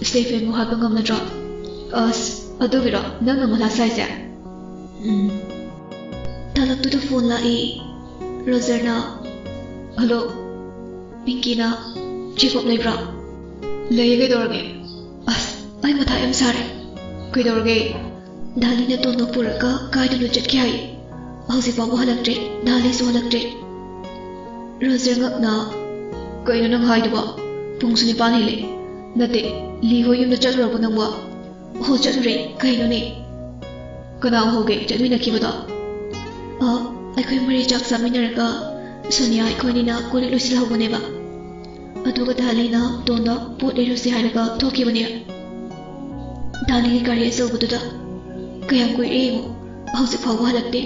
ꯁ꯭ꯇꯦꯐꯦꯟꯕꯨ ꯍꯥꯠꯄ ꯉꯝꯅꯗ꯭ꯔꯣ? ꯑꯁ, ꯑꯗꯨꯒꯤꯔꯣ ꯅꯪꯅ ꯃꯊꯥ ꯁꯥꯏꯁꯦ? ꯎꯝ꯫ ꯇꯥꯂꯛꯇꯨꯗ ꯐꯣꯟ ꯂꯥꯛꯏ꯫ ꯔꯣꯖꯔꯅ, "ꯍꯜꯂꯣ, ꯄꯤꯡꯀꯤꯅ, ꯖꯦꯀꯣꯕ ꯂꯩꯕ꯭ꯔꯥ?" "ꯂꯩꯌꯦ, ꯀꯩꯗꯧꯔꯒꯦ?" "ꯑꯁ, ꯑꯩ ꯃꯊꯥ ꯌꯥꯝ ꯁꯥꯔꯦ꯫" "ꯀꯩꯗꯧꯔꯒꯦ?" "ꯗꯥꯂꯤꯅ ꯇꯣꯟꯗꯣ ꯄꯨꯔꯒ ꯀꯥꯏꯗꯅꯣ ꯆꯠꯈꯤ ꯍꯥꯏ꯫ ꯍꯧꯖꯤꯛ ꯐꯥꯎꯕ ꯍꯜꯂꯛꯇ꯭ꯔꯤ, ꯗꯥꯂꯤꯁꯨ ꯍꯜꯂꯛꯇ꯭ꯔꯤ꯫" ꯔꯣꯖꯔ ꯉꯛꯅ, "ꯀꯩꯅꯣ ꯅꯪ ꯍꯥꯏꯗꯨꯕꯣ? ꯄꯨꯡꯁꯨ ꯅꯤꯄꯥꯟ ꯍꯦꯜꯂꯦ꯫ ꯅꯠꯇꯦ, ꯂꯤ ꯍꯣꯏ ꯌꯨꯝꯗ ꯆꯠꯂꯨꯔꯕꯣ ꯅꯪꯕꯣ?" "ꯍꯣ, ꯆꯠꯂꯨꯔꯦ꯫ ꯀꯩꯅꯣꯅꯦ?" "ꯀꯅꯥ ꯎꯍꯧꯒꯦ ꯆꯠꯃꯤꯟꯅꯈꯤꯕꯗꯣ?" "ꯑ, ꯑꯩꯈꯣꯏ ꯃꯔꯤ ꯆꯥꯛ ꯆꯥꯃꯤꯟꯅꯔꯒ ꯁꯣꯅꯤꯌꯥ ꯑꯩꯈꯣꯏꯅꯤꯅ ꯀꯣꯜ ꯂꯤꯛ ꯂꯣꯏꯁꯤꯜꯍꯧꯕꯅꯦꯕ꯫ ꯑꯗꯨꯒ ꯗꯥꯂꯤꯅ ꯇꯣꯟꯗ ꯄꯣꯠ ꯂꯩꯔꯨꯁꯤ ꯍꯥꯏꯔꯒ ꯊꯣꯛꯈꯤꯕꯅꯦ꯫ ꯗꯥꯂꯤꯒꯤ ꯒꯥꯔꯤ ꯑꯆꯧꯕꯗꯨꯗ꯫ ꯀꯌꯥꯝ ꯀꯨꯏꯔꯦ ꯌꯦꯡꯉꯨ, ꯍꯧꯖꯤꯛ ꯐꯥꯎꯕ ꯍꯜꯂꯛꯇꯦ꯫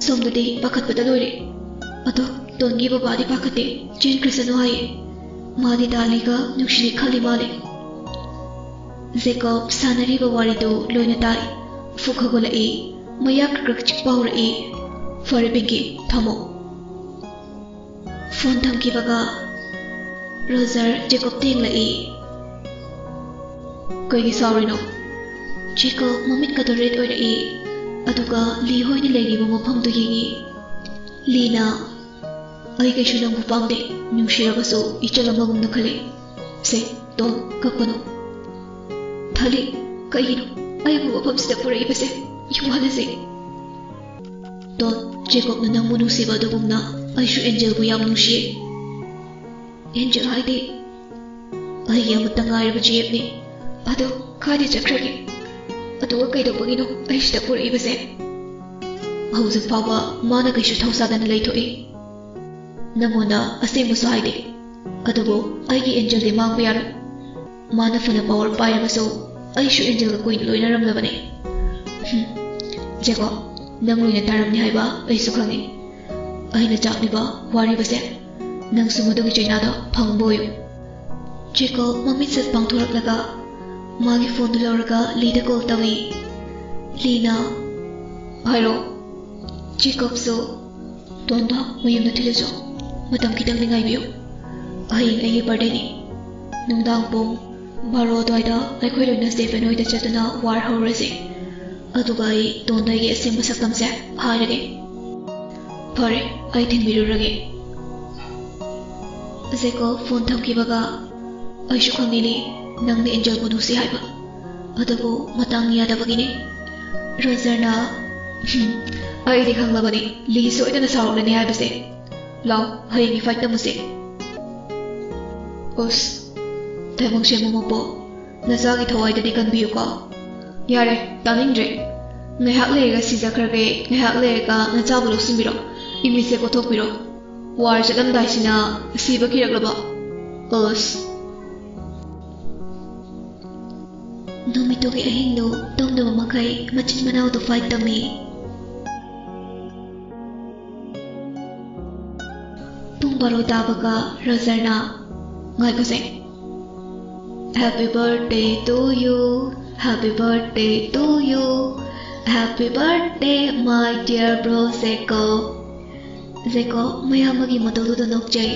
ꯁꯣꯝꯗꯗꯤ ꯄꯥꯈꯠꯄꯗ ꯂꯣꯏꯔꯦ꯫ ꯑꯗꯣ ꯇꯣꯟꯒꯤ ꯕꯕꯥꯗꯤ ꯄꯥꯈꯠꯇꯦ, ꯆꯦꯟꯈ꯭ꯔꯁꯅꯨ ꯍꯥꯏꯌꯦ꯫ ꯃꯥꯗꯤ ꯗꯥꯂꯤꯒ ꯅꯨꯡꯁꯤꯅꯩ ꯈꯜꯂꯤ ꯃꯥꯜꯂꯦ꯫" ꯖꯦꯀꯣꯕ ꯁꯥꯟꯅꯔꯤꯕ ꯋꯥꯔꯤꯗꯨ ꯂꯣꯏꯅ ꯇꯥꯏ꯫ ꯐꯨꯛ ꯍꯧꯒꯠꯂꯛꯏ, ꯃꯌꯥ ꯀ꯭ꯔꯛ ꯀ꯭ꯔꯛ ꯆꯤꯛꯄ ꯍꯧꯔꯛꯏ꯫ "ꯐꯔꯦ ꯄꯤꯡꯀꯤ, ꯊꯝꯃꯣ꯫" ꯐꯣꯟ ꯊꯝꯈꯤꯕꯒ ꯔꯣꯖꯔ ꯖꯦꯀꯣꯕꯇ ꯌꯦꯡꯂꯛꯏ꯫ "ꯀꯩꯒꯤ ꯁꯥꯎꯔꯤꯅꯣ?" ꯖꯦꯀꯣꯕ ꯃꯃꯤꯠꯀꯗꯣ ꯔꯦꯗ ꯑꯣꯏꯔꯛꯏ, ꯑꯗꯨꯒ ꯂꯤ ꯍꯣꯏꯅ ꯂꯩꯔꯤꯕ ꯃꯐꯝꯗꯨ ꯌꯦꯡꯏ꯫ ꯂꯤꯅ, "ꯑꯩ ꯀꯩꯁꯨ ꯅꯪꯕꯨ ꯄꯥꯝꯗꯦ, ꯅꯨꯡꯁꯤꯔꯕꯁꯨ ꯏꯆꯜ ꯑꯃꯒꯨꯝꯅ ꯈꯜꯂꯤ꯫ ꯁꯦ, ꯇꯣꯟ, ꯀꯞꯀꯅꯨ꯫" "ꯊꯥꯂꯤ, ꯀꯩꯒꯤꯅꯣ ꯑꯩꯕꯨ ꯃꯐꯝꯁꯤꯗ ꯄꯨꯔꯛꯏꯕꯁꯦ? ꯌꯨꯝ ꯍꯜꯂꯁꯦ꯫" "ꯇꯣꯟ, ꯖꯦꯀꯣꯕꯅ ꯅꯪꯕꯨ ꯅꯨꯡꯁꯤꯕ ꯑꯗꯨꯒꯨꯝꯅ ꯑꯩꯁꯨ ꯑꯦꯟꯖꯦꯜꯕꯨ ꯌꯥꯝ ꯅꯨꯡꯁꯤꯌꯦ꯫" "ꯑꯦꯟꯖꯦꯜ ꯍꯥꯏꯗꯤ ꯑꯩꯒꯤ ꯑꯃꯠꯇ ꯉꯥꯏꯔꯕ ꯖꯦꯀꯣꯕꯅꯤ꯫ ꯑꯗꯣ ꯀꯥꯏꯗ ꯆꯠꯈ꯭ꯔꯒꯦ? ꯑꯗꯨꯒ ꯀꯩꯗꯧꯕꯒꯤꯅꯣ ꯑꯩ ꯁꯤꯗ ꯄꯨꯔꯛꯏꯕꯁꯦ?" "ꯍꯧꯖꯤꯛ ꯐꯥꯎꯕ ꯃꯥꯅ ꯀꯩꯁꯨ ꯊꯧꯁꯥꯗꯅ ꯂꯩꯊꯣꯛꯏ꯫ ꯅꯪꯉꯣꯟꯗ ꯑꯁꯦꯡꯕꯁꯨ ꯍꯥꯏꯗꯦ꯫ ꯑꯗꯨꯕꯨ ꯑꯩꯒꯤ ꯑꯦꯟꯖꯦꯜꯗꯤ ꯃꯥꯡꯕ ꯌꯥꯔꯣꯏ꯫ ꯃꯥꯅ ꯐꯅ ꯄꯥꯋꯔ ꯄꯥꯏꯔꯕꯁꯨ ꯑꯩꯁꯨ ꯑꯦꯟꯖꯦꯜꯒ ꯀꯨꯏꯅ ꯂꯣꯏꯅꯔꯝꯂꯕꯅꯤ꯫" "ꯍꯨꯝ, ꯖꯦꯀꯣꯕ, ꯅꯪ ꯂꯣꯏꯅ ꯇꯥꯔꯝꯅꯤ ꯍꯥꯏꯕ ꯑꯩꯁꯨ ꯈꯪꯏ꯫ ꯑꯩꯅ ꯆꯥꯛꯂꯤꯕ, ꯋꯥꯔꯤꯕꯁꯦ ꯅꯪꯁꯨ ꯃꯗꯨꯒꯤ ꯆꯩꯅꯥꯗꯣ ꯐꯪꯕ ꯑꯣꯏꯌꯨ꯫" ꯖꯦꯀꯣꯕ ꯃꯃꯤꯠ ꯁꯠ ꯄꯥꯡꯊꯣꯔꯛꯂꯒ ꯃꯥꯒꯤ ꯐꯣꯟꯗꯨ ꯂꯧꯔꯒ ꯂꯤꯗ ꯀꯣꯜ ꯇꯧꯏ꯫ ꯂꯤꯅ, "ꯍꯥꯏꯔꯣ꯫" ꯖꯦꯀꯣꯕꯁꯨ ꯇꯣꯟꯗꯣ ꯃꯌꯨꯝꯗ ꯊꯤꯜꯂꯨꯆꯣ꯫ ꯃꯇꯝ ꯈꯤꯇꯪꯗꯤ ꯉꯥꯏꯕꯤꯌꯨ꯫ ꯍꯌꯦꯡ ꯑꯩꯒꯤ ꯕꯥꯔꯗꯦꯅꯤ꯫ ꯅꯨꯡꯗꯥꯡ ꯄꯨꯡ ꯕꯥꯔꯣ ꯑꯗꯨꯋꯥꯏꯗ ꯑꯩꯈꯣꯏ ꯂꯣꯏꯅ ꯁ꯭ꯇꯦꯐꯦꯟ ꯍꯣꯏꯗ ꯆꯠꯇꯨꯅ ꯋꯥꯔ ꯍꯧꯔꯁꯦ꯫ ꯑꯗꯨꯒ ꯑꯩ ꯇꯣꯟꯗꯣ ꯑꯩꯒꯤ ꯑꯁꯦꯡꯕ ꯁꯛꯇꯝꯁꯦ ꯍꯥꯏꯔꯒꯦ꯫ ꯐꯔꯦ, ꯑꯩ ꯊꯤꯟꯕꯤꯔꯨꯔꯒꯦ꯫ ꯖꯦꯀꯣꯕ ꯐꯣꯟ ꯊꯝꯈꯤꯕꯒ, "ꯑꯩꯁꯨ ꯈꯪꯉꯤꯅꯦ, ꯅꯪꯅ ꯑꯦꯟꯖꯦꯜꯕꯨ ꯅꯨꯡꯁꯤ ꯍꯥꯏꯕ꯫ ꯑꯗꯨꯕꯨ ꯃꯇꯥꯡ ꯌꯥꯗꯕꯒꯤꯅꯦ꯫" ꯔꯣꯖꯔꯅ, "ꯍꯝ, ꯑꯩꯗꯤ ꯈꯪꯂꯕꯅꯤ, ꯂꯤ ꯁꯣꯏꯗꯅ ꯁꯥꯎꯔꯛꯂꯅꯤ ꯍꯥꯏꯕꯁꯦ꯫ ꯂꯥꯎ, ꯍꯌꯦꯡꯒꯤ ꯐꯥꯏꯠ ꯇꯝꯃꯨꯁꯦ꯫" "ꯑꯁ, ꯇꯥꯏꯕꯪ ꯁꯦꯝꯕ ꯃꯄꯣ, ꯅꯆꯥꯒꯤ ꯊꯋꯥꯏꯗꯗꯤ ꯀꯟꯕꯤꯌꯨꯀꯣ꯫" "ꯌꯥꯔꯦ, ꯇꯥꯅꯤꯡꯗ꯭ꯔꯦ꯫ ꯉꯥꯏꯍꯥꯛ ꯂꯩꯔꯒ ꯁꯤꯖꯈ꯭ꯔꯒꯦ, ꯉꯥꯏꯍꯥꯛ ꯂꯩꯔꯒ ꯅꯆꯥꯕꯨ ꯂꯧꯁꯤꯟꯕꯤꯔꯣ, ꯏꯃꯤꯠꯁꯦ ꯀꯣꯊꯣꯛꯄꯤꯔꯣ꯫ ꯋꯥꯔ ꯆꯠꯂꯝꯗꯥꯏꯁꯤꯅ ꯁꯤꯕ ꯀꯤꯔꯛꯂꯕ? ꯑꯁ!" ꯅꯨꯃꯤꯠꯇꯨꯒꯤ ꯑꯍꯤꯡꯗꯨ ꯇꯨꯝꯗꯕ ꯃꯈꯩ ꯃꯆꯤꯟ ꯃꯅꯥꯎꯗꯨ ꯐꯥꯏꯠ ꯇꯝꯃꯤ꯫ ꯄꯨꯡ ꯕꯥꯔꯣ ꯇꯥꯕꯒ ꯔꯣꯖꯔꯅ, "ꯉꯥꯏꯈꯣꯁꯦ꯫ Happy birthday to you, happy birthday to you, happy birthday, my dear bro Jacob." ꯖꯦꯀꯣꯕ ꯃꯌꯥꯝꯕꯒꯤ ꯃꯇꯧꯗꯨꯗ ꯅꯣꯛꯆꯩ꯫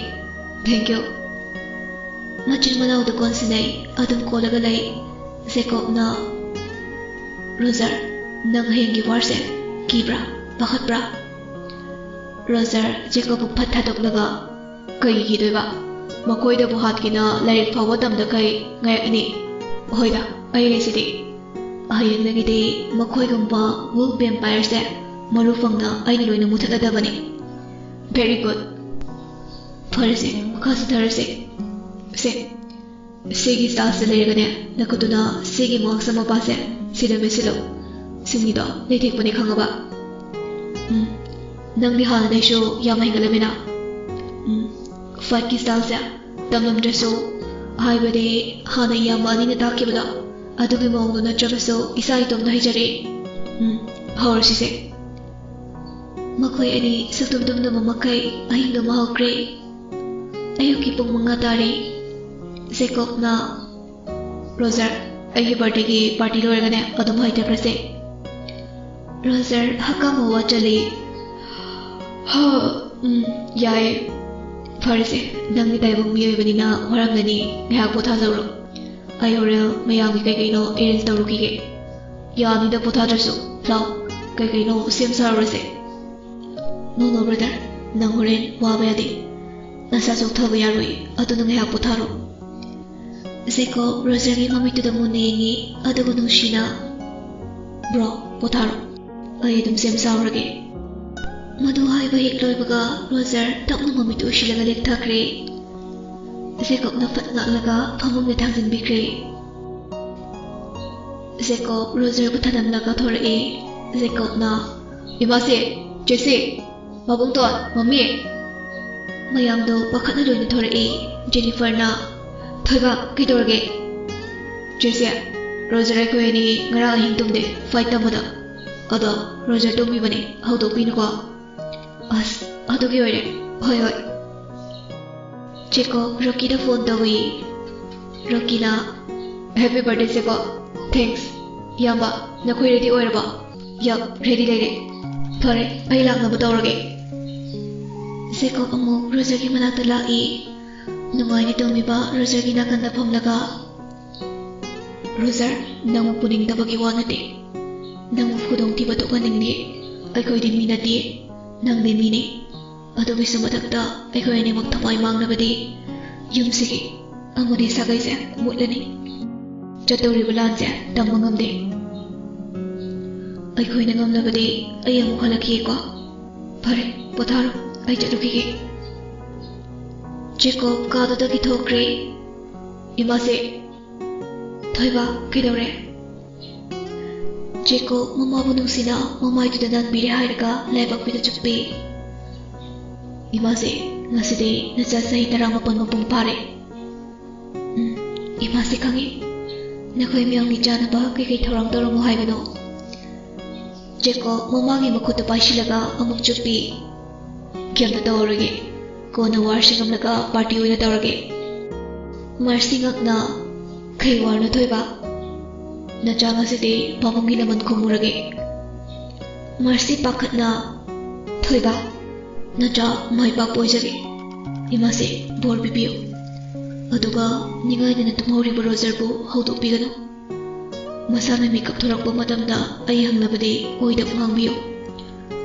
"Thank you." ꯃꯆꯤꯟ ꯃꯅꯥꯎꯗꯨ ꯀꯣꯟꯁꯤꯟꯅꯩ, ꯑꯗꯨꯝ ꯀꯣꯜꯂꯒ ꯂꯩ꯫ ꯖꯦꯀꯣꯕꯅ, "ꯔꯣꯖꯔ, ꯅꯪ ꯍꯌꯦꯡꯒꯤ ꯋꯥꯔꯁꯦ ꯀꯤꯕ꯭ꯔꯥ? ꯄꯥꯈꯠꯄ꯭ꯔꯥ?" ꯔꯣꯖꯔ ꯖꯦꯀꯣꯕꯄꯨ ꯐꯠ ꯊꯥꯗꯣꯛꯂꯒ, "ꯀꯩꯒꯤ ꯀꯤꯗꯣꯏꯕ? ꯃꯈꯣꯏꯗꯕꯨ ꯍꯥꯠꯀꯦꯅ ꯂꯥꯏꯔꯤꯛ ꯐꯥꯎꯕ ꯇꯝꯗꯈꯩ ꯉꯥꯏꯔꯛꯏꯅꯤ꯫ ꯍꯣꯏꯗ, ꯑꯩ ꯂꯩꯁꯤꯗꯤ꯫ ꯍꯌꯦꯡꯗꯒꯤꯗꯤ ꯃꯈꯣꯏꯒꯨꯝꯕ ꯋꯨꯜꯐ ꯚꯦꯝꯄꯥꯌꯔꯁꯦ ꯃꯔꯨ ꯐꯪꯅ ꯑꯩꯅ ꯂꯣꯏꯅ ꯃꯨꯊꯠꯂꯗꯕꯅꯤ꯫" "Very good꯫ ꯐꯔꯦꯁꯦ, ꯃꯈꯥ ꯆꯠꯊꯔꯁꯦ꯫ ꯁꯦ, ꯁꯤꯒꯤ ꯁ꯭ꯇꯥꯏꯜꯁꯤꯗ ꯂꯩꯔꯒꯅꯦ, ꯅꯈꯨꯠꯇꯨꯅ ꯁꯤꯒꯤ ꯃꯥꯛꯁ ꯑꯃ ꯄꯥꯁꯦ, ꯁꯤꯗ ꯃꯦꯠꯁꯤꯜꯂꯨ꯫ ꯁꯤꯡꯂꯤꯗꯣ ꯂꯩꯊꯦꯛꯄꯅꯦ, ꯈꯪꯉꯕ?" "ꯎꯝ, ꯅꯪꯗꯤ ꯍꯥꯟꯅꯗꯩꯁꯨ ꯌꯥꯝ ꯍꯩꯒꯠꯂꯝꯃꯤꯅ꯫" "ꯎꯝ, ꯐꯥꯏꯠꯀꯤ ꯁ꯭ꯇꯥꯏꯜꯁꯦ ꯇꯝꯂꯝꯗ꯭ꯔꯁꯨ, ꯍꯥꯏꯕꯗꯤ ꯍꯥꯟꯅ ꯏꯌꯥꯝꯕ ꯑꯅꯤꯅ ꯇꯥꯛꯈꯤꯕꯗꯣ, ꯑꯗꯨꯒꯤ ꯃꯑꯣꯡꯗꯣ ꯅꯠꯇ꯭ꯔꯕꯁꯨ ꯏꯁꯥ ꯏꯇꯣꯝꯇ ꯍꯩꯖꯔꯛꯏ꯫ ꯎꯝ, ꯍꯧꯔꯁꯤꯁꯦ꯫" ꯃꯈꯣꯏ ꯑꯅꯤ ꯁꯨꯛꯇꯨꯝ ꯇꯨꯝꯗꯕ ꯃꯈꯩ ꯑꯍꯤꯡꯗꯨꯃ ꯍꯧꯈ꯭ꯔꯦ꯫ ꯑꯌꯨꯛꯀꯤ ꯄꯨꯡ ꯃꯉꯥ ꯇꯥꯔꯦ꯫ ꯖꯦꯀꯣꯕꯅ, "ꯔꯣꯖꯔ, ꯑꯩꯒꯤ ꯕꯥꯔꯗꯦꯒꯤ ꯄꯥꯔꯇꯤ ꯂꯣꯏꯔꯒꯅꯦ ꯑꯗꯨꯝ ꯍꯥꯏꯊꯈ꯭ꯔꯁꯦ꯫" ꯔꯣꯖꯔ ꯍꯛꯀꯥꯝ ꯋꯥ ꯆꯜꯂꯤ꯫ ꯍ, ꯎꯝ, ꯌꯥꯏꯌꯦ꯫ ꯐꯔꯦꯁꯦ, ꯅꯪꯗꯤ ꯇꯥꯏꯕꯪ ꯃꯤꯑꯣꯏꯕꯅꯤꯅ ꯋꯥꯔꯝꯒꯅꯤ, ꯉꯥꯏꯍꯥꯛ ꯄꯣꯊꯥꯖꯧꯔꯣ꯫ ꯑꯩ ꯍꯣꯔꯦꯟ ꯃꯌꯥꯝꯒꯤ ꯀꯩ ꯀꯩꯅꯣ arrange ꯇꯧꯔꯨꯈꯤꯒꯦ꯫ ꯌꯥꯅꯤꯗ ꯄꯣꯊꯥꯗ꯭ꯔꯁꯨ꯫ ꯂꯥꯎ, ꯀꯩ ꯀꯩꯅꯣ ꯁꯦꯝ ꯁꯥꯔꯨꯔꯁꯦ꯫ No, no, brother, ꯅꯪ ꯍꯣꯔꯦꯟ ꯋꯥꯕ ꯌꯥꯗꯦ꯫ ꯅꯁꯥ ꯆꯣꯛꯊꯕ ꯌꯥꯔꯣꯏ, ꯑꯗꯨꯅ ꯉꯥꯏꯍꯥꯛ ꯄꯣꯊꯥꯔꯣ꯫ ꯖꯦꯀꯣꯕ ꯔꯣꯖꯔꯒꯤ ꯃꯃꯤꯠꯇꯨꯗ ꯃꯨꯟꯅ ꯌꯦꯡꯉꯤ, ꯑꯗꯨꯒ ꯅꯨꯡꯁꯤꯅ, "Bro, ꯄꯣꯊꯥꯔꯣ꯫ ꯑꯩ ꯑꯗꯨꯝ ꯁꯦꯝ ꯁꯥꯔꯨꯔꯒꯦ꯫" ꯃꯗꯨ ꯍꯥꯏꯕ ꯍꯦꯛ ꯂꯣꯏꯕꯒ ꯔꯣꯖꯔ ꯇꯞꯅ ꯃꯃꯤꯠ ꯎꯏꯁꯤꯜꯂꯒ ꯂꯦꯛꯊꯈ꯭ꯔꯦ꯫ ꯖꯦꯀꯣꯕꯅ ꯐꯠ ꯉꯥꯛꯂꯒ ꯐꯃꯨꯡꯗ ꯊꯥꯡꯖꯤꯟꯕꯤꯈ꯭ꯔꯦ꯫ ꯖꯦꯀꯣꯕ ꯔꯣꯖꯔꯕꯨ ꯊꯅꯝꯂꯒ ꯊꯣꯔꯛꯏ꯫ ꯖꯦꯀꯣꯕꯅ, "ꯏꯃꯥꯁꯦ, ꯆꯦꯁꯦ, ꯃꯕꯨꯡꯇꯣꯟ, ꯃꯝꯃꯤ!" ꯃꯌꯥꯝꯗꯣ ꯄꯥꯈꯠꯅ ꯂꯣꯏꯅ ꯊꯣꯔꯛꯏ꯫ ꯖꯦꯅꯤꯐꯔꯅ, "ꯊꯣꯏꯕ, ꯀꯩꯗꯧꯔꯒꯦ?" "ꯆꯦꯁꯦ, ꯔꯣꯖꯔ ꯑꯩꯈꯣꯏ ꯑꯅꯤ ꯉꯔꯥꯡ ꯑꯍꯤꯡ ꯇꯨꯝꯗꯦ, fight ꯇꯝꯕꯗ꯫ ꯑꯗꯣ ꯔꯣꯖꯔ ꯇꯨꯝꯃꯤꯕꯅꯦ, ꯍꯧꯗꯣꯛꯄꯤꯅꯨꯀꯣ꯫" "ꯑꯁ, ꯑꯗꯨꯒꯤ ꯑꯣꯏꯔꯦ꯫ ꯍꯣꯏ, ꯍꯣꯏ꯫" ꯖꯦꯀꯣꯕ ꯔꯣꯀꯤꯗ ꯐꯣꯟ ꯇꯧꯏ꯫ ꯔꯣꯀꯤꯅ, "Happy birthday, ꯖꯦꯀꯣꯕ꯫ Thanks꯫ ꯏꯌꯥꯝꯕ, ꯅꯈꯣꯏ ready ꯑꯣꯏꯔꯕꯣ?" "Yup, ready ꯂꯩꯔꯦ꯫" "ꯐꯔꯦ, ꯑꯩ ꯂꯥꯛꯅꯕ ꯇꯧꯔꯒꯦ꯫" ꯖꯦꯀꯣꯕ ꯑꯃꯨꯛ ꯔꯣꯖꯔꯒꯤ ꯃꯅꯥꯛꯇ ꯂꯥꯛꯏ꯫ ꯅꯨꯡꯉꯥꯏꯅ ꯇꯨꯝꯃꯤꯕ ꯔꯣꯖꯔꯒꯤ ꯅꯥꯀꯟꯗ ꯐꯝꯂꯒ, "ꯔꯣꯖꯔ, ꯅꯪꯕꯨ ꯄꯨꯅꯤꯡꯗꯕꯒꯤ ꯋꯥ ꯅꯠꯇꯦ꯫ ꯅꯪꯕꯨ ꯈꯨꯗꯣꯡꯊꯤꯕ ꯊꯣꯛꯍꯟꯅꯤꯡꯗꯦ꯫ ꯑꯩꯈꯣꯏꯗꯤ ꯃꯤ ꯅꯠꯇꯦ, ꯅꯪꯗꯤ ꯃꯤꯅꯤ꯫ ꯑꯗꯨꯒꯤꯁꯨ ꯃꯊꯛꯇ ꯑꯩꯈꯣꯏ ꯑꯅꯤꯃꯛ ꯊꯋꯥꯏ ꯃꯥꯡꯂꯕꯗꯤ ꯌꯨꯝꯁꯤꯒꯤ ꯑꯃꯗꯤ ꯁꯥꯒꯩꯁꯦ ꯃꯨꯠꯂꯅꯤ꯫ ꯆꯠꯇꯧꯔꯤꯕ ꯂꯥꯟꯁꯦ ꯇꯝꯕ ꯉꯝꯗꯦ꯫ ꯑꯩꯈꯣꯏꯅ ꯉꯝꯂꯕꯗꯤ ꯑꯩ ꯑꯃꯨꯛ ꯍꯜꯂꯛꯈꯤꯒꯦꯀꯣ꯫ ꯐꯔꯦ, ꯄꯣꯊꯥꯔꯣ, ꯑꯩ ꯆꯠꯂꯨꯈꯤꯒꯦ꯫" ꯖꯦꯀꯣꯕ ꯀꯥꯗꯨꯗꯒꯤ ꯊꯣꯛꯈ꯭ꯔꯦ꯫ "ꯏꯃꯥꯁꯦ꯫" "ꯊꯣꯏꯕ, ꯀꯩꯗꯧꯔꯦ?" ꯖꯦꯀꯣꯕ ꯃꯃꯥꯕꯨ ꯅꯨꯡꯁꯤꯅ ꯃꯃꯥꯏꯗꯨꯗ ꯅꯥꯟꯕꯤꯔꯦ ꯍꯥꯏꯔꯒ ꯂꯥꯏꯕꯛ ꯃꯤꯗ ꯆꯨꯞꯄꯤ꯫ "ꯏꯃꯥꯁꯦ, ꯉꯁꯤꯗꯤ ꯅꯆꯥ ꯆꯍꯤ ꯇꯔꯥꯃꯥꯄꯟ ꯃꯄꯨꯡ ꯐꯥꯔꯦ꯫" "ꯎꯝ, ꯏꯃꯥꯁꯦ ꯈꯪꯉꯤ꯫ ꯅꯈꯣꯏ ꯃꯌꯥꯝꯒꯤ ꯆꯥꯅꯕ ꯀꯩꯀꯩ ꯊꯧꯔꯥꯡ ꯇꯧꯔꯝꯃꯣ ꯍꯥꯏꯕꯅꯣ?" ꯖꯦꯀꯣꯕ ꯃꯃꯥꯒꯤ ꯃꯈꯨꯠꯇ ꯄꯥꯏꯁꯤꯜꯂꯒ ꯑꯃꯨꯛ ꯆꯨꯞꯄꯤ꯫ "ꯀꯩꯝꯇ ꯇꯧꯔꯔꯣꯏꯒꯦ꯫ ꯀꯣꯟꯅ ꯋꯥꯔ ꯁꯤꯡꯉꯝꯂꯒ party ꯑꯣꯏꯅ ꯇꯧꯔꯒꯦ꯫" ꯃꯥꯔꯁꯤ ꯉꯛꯅ, "ꯀꯩ ꯋꯥꯔꯅꯣ ꯊꯣꯏꯕ? ꯅꯆꯥ ꯉꯁꯤꯗꯤ ꯄꯥꯕꯨꯡꯒꯤ ꯂꯃꯟ ꯈꯨꯝꯃꯨꯔꯒꯦ꯫" ꯃꯥꯔꯁꯤ ꯄꯥꯈꯠꯅ, "ꯊꯣꯏꯕ, ꯅꯆꯥ ꯃꯥꯏ ꯄꯥꯛꯄ ꯑꯣꯏꯖꯒꯦ꯫ ꯏꯃꯥꯁꯦ ꯕꯣꯔ ꯄꯤꯕꯤꯌꯨ꯫ ꯑꯗꯨꯒ ꯅꯤꯡꯉꯥꯏꯗꯅ ꯇꯨꯝꯍꯧꯔꯤꯕ ꯔꯣꯖꯔꯕꯨ ꯍꯧꯗꯣꯛꯄꯤꯒꯅꯨ꯫ ꯃꯁꯥꯅ ꯃꯤꯀꯞ ꯊꯣꯔꯛꯄ ꯃꯇꯝꯗ ꯑꯩ ꯍꯪꯅꯕꯗꯤ ꯑꯣꯏꯗꯕ ꯉꯥꯡꯕꯤꯌꯨ꯫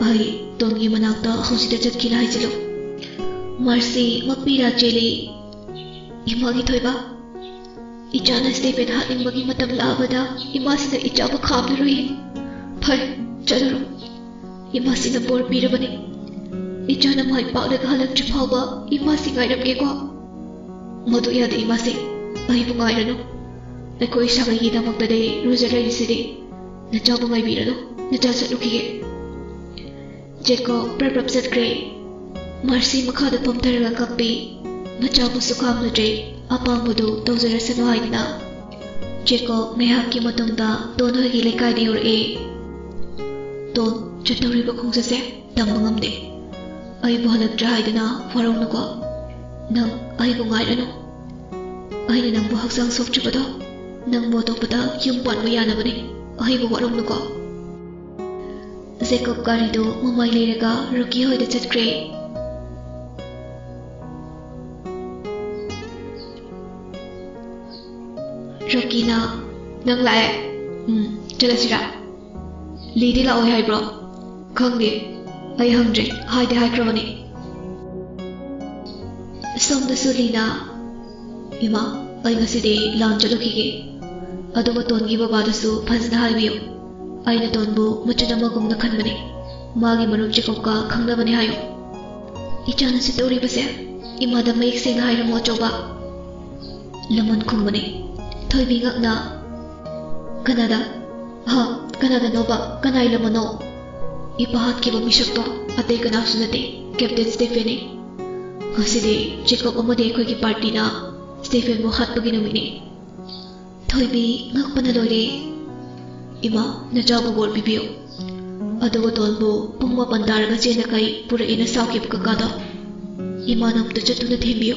ꯑꯩ ꯇꯣꯟꯒꯤ ꯃꯅꯥꯛꯇ ꯍꯧꯖꯤꯛꯇ ꯆꯠꯀꯦꯅ ꯍꯥꯏꯖꯤꯜꯂꯨ꯫ ꯃꯥꯔꯁꯤ ꯃꯄꯤꯔꯥ ꯆꯦꯜꯂꯤ꯫ ꯏꯃꯥꯒꯤ ꯊꯣꯏꯕ, ꯏꯆꯥꯅ ꯁ꯭ꯇꯦꯐꯦꯟ ꯍꯥꯠꯅꯤꯡꯕꯒꯤ ꯃꯇꯝ ꯂꯥꯛꯑꯕꯗ ꯏꯃꯥꯁꯤꯅ ꯏꯆꯥꯕꯨ ꯈꯥꯝꯂꯔꯣꯏ꯫ ꯐꯔꯦ, ꯆꯠꯂꯨꯔꯣ꯫ ꯏꯃꯥꯁꯤꯅ ꯕꯣꯔ ꯄꯤꯔꯕꯅꯤ꯫ ꯏꯆꯥꯅ ꯃꯥꯏ ꯄꯥꯛꯂꯒ ꯍꯜꯂꯛꯇ꯭ꯔꯤ ꯐꯥꯎꯕ ꯏꯃꯥꯁꯤ ꯉꯥꯏꯔꯝꯒꯦꯀꯣ꯫ ꯃꯗꯨ ꯌꯥꯗꯦ ꯏꯃꯥꯁꯤ, ꯑꯩꯕꯨ ꯉꯥꯏꯔꯅꯨ꯫ ꯑꯩꯈꯣꯏ ꯁꯥꯒꯩꯒꯤꯗꯃꯛꯇꯗꯤ ꯔꯣꯖꯔ ꯂꯩꯔꯤꯁꯤꯗꯤ꯫ ꯅꯆꯥꯕꯨ ꯉꯥꯏꯕꯤꯔꯅꯨ, ꯅꯆꯥ ꯆꯠꯂꯨꯈꯤꯒꯦ꯫ ꯖꯦꯀꯣꯕ ꯄ꯭ꯔꯞ ꯄ꯭ꯔꯞ ꯆꯠꯈ꯭ꯔꯦ꯫ ꯃꯥꯔꯁꯤ ꯃꯈꯥꯗ ꯐꯝꯊꯔꯒ ꯀꯞꯄꯤ꯫ ꯃꯆꯥꯕꯨꯁꯨ ꯈꯥꯝꯂꯨꯗ꯭ꯔꯦ꯫ ꯑꯄꯥꯝꯕꯗꯨ ꯇꯧꯖꯔꯁꯅꯨ ꯍꯥꯏꯗꯨꯅ꯫ ꯖꯦꯀꯣꯕ ꯉꯥꯏꯍꯥꯛꯀꯤ ꯃꯇꯨꯡꯗ ꯇꯣꯟ ꯍꯣꯏꯒꯤ ꯂꯩꯀꯥꯏꯗ ꯌꯧꯔꯛꯑꯦ꯫ ꯇꯣꯟ, ꯆꯠꯇꯧꯔꯤꯕ ꯈꯣꯡꯆꯠꯁꯦ ꯇꯝꯕ ꯉꯝꯗꯦ꯫ ꯑꯩꯕꯨ ꯍꯜꯂꯛꯇ꯭ꯔꯦ ꯍꯥꯏꯗꯨꯅ ꯋꯥꯔꯧꯅꯨꯀꯣ꯫ ꯅꯪ ꯑꯩꯕꯨ ꯉꯥꯏꯔꯅꯨ꯫ ꯑꯩꯅ ꯅꯪꯕꯨ ꯍꯛꯆꯥꯡ ꯁꯣꯛꯇ꯭ꯔꯤꯕꯗꯣ ꯅꯪꯕꯨ ꯑꯇꯣꯞꯄꯗ ꯌꯨꯝ ꯄꯥꯟꯕ ꯌꯥꯅꯕꯅꯤ꯫ ꯑꯩꯕꯨ ꯋꯥꯔꯧꯅꯨꯀꯣ꯫ ꯖꯦꯀꯣꯕ ꯒꯥꯔꯤꯗꯨ ꯃꯃꯥꯏ ꯂꯩꯔꯒ ꯔꯣꯀꯤ ꯍꯣꯏꯗ ꯆꯠꯈ꯭ꯔꯦ꯫ ꯔꯣꯀꯤꯅ, "ꯅꯪ ꯂꯥꯛꯑꯦ? ꯎꯝ, ꯆꯠꯂꯁꯤꯔꯥ? ꯂꯤꯗꯤ ꯂꯥꯛꯑꯣꯏ ꯍꯥꯏꯕ꯭ꯔꯣ?" "ꯈꯪꯗꯦ, ꯑꯩ ꯍꯪꯗ꯭ꯔꯤ, ꯍꯥꯏꯗꯤ ꯍꯥꯏꯈ꯭ꯔꯕꯅꯤ꯫" ꯁꯣꯝꯗꯁꯨ ꯂꯤꯅ, "ꯏꯃꯥ, ꯑꯩ ꯉꯁꯤꯗꯤ ꯂꯥꯟ ꯆꯠꯂꯨꯈꯤꯒꯦ꯫ ꯑꯗꯨꯒ ꯇꯣꯟꯒꯤ ꯕꯕꯥꯗꯁꯨ ꯐꯖꯅ ꯍꯥꯏꯕꯤꯌꯨ꯫ ꯑꯩꯅ ꯇꯣꯟꯕꯨ ꯃꯆꯤꯟ ꯑꯃꯒꯨꯝꯅ ꯈꯟꯕꯅꯤ꯫ ꯃꯥꯒꯤ ꯃꯔꯨꯞ ꯖꯦꯀꯣꯕꯀ ꯈꯪꯅꯕꯅꯤ ꯍꯥꯏꯌꯨ꯫" "ꯏꯆꯥꯅ ꯁꯤ ꯇꯧꯔꯤꯕꯁꯦ ꯏꯃꯥꯗ ꯃꯌꯦꯛ ꯁꯦꯡꯅ ꯍꯥꯏꯔꯝꯃꯣ ꯑꯆꯧꯕ꯫" ꯂꯃꯟ ꯈꯨꯝꯕꯅꯤ꯫ ꯊꯣꯏꯕꯤ ꯉꯛꯅ, "ꯀꯅꯥꯗ? ꯍꯥ? ꯀꯅꯥꯗꯅꯣꯕ? ꯀꯅꯥꯏ ꯂꯃꯟꯅꯣ?" "ꯏꯄꯥ ꯍꯥꯠꯈꯤꯕ ꯃꯤꯁꯛꯇꯣ ꯑꯇꯩ ꯀꯅꯥꯁꯨ ꯅꯠꯇꯦ, ꯀꯦꯞꯇꯦꯟ ꯁ꯭ꯇꯦꯐꯦꯟꯅꯤ꯫ ꯉꯁꯤꯗꯤ ꯖꯦꯀꯣꯕ ꯑꯃꯗꯤ ꯑꯩꯈꯣꯏꯒꯤ ꯄꯥꯔꯇꯤꯅ ꯁ꯭ꯇꯦꯐꯦꯟꯕꯨ ꯍꯥꯠꯄꯒꯤ ꯅꯨꯃꯤꯠꯅꯤ꯫" ꯊꯣꯏꯕꯤ ꯉꯛꯄꯅ ꯂꯣꯏꯔꯦ꯫ "ꯏꯃꯥ, ꯅꯆꯥꯕꯨ ꯕꯣꯔ ꯄꯤꯕꯤꯌꯨ꯫ ꯑꯗꯨꯒ ꯇꯣꯟꯕꯨ ꯄꯨꯡ ꯃꯥꯄꯟ ꯇꯥꯔꯒ ꯆꯦꯟꯅ ꯀꯩ ꯄꯨꯔꯛꯑꯦꯅ ꯁꯥꯎꯈꯤꯕ ꯀꯀꯥꯗꯣ ꯏꯃꯥꯅ ꯑꯝꯇ ꯆꯠꯇꯨꯅ ꯊꯦꯝꯕꯤꯌꯨ꯫"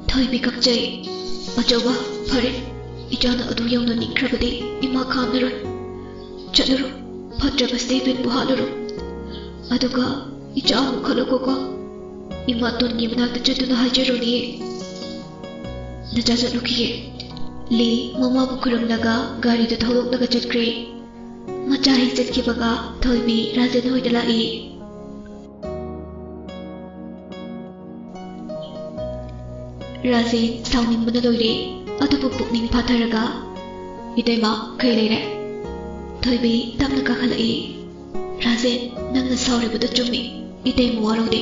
ꯊꯣꯏꯕꯤ ꯀꯞꯆꯩ꯫ "ꯑꯆꯧꯕ, ꯐꯔꯦ꯫ ꯏꯆꯥꯅ ꯑꯗꯨ ꯌꯧꯅ ꯅꯤꯡꯈ꯭ꯔꯕꯗꯤ ꯏꯃꯥ ꯈꯥꯝꯂꯔꯣꯏ꯫ ꯆꯠꯂꯨꯔꯣ꯫ ꯐꯠꯇ꯭ꯔꯕ ꯁ꯭ꯇꯦꯐꯦꯟꯕꯨ ꯍꯥꯠꯂꯨꯔꯣ꯫" ꯑꯗꯨꯒ ꯏꯆꯥ ꯑꯃꯨꯛ ꯈꯜꯂꯨꯀꯣꯀꯣ꯫ ꯏꯃꯥꯇꯣꯟꯒꯤ ꯃꯅꯥꯛꯇ ꯆꯠꯇꯨꯅ ꯍꯥꯏꯖꯔꯨꯅꯤ꯫ ꯅꯆꯥ ꯆꯠꯂꯨꯈꯤꯒꯦ꯫ ꯂꯤ ꯃꯃꯥꯕꯨ ꯈꯨꯔꯨꯝꯂꯒ ꯒꯥꯔꯤꯗꯨ ꯊꯧꯗꯣꯛꯂꯒ ꯆꯠꯈ꯭ꯔꯦ꯫ ꯃꯆꯥ ꯍꯦꯛ ꯆꯠꯈꯤꯕꯒ ꯊꯣꯏꯕꯤ ꯔꯥꯖꯦꯟ ꯍꯣꯏꯗ ꯂꯥꯛꯏ꯫ ꯔꯥꯖꯦꯟ ꯁꯥꯎꯅꯤꯡꯕꯅ ꯂꯣꯏꯔꯦ, ꯑꯗꯨꯕꯨ ꯄꯨꯛꯅꯤꯡ ꯐꯥꯊꯔꯒ, "ꯏꯇꯩꯃ, ꯀꯩ ꯂꯩꯔꯦ?" ꯊꯣꯏꯕꯤ ꯇꯞꯅ ꯀꯥꯈꯠꯂꯛꯏ꯫ "ꯔꯥꯖꯦꯟ, ꯅꯪꯅ ꯁꯥꯎꯔꯤꯕꯗꯨ ꯆꯨꯝꯃꯤ꯫ ꯏꯇꯩꯃ ꯋꯥꯔꯧꯗꯦ꯫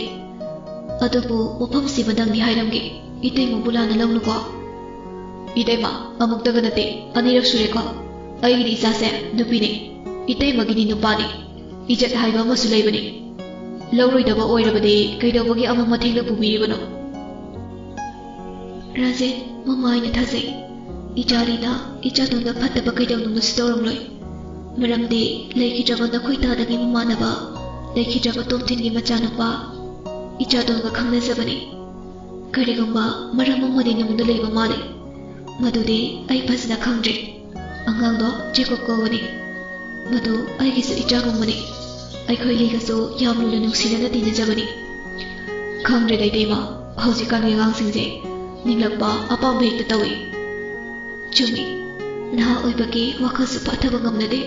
ꯑꯗꯨꯕꯨ ꯃꯐꯝꯁꯤ ꯃꯗꯪꯗꯤ ꯍꯥꯏꯔꯝꯒꯦ꯫ ꯏꯇꯩꯃꯕꯨ ꯂꯥꯟꯅ ꯂꯧꯅꯨꯀꯣ꯫" "ꯏꯇꯩꯃ, ꯑꯃꯨꯛꯇꯒ ꯅꯠꯇꯦ, ꯑꯅꯤꯔꯛ ꯁꯨꯔꯦꯀꯣ꯫ ꯑꯩꯒꯤꯗꯤ ꯏꯆꯥꯁꯦ ꯅꯨꯄꯤꯅꯤ, ꯏꯇꯩꯃꯒꯤꯗꯤ ꯅꯨꯄꯥꯅꯤ꯫ ꯏꯖꯠ ꯍꯥꯏꯕ ꯑꯃꯁꯨ ꯂꯩꯕꯅꯤ꯫ ꯂꯧꯔꯣꯏꯗꯕ ꯑꯣꯏꯔꯕꯗꯤ ꯀꯩꯗꯧꯕꯒꯤ ꯑꯃꯝ ꯑꯊꯦꯡꯗ ꯄꯨꯕꯤꯔꯤꯕꯅꯣ?" "ꯔꯥꯖꯦꯟ, ꯃꯃꯥ ꯑꯩꯅ ꯊꯥꯖꯩ꯫ ꯏꯆꯥ ꯂꯤꯅ ꯏꯆꯥꯇꯣꯟꯗ ꯐꯠꯇꯕ ꯀꯩꯗꯧꯅꯨꯡꯗꯁꯨ ꯇꯧꯔꯝꯂꯣꯏ꯫ ꯃꯔꯝꯗꯤ ꯂꯩꯈꯤꯗ꯭ꯔꯕ ꯅꯈꯣꯏ ꯇꯥꯗꯒꯤ ꯃꯃꯥꯟꯅꯕ, ꯂꯩꯈꯤꯗ꯭ꯔꯕ ꯇꯣꯝꯊꯤꯟꯒꯤ ꯃꯆꯥꯅꯨꯄꯥ ꯏꯆꯥꯇꯣꯟꯒ ꯈꯪꯅꯖꯕꯅꯤ꯫ ꯀꯔꯤꯒꯨꯝꯕ ꯃꯔꯝ ꯑꯃꯗꯤ ꯅꯨꯡꯗ ꯂꯩꯕ ꯃꯥꯜꯂꯤ꯫ ꯃꯗꯨꯗꯤ ꯑꯩ ꯐꯖꯅ ꯈꯪꯗ꯭ꯔꯦ꯫ ꯑꯉꯥꯡꯗꯣ ꯖꯦꯀꯣꯕ ꯀꯧꯕꯅꯤ꯫ ꯃꯗꯨ ꯑꯩꯒꯤꯁꯨ ꯏꯆꯥꯒꯨꯝꯕꯅꯤ꯫ ꯑꯩꯈꯣꯏ ꯂꯤꯒꯁꯨ ꯌꯥꯝ ꯂꯨꯅ ꯅꯨꯡꯁꯤꯅꯅ ꯇꯤꯟꯅꯖꯕꯅꯤ꯫" "ꯈꯪꯗ꯭ꯔꯦꯗ ꯏꯇꯩꯃ, ꯍꯧꯖꯤꯛꯀꯥꯟꯒꯤ ꯑꯉꯥꯡꯁꯤꯡꯁꯦ ꯅꯤꯡꯂꯛꯄ ꯑꯄꯥꯝꯕ ꯍꯦꯛꯇ ꯇꯧꯏ꯫" "ꯆꯨꯝꯃꯤ, ꯅꯍꯥ ꯑꯣꯏꯕꯒꯤ ꯋꯥꯈꯜꯁꯨ ꯐꯥꯊꯕ ꯉꯝꯅꯗꯦ꯫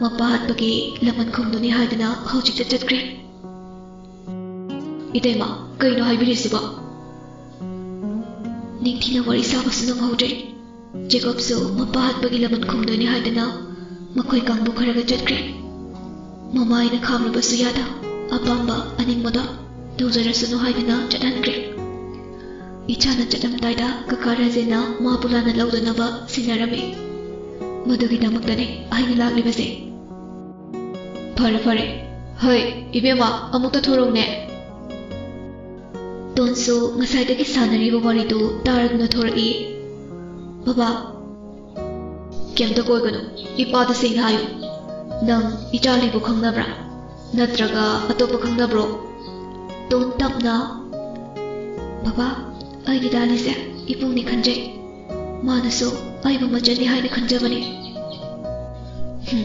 ꯃꯄꯥ ꯍꯥꯠꯄꯒꯤ ꯂꯃꯟ ꯈꯨꯝꯗꯨꯅꯤ ꯍꯥꯏꯗꯨꯅ ꯍꯧꯖꯤꯛꯇ ꯆꯠꯈ꯭ꯔꯦ꯫" "ꯏꯇꯩꯃ, ꯀꯩꯅꯣ ꯍꯥꯏꯕꯤꯔꯤꯁꯤꯕꯣ?" ꯅꯤꯡꯊꯤꯅ ꯋꯥꯔꯤ ꯁꯥꯕꯁꯨ ꯅꯪꯍꯧꯗ꯭ꯔꯦ꯫ ꯖꯦꯀꯣꯕꯁꯨ ꯃꯄꯥ ꯍꯥꯠꯄꯒꯤ ꯂꯃꯟ ꯈꯨꯝꯗꯣꯏꯅꯤ ꯍꯥꯏꯗꯅ ꯃꯈꯣꯏ ꯀꯥꯡꯕꯨ ꯈꯔꯒ ꯆꯠꯈ꯭ꯔꯦ꯫ ꯃꯃꯥ ꯑꯩꯅ ꯈꯥꯝꯂꯨꯕꯁꯨ ꯌꯥꯗ, ꯑꯄꯥꯝꯕ ꯑꯅꯤꯡꯕꯗ ꯇꯧꯖꯔꯁꯅꯨ ꯍꯥꯏꯗꯅ ꯆꯠꯍꯟꯈ꯭ꯔꯦ꯫ ꯏꯆꯥꯅ ꯆꯠꯂꯝꯗꯥꯏꯗ ꯀꯀꯥ ꯔꯥꯖꯦꯟꯅ ꯃꯥꯕꯨ ꯂꯥꯟꯅ ꯂꯧꯗꯅꯕ ꯁꯤꯟꯅꯔꯝꯃꯤ꯫ ꯃꯗꯨꯒꯤꯗꯃꯛꯇꯅꯤ ꯑꯩꯅ ꯂꯥꯛꯂꯤꯕꯁꯦ꯫ "ꯐꯔꯦ, ꯐꯔꯦ꯫ ꯍꯣꯏ, ꯏꯕꯦꯝꯃ, ꯑꯃꯨꯛꯇ ꯊꯣꯔꯛꯎꯅꯦ꯫" ꯇꯣꯟꯁꯨ ꯉꯁꯥꯏꯗꯒꯤ ꯁꯥꯟꯅꯔꯤꯕ ꯋꯥꯔꯤꯗꯨ ꯇꯥꯔꯗꯨꯅ ꯊꯣꯔꯛꯏ꯫ "ꯕꯕꯥ, ꯀꯩꯝꯇ ꯀꯣꯏꯒꯅꯨ꯫ ꯏꯄꯥꯗ ꯁꯦꯡꯅ ꯍꯥꯏꯌꯨ꯫ ꯅꯪ ꯏꯆꯥ ꯂꯤꯕꯨ ꯈꯪꯅꯕ꯭ꯔꯥ? ꯅꯠꯇ꯭ꯔꯒ ꯑꯇꯣꯞꯄ ꯈꯪꯅꯕ꯭ꯔꯣ?" ꯇꯣꯟ ꯇꯞꯅ, "ꯕꯕꯥ, ꯑꯩꯒꯤ ꯗꯥꯂꯤꯁꯦ ꯏꯄꯨꯅꯤ ꯈꯟꯖꯩ꯫ ꯃꯥꯅꯁꯨ ꯑꯩꯕꯨ ꯃꯆꯟꯅꯤ ꯍꯥꯏꯅ ꯈꯟꯖꯕꯅꯤ꯫" "ꯍꯨꯝ,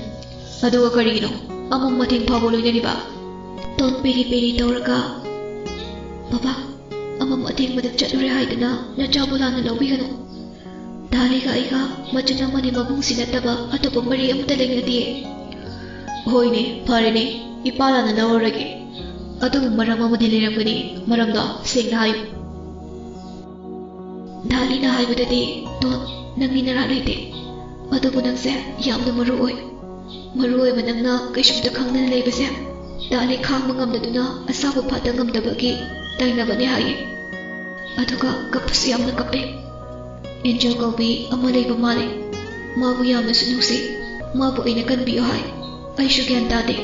ꯑꯗꯨꯒ ꯀꯔꯤꯒꯤꯅꯣ ꯑꯃꯝ ꯑꯊꯦꯡ ꯐꯥꯎꯕ ꯂꯣꯏꯅꯔꯤꯕ?" ꯇꯣꯟ ꯄꯦꯔꯤ ꯄꯦꯔꯤ ꯇꯧꯔꯒ, "ꯕꯕꯥ, ꯑꯃꯝ ꯑꯊꯦꯡꯕꯗ ꯆꯠꯂꯨꯔꯦ ꯍꯥꯏꯗꯨꯅ ꯅꯆꯥꯕꯨ ꯂꯥꯟꯅ ꯂꯧꯕꯤꯒꯅꯨ꯫ ꯗꯥꯂꯤꯒ ꯑꯩꯒ ꯃꯆꯤꯟ ꯑꯃꯅꯤ ꯃꯕꯨꯡꯁꯤ ꯅꯠꯇꯕ ꯑꯇꯣꯞꯄ ꯃꯔꯤ ꯑꯃꯠꯇ ꯂꯩꯅꯗꯤꯌꯦ꯫" "ꯍꯣꯏꯅꯦ, ꯐꯔꯦꯅꯦ, ꯏꯄꯥ ꯂꯥꯟꯅ ꯂꯧꯔꯔꯒꯦ꯫ ꯑꯗꯨꯕꯨ ꯃꯔꯝ ꯑꯃꯗꯤ ꯂꯩꯔꯝꯒꯅꯤ, ꯃꯔꯝꯗꯣ ꯁꯦꯡꯅ ꯍꯥꯏꯌꯨ꯫" ꯗꯥꯂꯤꯅ ꯍꯥꯏꯕꯗꯗꯤ, "ꯇꯣꯟ, ꯅꯪꯒꯤ ꯅꯔꯥ ꯂꯩꯇꯦ꯫ ꯑꯗꯨꯕꯨ ꯅꯪꯁꯦ ꯌꯥꯝꯅ ꯃꯔꯨ ꯑꯣꯏ꯫ ꯃꯔꯨ ꯑꯣꯏꯕ ꯅꯪꯅ ꯀꯩꯁꯨꯝꯇ ꯈꯪꯗꯅ ꯂꯩꯕꯁꯦ ꯗꯥꯂꯤ ꯈꯥꯡꯕ ꯉꯝꯗꯗꯨꯅ ꯑꯁꯥꯕ ꯐꯥꯠꯇ ꯉꯝꯗꯕꯒꯤ ꯇꯥꯏꯅꯕꯅꯦ ꯍꯥꯏꯌꯦ꯫ ꯑꯗꯨꯒ ꯀꯞꯄꯁꯨ ꯌꯥꯝꯅ ꯀꯞꯄꯦ꯫ ꯑꯦꯟꯖꯦꯜ ꯀꯧꯕꯤ ꯑꯃ ꯂꯩꯕ ꯃꯥꯜꯂꯦ꯫ ꯃꯥꯕꯨ ꯌꯥꯝꯅꯁꯨ ꯅꯨꯡꯁꯤ꯫ ꯃꯥꯕꯨ ꯑꯩꯅ ꯀꯟꯕꯤꯌꯨ ꯍꯥꯏ꯫ ꯑꯩꯁꯨ ꯒ꯭ꯌꯥꯟ ꯇꯥꯗꯦ꯫"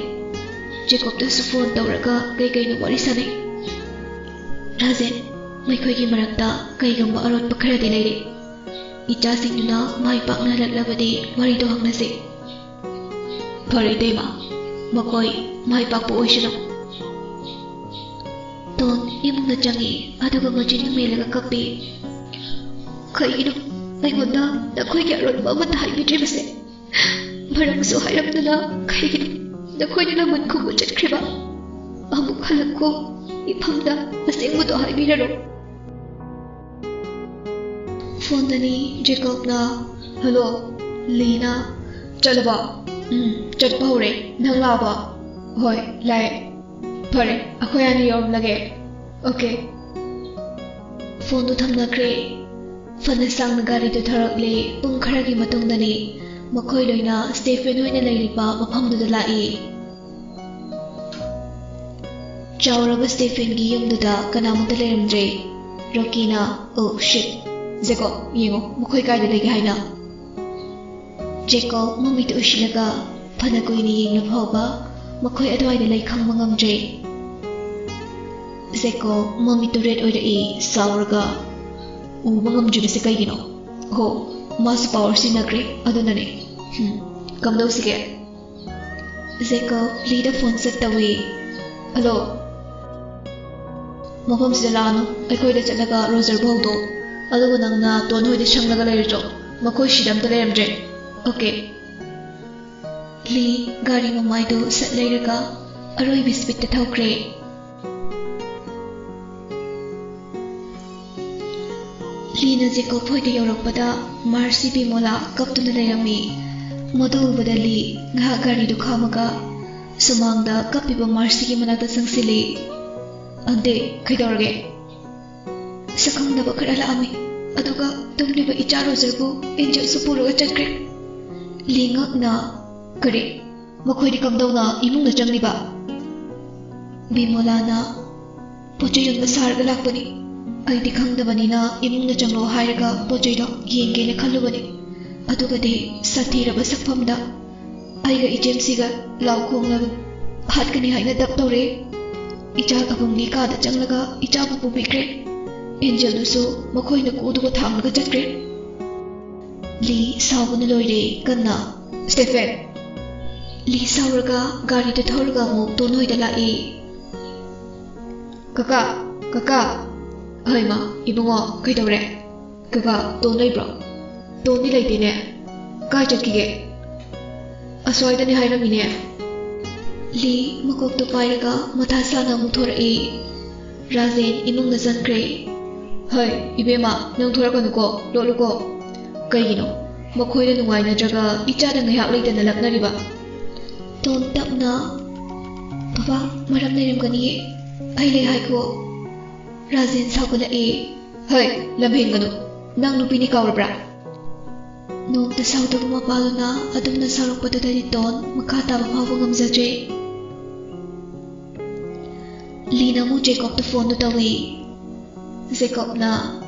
ꯖꯦꯀꯣꯕꯇꯁꯨ ꯐꯣꯟ ꯇꯧꯔꯒ ꯀꯩ ꯀꯩꯅꯣ ꯋꯥꯔꯤ ꯁꯥꯟꯅꯩ꯫ "ꯔꯥꯖꯦꯟ, ꯃꯈꯣꯏꯒꯤ ꯃꯔꯛꯇ ꯀꯩꯒꯨꯝꯕ ꯑꯔꯣꯠꯄ ꯈꯔꯗꯤ ꯂꯩꯔꯦ꯫ ꯏꯆꯥꯁꯤꯡꯗꯨꯅ ꯃꯥꯏ ꯄꯥꯛꯅ ꯍꯜꯂꯛꯂꯕꯗꯤ ꯋꯥꯔꯤꯗꯣ ꯍꯪꯅꯁꯤ꯫" "ꯐꯔꯦ ꯏꯇꯩꯃ, ꯃꯈꯣꯏ ꯃꯥꯏ ꯄꯥꯛꯄ ꯑꯣꯏꯁꯅꯨ꯫" ꯇꯣꯟ ꯏꯃꯨꯡꯗ ꯆꯪꯉꯤ, ꯑꯗꯨꯒ ꯃꯆꯤꯟ ꯃꯦꯜꯂꯒ ꯀꯞꯄꯤ꯫ "ꯀꯩꯒꯤꯅꯣ ꯑꯩꯉꯣꯟꯗ ꯅꯈꯣꯏꯒꯤ ꯑꯔꯣꯠꯄ ꯑꯃꯠꯇ ꯍꯥꯏꯕꯤꯗ꯭ꯔꯤꯕꯁꯦ? ꯃꯔꯝꯁꯨ ꯍꯥꯏꯔꯝꯗꯅ ꯀꯩꯒꯤꯅꯣ ꯅꯈꯣꯏꯅ ꯂꯃꯟ ꯈꯨꯝꯕ ꯆꯠꯈ꯭ꯔꯤꯕ? ꯑꯃꯨꯛ ꯍꯜꯂꯛꯈꯣ, ꯏꯐꯝꯗ ꯑꯁꯦꯡꯕꯗꯣ ꯍꯥꯏꯕꯤꯔꯔꯣ꯫" ꯐꯣꯟꯗꯅꯤ ꯖꯦꯀꯣꯕꯅ꯫ "ꯍꯜꯂꯣ, ꯂꯤꯅ꯫ ꯆꯠꯂꯕꯣ?" "ꯎꯝ, ꯆꯠꯄ ꯍꯧꯔꯦ꯫ ꯅꯪ ꯂꯥꯛꯑꯕꯣ?" "ꯍꯣꯏ, ꯂꯥꯛꯑꯦ꯫" "ꯐꯔꯦ, ꯑꯩꯈꯣꯏ ꯑꯅꯤ ꯌꯧꯔꯝꯂꯒꯦ꯫" "ꯑꯣꯀꯦ꯫" ꯐꯣꯟꯗꯨ ꯊꯝꯅꯈ꯭ꯔꯦ꯫ ꯐꯅ ꯁꯥꯡꯅ ꯒꯥꯔꯤꯗꯨ ꯊꯧꯔꯛꯂꯦ꯫ ꯄꯨꯡ ꯈꯔꯒꯤ ꯃꯇꯨꯡꯗꯅꯤ ꯃꯈꯣꯏ ꯂꯣꯏꯅ ꯁ꯭ꯇꯦꯐꯦꯟ ꯍꯣꯏꯅ ꯂꯩꯔꯤꯕ ꯃꯐꯝꯗꯨꯗ ꯂꯥꯛꯏ꯫ ꯆꯥꯎꯔꯕ ꯁ꯭ꯇꯦꯐꯦꯟꯒꯤ ꯌꯨꯝꯗꯨꯗ ꯀꯅꯥꯃꯠꯇ ꯂꯩꯔꯝꯗ꯭ꯔꯦ꯫ ꯔꯣꯀꯤꯅ, "ꯑꯣ, ꯁꯤꯠ꯫ ꯖꯦꯀꯣꯕ, ꯌꯦꯡꯉꯣ, ꯃꯈꯣꯏ ꯀꯥꯏꯗ ꯂꯩꯒꯦ ꯍꯥꯏꯅ?" ꯖꯦꯀꯣꯕ ꯃꯃꯤꯠꯇ ꯎꯏꯁꯤꯜꯂꯒ ꯐꯅ ꯀꯨꯏꯅ ꯌꯦꯡꯂ ꯐꯥꯎꯕ ꯃꯈꯣꯏ ꯑꯗꯨꯋꯥꯏꯗ ꯂꯩ ꯈꯪꯕ ꯉꯝꯗ꯭ꯔꯦ꯫ ꯖꯦꯀꯣꯕ ꯃꯃꯤꯠꯇꯨ ꯔꯦꯗ ꯑꯣꯏꯔꯛꯏ, ꯁꯥꯎꯔꯒ, "ꯎꯕ ꯉꯝꯗ꯭ꯔꯤꯕꯁꯦ ꯀꯩꯒꯤꯅꯣ? ꯍꯣ, ꯃꯥꯁꯨ ꯄꯥꯋꯔ ꯁꯤꯖꯤꯟꯅꯈ꯭ꯔꯦ, ꯑꯗꯨꯅꯅꯦ꯫ ꯍꯝ, ꯀꯝꯗꯧꯁꯤꯒꯦ?" ꯖꯦꯀꯣꯕ ꯂꯤꯗ ꯐꯣꯟ ꯁꯦꯠ ꯇꯧꯏ꯫ "ꯍꯜꯂꯣ꯫ ꯃꯐꯝꯁꯤꯗ ꯂꯥꯛꯑꯅꯨ, ꯑꯩꯈꯣꯏꯗ ꯆꯠꯂꯒ ꯔꯣꯖꯔꯕꯨ ꯍꯧꯗꯣꯛꯎ꯫ ꯑꯗꯨꯒ ꯅꯪꯅ ꯇꯣꯟ ꯍꯣꯏꯗ ꯁꯪꯂꯒ ꯂꯩꯔꯨꯆꯣ꯫ ꯃꯈꯣꯏ ꯁꯤꯗ ꯑꯝꯇ ꯂꯩꯔꯝꯗ꯭ꯔꯦ꯫ ꯑꯣꯀꯦ꯫" ꯂꯤ ꯒꯥꯔꯤ ꯃꯃꯥꯏꯗꯨ ꯁꯠ ꯂꯩꯔꯒ ꯑꯔꯣꯏꯕꯤ ꯁ꯭ꯄꯤꯠꯇ ꯊꯧꯈ꯭ꯔꯦ꯫ ꯂꯤꯅ ꯖꯦꯀꯣꯕ ꯍꯣꯏꯗ ꯌꯧꯔꯛꯄꯗ ꯃꯥꯔꯁꯤ ꯕꯤꯃꯣꯂꯥ ꯀꯞꯇꯨꯅ ꯂꯩꯔꯝꯃꯤ꯫ ꯃꯗꯨ ꯎꯕꯗ ꯂꯤ ꯉꯥꯏꯍꯥꯛ ꯒꯥꯔꯤꯗꯨ ꯈꯥꯝꯃꯒ ꯁꯨꯃꯥꯡꯗ ꯀꯞꯄꯤꯕ ꯃꯥꯔꯁꯤꯒꯤ ꯃꯅꯥꯛꯇ ꯆꯪꯁꯤꯜꯂꯤ꯫ "ꯑꯟꯇꯤ, ꯀꯩꯗꯧꯔꯒꯦ?" "ꯁꯛꯈꯪꯅꯕ ꯈꯔ ꯂꯥꯛꯑꯝꯃꯤ, ꯑꯗꯨꯒ ꯇꯨꯝꯂꯤꯕ ꯏꯆꯥ ꯔꯣꯖꯔꯕꯨ ꯑꯦꯟꯖꯦꯜꯁꯨ ꯄꯨꯔꯒ ꯆꯠꯈ꯭ꯔꯦ꯫" ꯂꯤ ꯉꯛꯅ, "ꯀꯔꯤ? ꯃꯈꯣꯏꯗꯤ ꯀꯝꯗꯧꯅ ꯏꯃꯨꯡꯗ ꯆꯪꯂꯤꯕ?" ꯕꯤꯃꯣꯂꯥꯅ, "ꯄꯣꯠ ꯆꯩ ꯌꯣꯟꯕ ꯁꯥꯔꯒ ꯂꯥꯛꯄꯅꯤ꯫ ꯑꯩꯗꯤ ꯈꯪꯗꯕꯅꯤꯅ ꯏꯃꯨꯡꯗ ꯆꯪꯂꯛꯑꯣ ꯍꯥꯏꯔꯒ ꯄꯣꯠ ꯆꯩꯗꯣ ꯌꯦꯡꯒꯦꯅ ꯈꯜꯂꯨꯕꯅꯤ꯫ ꯑꯗꯨꯒꯗꯤ ꯁꯥꯊꯤꯔꯕ ꯁꯛꯐꯝꯗ ꯑꯩꯒ ꯏꯆꯦꯝꯁꯤꯒ ꯂꯥꯎ ꯈꯣꯡꯂꯒ ꯍꯥꯠꯀꯅꯤ ꯍꯥꯏꯅ ꯗꯞ ꯇꯧꯔꯦ꯫ ꯏꯆꯥ ꯑꯕꯨꯡꯒꯤ ꯀꯥꯗ ꯆꯪꯂꯒ ꯏꯆꯥꯕꯨ ꯄꯨꯕꯤꯈ꯭ꯔꯦ꯫ ꯑꯦꯟꯖꯦꯜꯗꯨꯁꯨ ꯃꯈꯣꯏꯅ ꯀꯨꯗꯨꯒ ꯊꯥꯡꯂꯒ ꯆꯠꯈ꯭ꯔꯦ꯫" ꯂꯤ ꯁꯥꯎꯕꯅ ꯂꯣꯏꯔꯦ ꯀꯟꯅ꯫ "ꯁ꯭ꯇꯦꯐꯦꯟ!" ꯂꯤ ꯁꯥꯎꯔꯒ ꯒꯥꯔꯤꯗꯨ ꯊꯧꯔꯒ ꯑꯃꯨꯛ ꯇꯣꯟ ꯍꯣꯏꯗ ꯂꯥꯛꯏ꯫ "ꯀꯀꯥ! ꯀꯀꯥ!" "ꯍꯣꯏ ꯃꯥ, ꯏꯕꯨꯡꯉꯣ, ꯀꯩꯗꯧꯔꯦ?" "ꯀꯀꯥ, ꯇꯣꯟ ꯂꯩꯕ꯭ꯔꯣ?" "ꯇꯣꯟꯗꯤ ꯂꯩꯇꯦꯅꯦ꯫ ꯀꯥꯏ ꯆꯠꯈꯤꯒꯦ?" "ꯑꯁ꯭ꯋꯥꯏꯗꯅꯦ ꯍꯥꯏꯔꯝꯃꯤꯅꯦ꯫" ꯂꯤ ꯃꯀꯣꯛꯇꯣ ꯄꯥꯏꯔꯒ ꯃꯊꯥ ꯁꯥꯅ ꯑꯃꯨꯛ ꯊꯣꯔꯛꯏ꯫ ꯔꯥꯖꯦꯟ ꯏꯃꯨꯡꯗ ꯆꯪꯈ꯭ꯔꯦ꯫ "ꯍꯩ, ꯏꯕꯦꯝꯃ, ꯅꯪ ꯊꯣꯔꯛꯀꯅꯨꯀꯣ, ꯂꯣꯠꯂꯨꯀꯣ꯫" "ꯀꯩꯒꯤꯅꯣ? ꯃꯈꯣꯏꯅ ꯅꯨꯡꯉꯥꯏꯅꯗ꯭ꯔꯒ ꯏꯆꯥꯗ ꯉꯥꯏꯍꯥꯛ ꯂꯩꯇꯅ ꯂꯛꯅꯔꯤꯕ?" ꯇꯣꯟ ꯇꯞꯅ, "ꯕꯕꯥ, ꯃꯔꯝ ꯂꯩꯔꯝꯒꯅꯤꯌꯦ, ꯑꯩ ꯂꯩ ꯍꯥꯏꯈꯣ꯫" ꯔꯥꯖꯦꯟ ꯁꯥꯎꯒꯠꯂꯛꯏ꯫ "ꯍꯩ, ꯂꯝꯍꯦꯟꯒꯅꯨ꯫ ꯅꯪ ꯅꯨꯄꯤꯅꯤ ꯀꯥꯎꯔꯕ꯭ꯔꯥ?" ꯅꯣꯡꯇ ꯁꯥꯎꯗꯕ ꯃꯄꯥꯗꯨꯅ ꯑꯗꯨꯝꯅ ꯁꯥꯎꯔꯛꯄꯗꯨꯗꯗꯤ ꯇꯣꯟ ꯃꯈꯥ ꯇꯥꯕ ꯐꯥꯎꯕ ꯉꯝꯖꯗ꯭ꯔꯦ꯫ ꯂꯤꯅ ꯑꯃꯨꯛ ꯖꯦꯀꯣꯕꯇ ꯐꯣꯟꯗꯨ ꯇꯧꯏ꯫ ꯖꯦꯀꯣꯕꯅ,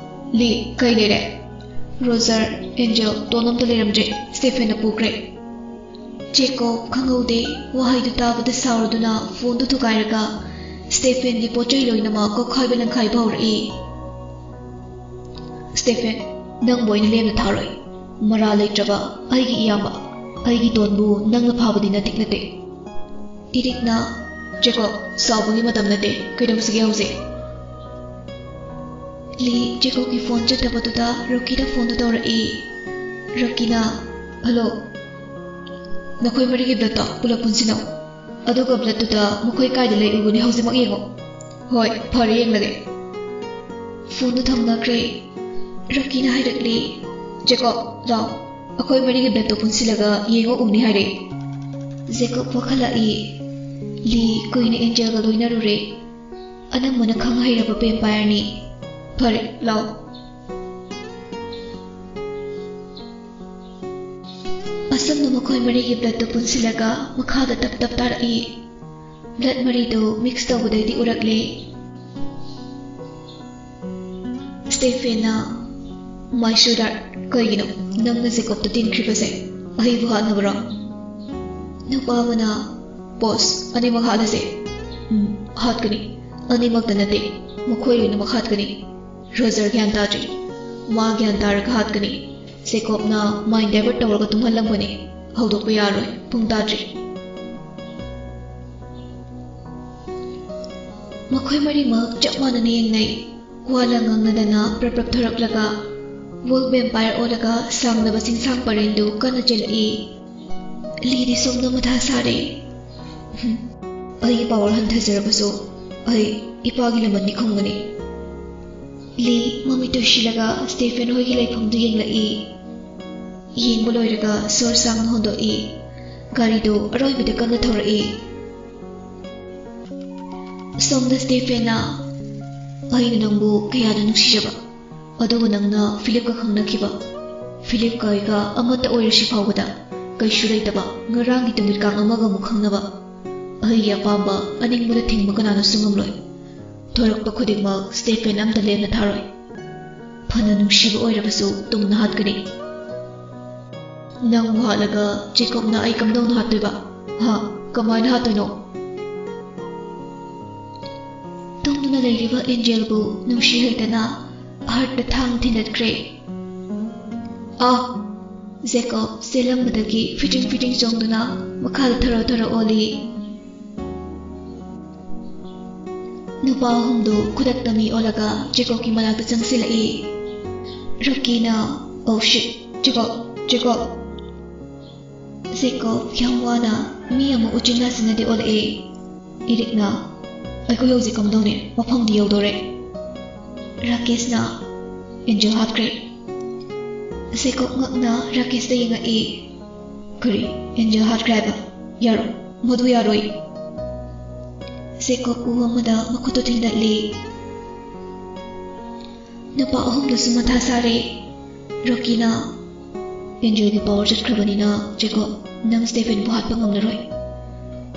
"ꯂꯤ, ꯀꯩ ꯂꯩꯔꯦ?" "ꯔꯣꯖꯔ, ꯑꯦꯟꯖꯦꯜ, ꯇꯣꯟ ꯑꯝꯇ ꯂꯩꯔꯝꯗ꯭ꯔꯦ꯫ ꯁ꯭ꯇꯦꯐꯦꯟꯅ ꯄꯨꯈ꯭ꯔꯦ꯫" ꯖꯦꯀꯣꯕ ꯈꯪꯍꯧꯗꯦ꯫ ꯋꯥꯍꯩꯗꯨ ꯇꯥꯕꯗ ꯁꯥꯎꯔꯗꯨꯅ ꯐꯣꯟꯗꯨ ꯊꯨꯒꯥꯏꯔꯒ ꯁ꯭ꯇꯦꯐꯦꯟꯒꯤ ꯄꯣꯠ ꯆꯩ ꯂꯣꯏꯅꯃꯛ ꯀꯣꯛꯈꯥꯏꯕ ꯂꯪꯈꯥꯏꯕ ꯍꯧꯔꯛꯏ꯫ "ꯁ꯭ꯇꯦꯐꯦꯟ, ꯅꯪꯕꯨ ꯑꯩꯅ ꯂꯦꯝꯅ ꯊꯥꯔꯣꯏ꯫ ꯃꯔꯥꯜ ꯂꯩꯇ꯭ꯔꯕ ꯑꯩꯒꯤ ꯏꯌꯥꯝꯕ, ꯑꯩꯒꯤ ꯇꯣꯟꯕꯨ ꯅꯪꯅ ꯐꯥꯕꯗꯤ ꯅꯇꯤꯛ ꯅꯠꯇꯦ꯫" ꯏꯔꯤꯛꯅ, "ꯖꯦꯀꯣꯕ, ꯁꯥꯎꯕꯒꯤ ꯃꯇꯝ ꯅꯠꯇꯦ꯫ ꯀꯩꯗꯧꯁꯤꯒꯦ ꯍꯧꯖꯤꯛ?" ꯂꯤ ꯖꯦꯀꯣꯕꯀꯤ ꯐꯣꯟ ꯆꯠꯇꯕꯗꯨꯗ ꯔꯣꯀꯤꯗ ꯐꯣꯟꯗꯨ ꯇꯧꯔꯛꯏ꯫ ꯔꯣꯀꯤꯅ, "ꯍꯜꯂꯣ, ꯅꯈꯣꯏ ꯃꯔꯤꯒꯤ ꯕ꯭ꯂꯠꯇꯣ ꯄꯨꯂꯞ ꯄꯨꯟꯁꯤꯜꯂꯣ꯫" ꯑꯗꯨꯒ bloodꯇꯨꯗ ꯃꯈꯣꯏ ꯀꯥꯏꯗ ꯂꯩ ꯎꯒꯅꯤ ꯍꯧꯖꯤꯛꯃꯛ ꯌꯦꯡꯉꯣ꯫ ꯍꯣꯏ, ꯐꯔꯦ, ꯌꯦꯡꯂꯒꯦ꯫ Phoneꯗꯨ ꯊꯝꯅꯈ꯭ꯔꯦ꯫ ꯔꯣꯀꯤꯅ ꯍꯥꯏꯔꯛꯂꯤ, "ꯖꯦꯀꯣꯕ, ꯂꯥꯎ꯫ ꯑꯩꯈꯣꯏ ꯃꯔꯤꯒꯤ bloodꯇꯨ ꯄꯨꯟꯁꯤꯜꯂꯒ ꯌꯦꯡꯉꯣ ꯎꯅꯤ ꯍꯥꯏꯔꯦ꯫" ꯖꯦꯀꯣꯕ ꯋꯥꯈꯜ ꯂꯥꯛꯏ꯫ ꯂꯤ ꯀꯨꯏꯅ ꯑꯦꯟꯖꯦꯜꯒ ꯂꯣꯏꯅꯔꯨꯔꯦ꯫ ꯑꯅꯝꯕꯅ ꯈꯪ ꯍꯩꯔꯕ vampireꯅꯤ꯫ ꯐꯔꯦ, ꯂꯥꯎ꯫ ꯑꯁꯨꯝꯅ ꯃꯈꯣꯏ ꯃꯔꯤꯒꯤ bloodꯇꯨ ꯄꯨꯟꯁꯤꯜꯂꯒ ꯃꯈꯥꯗ ꯇꯞ ꯇꯞ ꯇꯥꯔꯛꯏ꯫ Blood ꯃꯔꯤꯗꯨ mix ꯇꯧꯕꯗꯩꯗꯤ ꯎꯔꯛꯂꯦ꯫ ꯁ꯭ꯇꯦꯐꯦꯟꯅ, "My sweetheart, ꯀꯩꯒꯤꯅꯣ ꯅꯪꯅ ꯖꯦꯀꯣꯕꯇ ꯇꯤꯟꯈ꯭ꯔꯤꯕꯁꯦ? ꯑꯩꯕꯨ ꯍꯥꯠꯅꯕꯔꯣ?" ꯅꯨꯄꯥ ꯑꯃꯅ, "Boss, ꯑꯅꯤꯃꯛ ꯍꯥꯠꯂꯁꯦ꯫" "ꯎꯝ, ꯍꯥꯠꯀꯅꯤ꯫ ꯑꯅꯤꯃꯛꯇ ꯅꯠꯇꯦ, ꯃꯈꯣꯏ ꯂꯣꯏꯅꯃꯛ ꯍꯥꯠꯀꯅꯤ꯫" ꯔꯣꯖꯔ ꯒ꯭ꯌꯥꯟ ꯇꯥꯗ꯭ꯔꯤ꯫ ꯃꯥ ꯒ꯭ꯌꯥꯟ ꯇꯥꯔꯒ ꯍꯥꯠꯀꯅꯤ꯫ ꯖꯦꯀꯣꯕꯅ mind divert ꯇꯧꯔꯒ ꯇꯨꯝꯍꯜꯂꯝꯕꯅꯤ꯫ ꯍꯧꯗꯣꯛꯄ ꯌꯥꯔꯣꯏ꯫ ꯄꯨꯡ ꯇꯥꯗ꯭ꯔꯤ꯫ ꯃꯈꯣꯏ ꯃꯔꯤꯃꯛ ꯆꯞ ꯃꯥꯟꯅꯅ ꯌꯦꯡꯅꯩ꯫ ꯋꯥ ꯂꯥꯡ ꯉꯥꯡꯅꯗꯅ ꯄ꯭ꯔꯞ ꯄ꯭ꯔꯞ ꯊꯣꯔꯛꯂꯒ wolf vampire ꯑꯣꯜꯂꯒ ꯁꯥꯡꯂꯕ ꯆꯤꯡꯁꯥꯡ ꯄꯔꯦꯡꯗꯨ ꯀꯟꯅ ꯆꯦꯜꯂꯛꯏ꯫ ꯂꯤꯗꯤ ꯁꯣꯝꯗ ꯃꯊꯥ ꯁꯥꯔꯦ꯫ "ꯍꯨꯝ, ꯑꯩꯒꯤ power ꯍꯟꯊꯖꯔꯕꯁꯨ ꯑꯩ ꯏꯄꯥꯒꯤ ꯂꯃꯟꯗꯤ ꯈꯨꯝꯒꯅꯤ꯫" ꯂꯤ ꯃꯃꯤꯠ ꯇꯨꯏꯁꯤꯜꯂꯒ ꯁ꯭ꯇꯦꯐꯦꯟ ꯍꯣꯏꯒꯤ ꯂꯩꯐꯝꯗꯨ ꯌꯦꯡꯂꯛꯏ꯫ ꯌꯦꯡꯕ ꯂꯣꯏꯔꯒ ꯁꯣꯔ ꯁꯥꯡꯅ ꯍꯣꯟꯗꯣꯛꯏ꯫ ꯒꯥꯔꯤꯗꯨ ꯑꯔꯣꯏꯕꯤꯗ ꯀꯟꯅ ꯊꯧꯔꯛꯏ꯫ ꯁꯣꯝꯗ ꯁ꯭ꯇꯦꯐꯦꯟꯅ, "ꯑꯩꯅ ꯅꯪꯕꯨ ꯀꯌꯥꯗ ꯅꯨꯡꯁꯤꯖꯕ, ꯑꯗꯨꯒ ꯅꯪꯅ ꯐꯤꯂꯤꯞꯀ ꯈꯪꯅꯈꯤꯕ꯫ ꯐꯤꯂꯤꯞꯀ ꯑꯩꯒ ꯑꯃꯠꯇ ꯑꯣꯏꯔꯁꯤ ꯐꯥꯎꯕꯗ ꯀꯩꯁꯨ ꯂꯩꯇꯕ ꯉꯔꯥꯡꯒꯤ ꯇꯨꯃꯤꯠꯀꯥꯡ ꯑꯃꯒ ꯑꯃꯨꯛ ꯈꯪꯅꯕ꯫ ꯑꯩꯒꯤ ꯑꯄꯥꯝꯕ ꯑꯅꯤꯡꯕꯗ ꯊꯤꯡꯕ ꯀꯅꯥꯅꯁꯨ ꯉꯝꯂꯣꯏ꯫" ꯊꯣꯔꯛꯄ ꯈꯨꯗꯤꯡꯃꯛ ꯁ꯭ꯇꯦꯐꯦꯟ ꯑꯝꯇ ꯂꯦꯝꯅ ꯊꯥꯔꯣꯏ꯫ ꯐꯅ ꯅꯨꯡꯁꯤꯕ ꯑꯣꯏꯔꯕꯁꯨ ꯇꯨꯝꯅ ꯍꯥꯠꯀꯅꯤ꯫ "ꯅꯪꯕꯨ ꯍꯥꯠꯂꯒ ꯖꯦꯀꯣꯕꯅ ꯑꯩ ꯀꯝꯗꯧꯅ ꯍꯥꯠꯇꯣꯏꯕ? ꯍꯥ? ꯀꯃꯥꯏꯅ ꯍꯥꯠꯇꯣꯏꯅꯣ?" ꯇꯨꯝꯗꯨꯅ ꯂꯩꯔꯤꯕ ꯑꯦꯟꯖꯦꯜꯕꯨ ꯅꯨꯡꯁꯤ ꯍꯩꯇꯅ heartꯇ ꯊꯥꯡ ꯊꯤꯟꯗꯠꯈ꯭ꯔꯦ꯫ "ꯑꯥ!" ꯖꯦꯀꯣꯕ ꯆꯦꯜꯂꯝꯕꯗꯒꯤ ꯐꯤꯇꯤꯡ ꯐꯤꯇꯤꯡ ꯆꯣꯡꯗꯨꯅ ꯃꯈꯥꯗ ꯊꯔꯣ ꯊꯔꯣ ꯑꯣꯜꯂꯤ꯫ ꯅꯨꯄꯥ ꯑꯍꯨꯝꯗꯨ ꯈꯨꯗꯛꯇ ꯃꯤ ꯑꯣꯜꯂꯒ ꯖꯦꯀꯣꯕꯀꯤ ꯃꯅꯥꯛꯇ ꯆꯪꯁꯤꯜꯂꯛꯏ꯫ ꯔꯣꯀꯤꯅ, "Oh shit, ꯖꯦꯀꯣꯕ, ꯖꯦꯀꯣꯕ!" ꯖꯦꯀꯣꯕ ꯌꯥꯝ ꯋꯥꯅ ꯃꯤ ꯑꯃ ꯎꯆꯤꯟ ꯅꯥꯆꯤꯟꯅꯗꯤ ꯑꯣꯜꯂꯛꯑꯦ꯫ ꯏꯔꯤꯛꯅ, "ꯑꯩꯈꯣꯏ ꯍꯧꯖꯤꯛ ꯀꯝꯗꯧꯅꯤ? ꯃꯐꯝꯗꯤ ꯌꯧꯗꯧꯔꯦ꯫" ꯔꯥꯀꯦꯁꯅ, "ꯑꯦꯟꯖꯦꯜ ꯍꯥꯠꯈ꯭ꯔꯦ꯫" ꯖꯦꯀꯣꯕ ꯉꯛꯅ ꯔꯥꯀꯦꯁꯇ ꯌꯦꯡꯉꯛꯏ꯫ "ꯀꯔꯤ? ꯑꯦꯟꯖꯦꯜ ꯍꯥꯠꯈ꯭ꯔꯦ ꯍꯥꯏꯕ? ꯌꯥꯔꯣꯏ, ꯃꯗꯨ ꯌꯥꯔꯣꯏ꯫" ꯖꯦꯀꯣꯕ ꯎ ꯑꯃꯗ ꯃꯈꯨꯠꯇꯨ ꯊꯤꯟꯗꯠꯂꯤ꯫ ꯅꯨꯄꯥ ꯑꯍꯨꯝꯗꯨꯁꯨ ꯃꯊꯥ ꯁꯥꯔꯦ꯫ ꯔꯣꯀꯤꯅ, "ꯑꯦꯟꯖꯦꯜꯒꯤ ꯄꯥꯋꯔ ꯆꯠꯈ꯭ꯔꯕꯅꯤꯅ, ꯖꯦꯀꯣꯕ, ꯅꯪ ꯁ꯭ꯇꯦꯐꯦꯟꯕꯨ ꯍꯥꯠꯄ ꯉꯝꯂꯔꯣꯏ꯫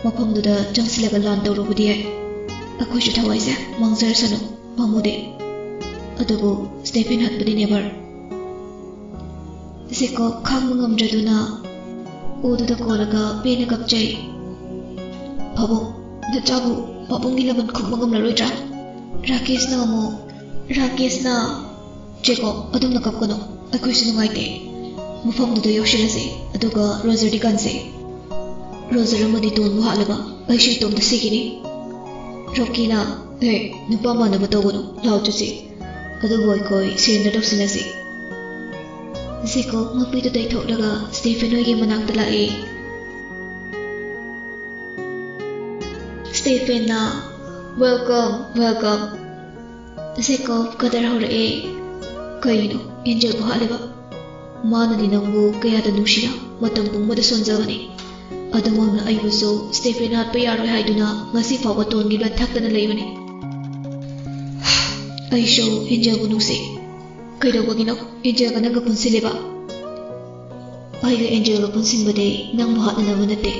ꯃꯐꯝꯗꯨꯗ ꯆꯪꯁꯤꯜꯂꯒ ꯂꯥꯟ ꯇꯧꯔꯨꯕꯗꯤ ꯌꯥꯏ꯫ ꯑꯩꯈꯣꯏꯁꯨ ꯊꯋꯥꯏꯁꯦ ꯃꯥꯡꯖꯔꯁꯅꯨ, ꯄꯥꯝꯃꯨꯗꯦ꯫ ꯑꯗꯨꯕꯨ ꯁ꯭ꯇꯦꯐꯦꯟ ꯍꯥꯠꯄꯗꯤ ꯅꯦꯚꯔ꯫" ꯖꯦꯀꯣꯕ ꯈꯥꯡꯕ ꯉꯝꯗ꯭ꯔꯗꯨꯅ ꯎꯗꯨꯗ ꯀꯣꯜꯂꯒ ꯄꯦꯟꯅ ꯀꯞꯆꯩ꯫ "ꯄꯥꯕꯨꯡ, ꯅꯆꯥꯕꯨ ꯄꯥꯕꯨꯡꯒꯤ ꯂꯃꯟ ꯈꯨꯝꯕ ꯉꯝꯂꯔꯣꯏꯗ꯭ꯔꯥ?" ꯔꯥꯀꯦꯁꯅ ꯑꯃꯨꯛ, ꯔꯥꯀꯦꯁꯅ, "ꯖꯦꯀꯣꯕ, ꯑꯗꯨꯝꯅ ꯀꯞꯀꯅꯨ꯫ ꯑꯩꯈꯣꯏꯁꯨ ꯅꯨꯡꯉꯥꯏꯇꯦ꯫ ꯃꯐꯝꯗꯨꯗ ꯌꯧꯁꯤꯜꯂꯁꯤ, ꯑꯗꯨꯒ ꯔꯣꯖꯔꯗꯤ ꯀꯟꯁꯤ꯫ ꯔꯣꯖꯔ ꯑꯃꯗꯤ ꯗꯣꯟꯕꯨ ꯍꯥꯠꯂꯕ ꯑꯩꯁꯨ ꯏꯇꯣꯝꯇ ꯁꯤꯈꯤꯅꯤ꯫" ꯔꯣꯀꯤꯅ, "ꯍꯦ, ꯅꯨꯄꯥ ꯃꯥꯟꯅꯕ ꯇꯧꯒꯅꯨ, ꯂꯥꯎ ꯆꯠꯁꯤ꯫ ꯑꯗꯨꯕꯨ ꯑꯩꯈꯣꯏ ꯁꯔꯦꯟꯗꯔ ꯇꯧꯁꯤꯜꯂꯁꯤ꯫" ꯖꯦꯀꯣꯕ ꯃꯄꯤꯗꯨ ꯇꯩꯊꯣꯛꯂꯒ ꯁ꯭ꯇꯦꯐꯦꯟ ꯍꯣꯏꯒꯤ ꯃꯅꯥꯛꯇ ꯂꯥꯛꯏ꯫ ꯁ꯭ꯇꯦꯐꯦꯟꯅ, "Welcome, welcome꯫" ꯖꯦꯀꯣꯕ ꯀꯗꯔ ꯍꯧꯔꯛꯑꯦ꯫ "ꯀꯩꯅꯣ, ꯑꯦꯟꯖꯦꯜꯕꯨ ꯍꯥꯠꯂꯤꯕ? ꯃꯥꯅꯗꯤ ꯅꯪꯕꯨ ꯀꯌꯥꯗ ꯅꯨꯡꯁꯤꯅ ꯃꯇꯝ ꯄꯨꯝꯕꯗ ꯁꯣꯟꯖꯕꯅꯤ꯫ ꯑꯗꯨꯃꯛꯅ ꯑꯩꯕꯨꯁꯨ ꯁ꯭ꯇꯦꯐꯦꯟ ꯍꯥꯠꯄ ꯌꯥꯔꯣꯏ ꯍꯥꯏꯗꯨꯅ ꯉꯁꯤ ꯐꯥꯎꯕ ꯇꯣꯟꯒꯤ ꯕ꯭ꯂꯠ ꯊꯛꯇꯅ ꯂꯩꯕꯅꯤ꯫ ꯑꯩꯁꯨ ꯑꯦꯟꯖꯦꯜꯕꯨ ꯅꯨꯡꯁꯤ꯫" "ꯀꯩꯗꯧꯕꯒꯤꯅꯣ ꯑꯦꯟꯖꯦꯜꯒ ꯅꯪꯒ ꯄꯨꯟꯁꯤꯜꯂꯤꯕ?" "ꯑꯩꯒ ꯑꯦꯟꯖꯦꯜꯒ ꯄꯨꯟꯁꯤꯟꯕꯗꯤ ꯅꯪꯕꯨ ꯍꯥꯠꯅꯅꯕ ꯅꯠꯇꯦ꯫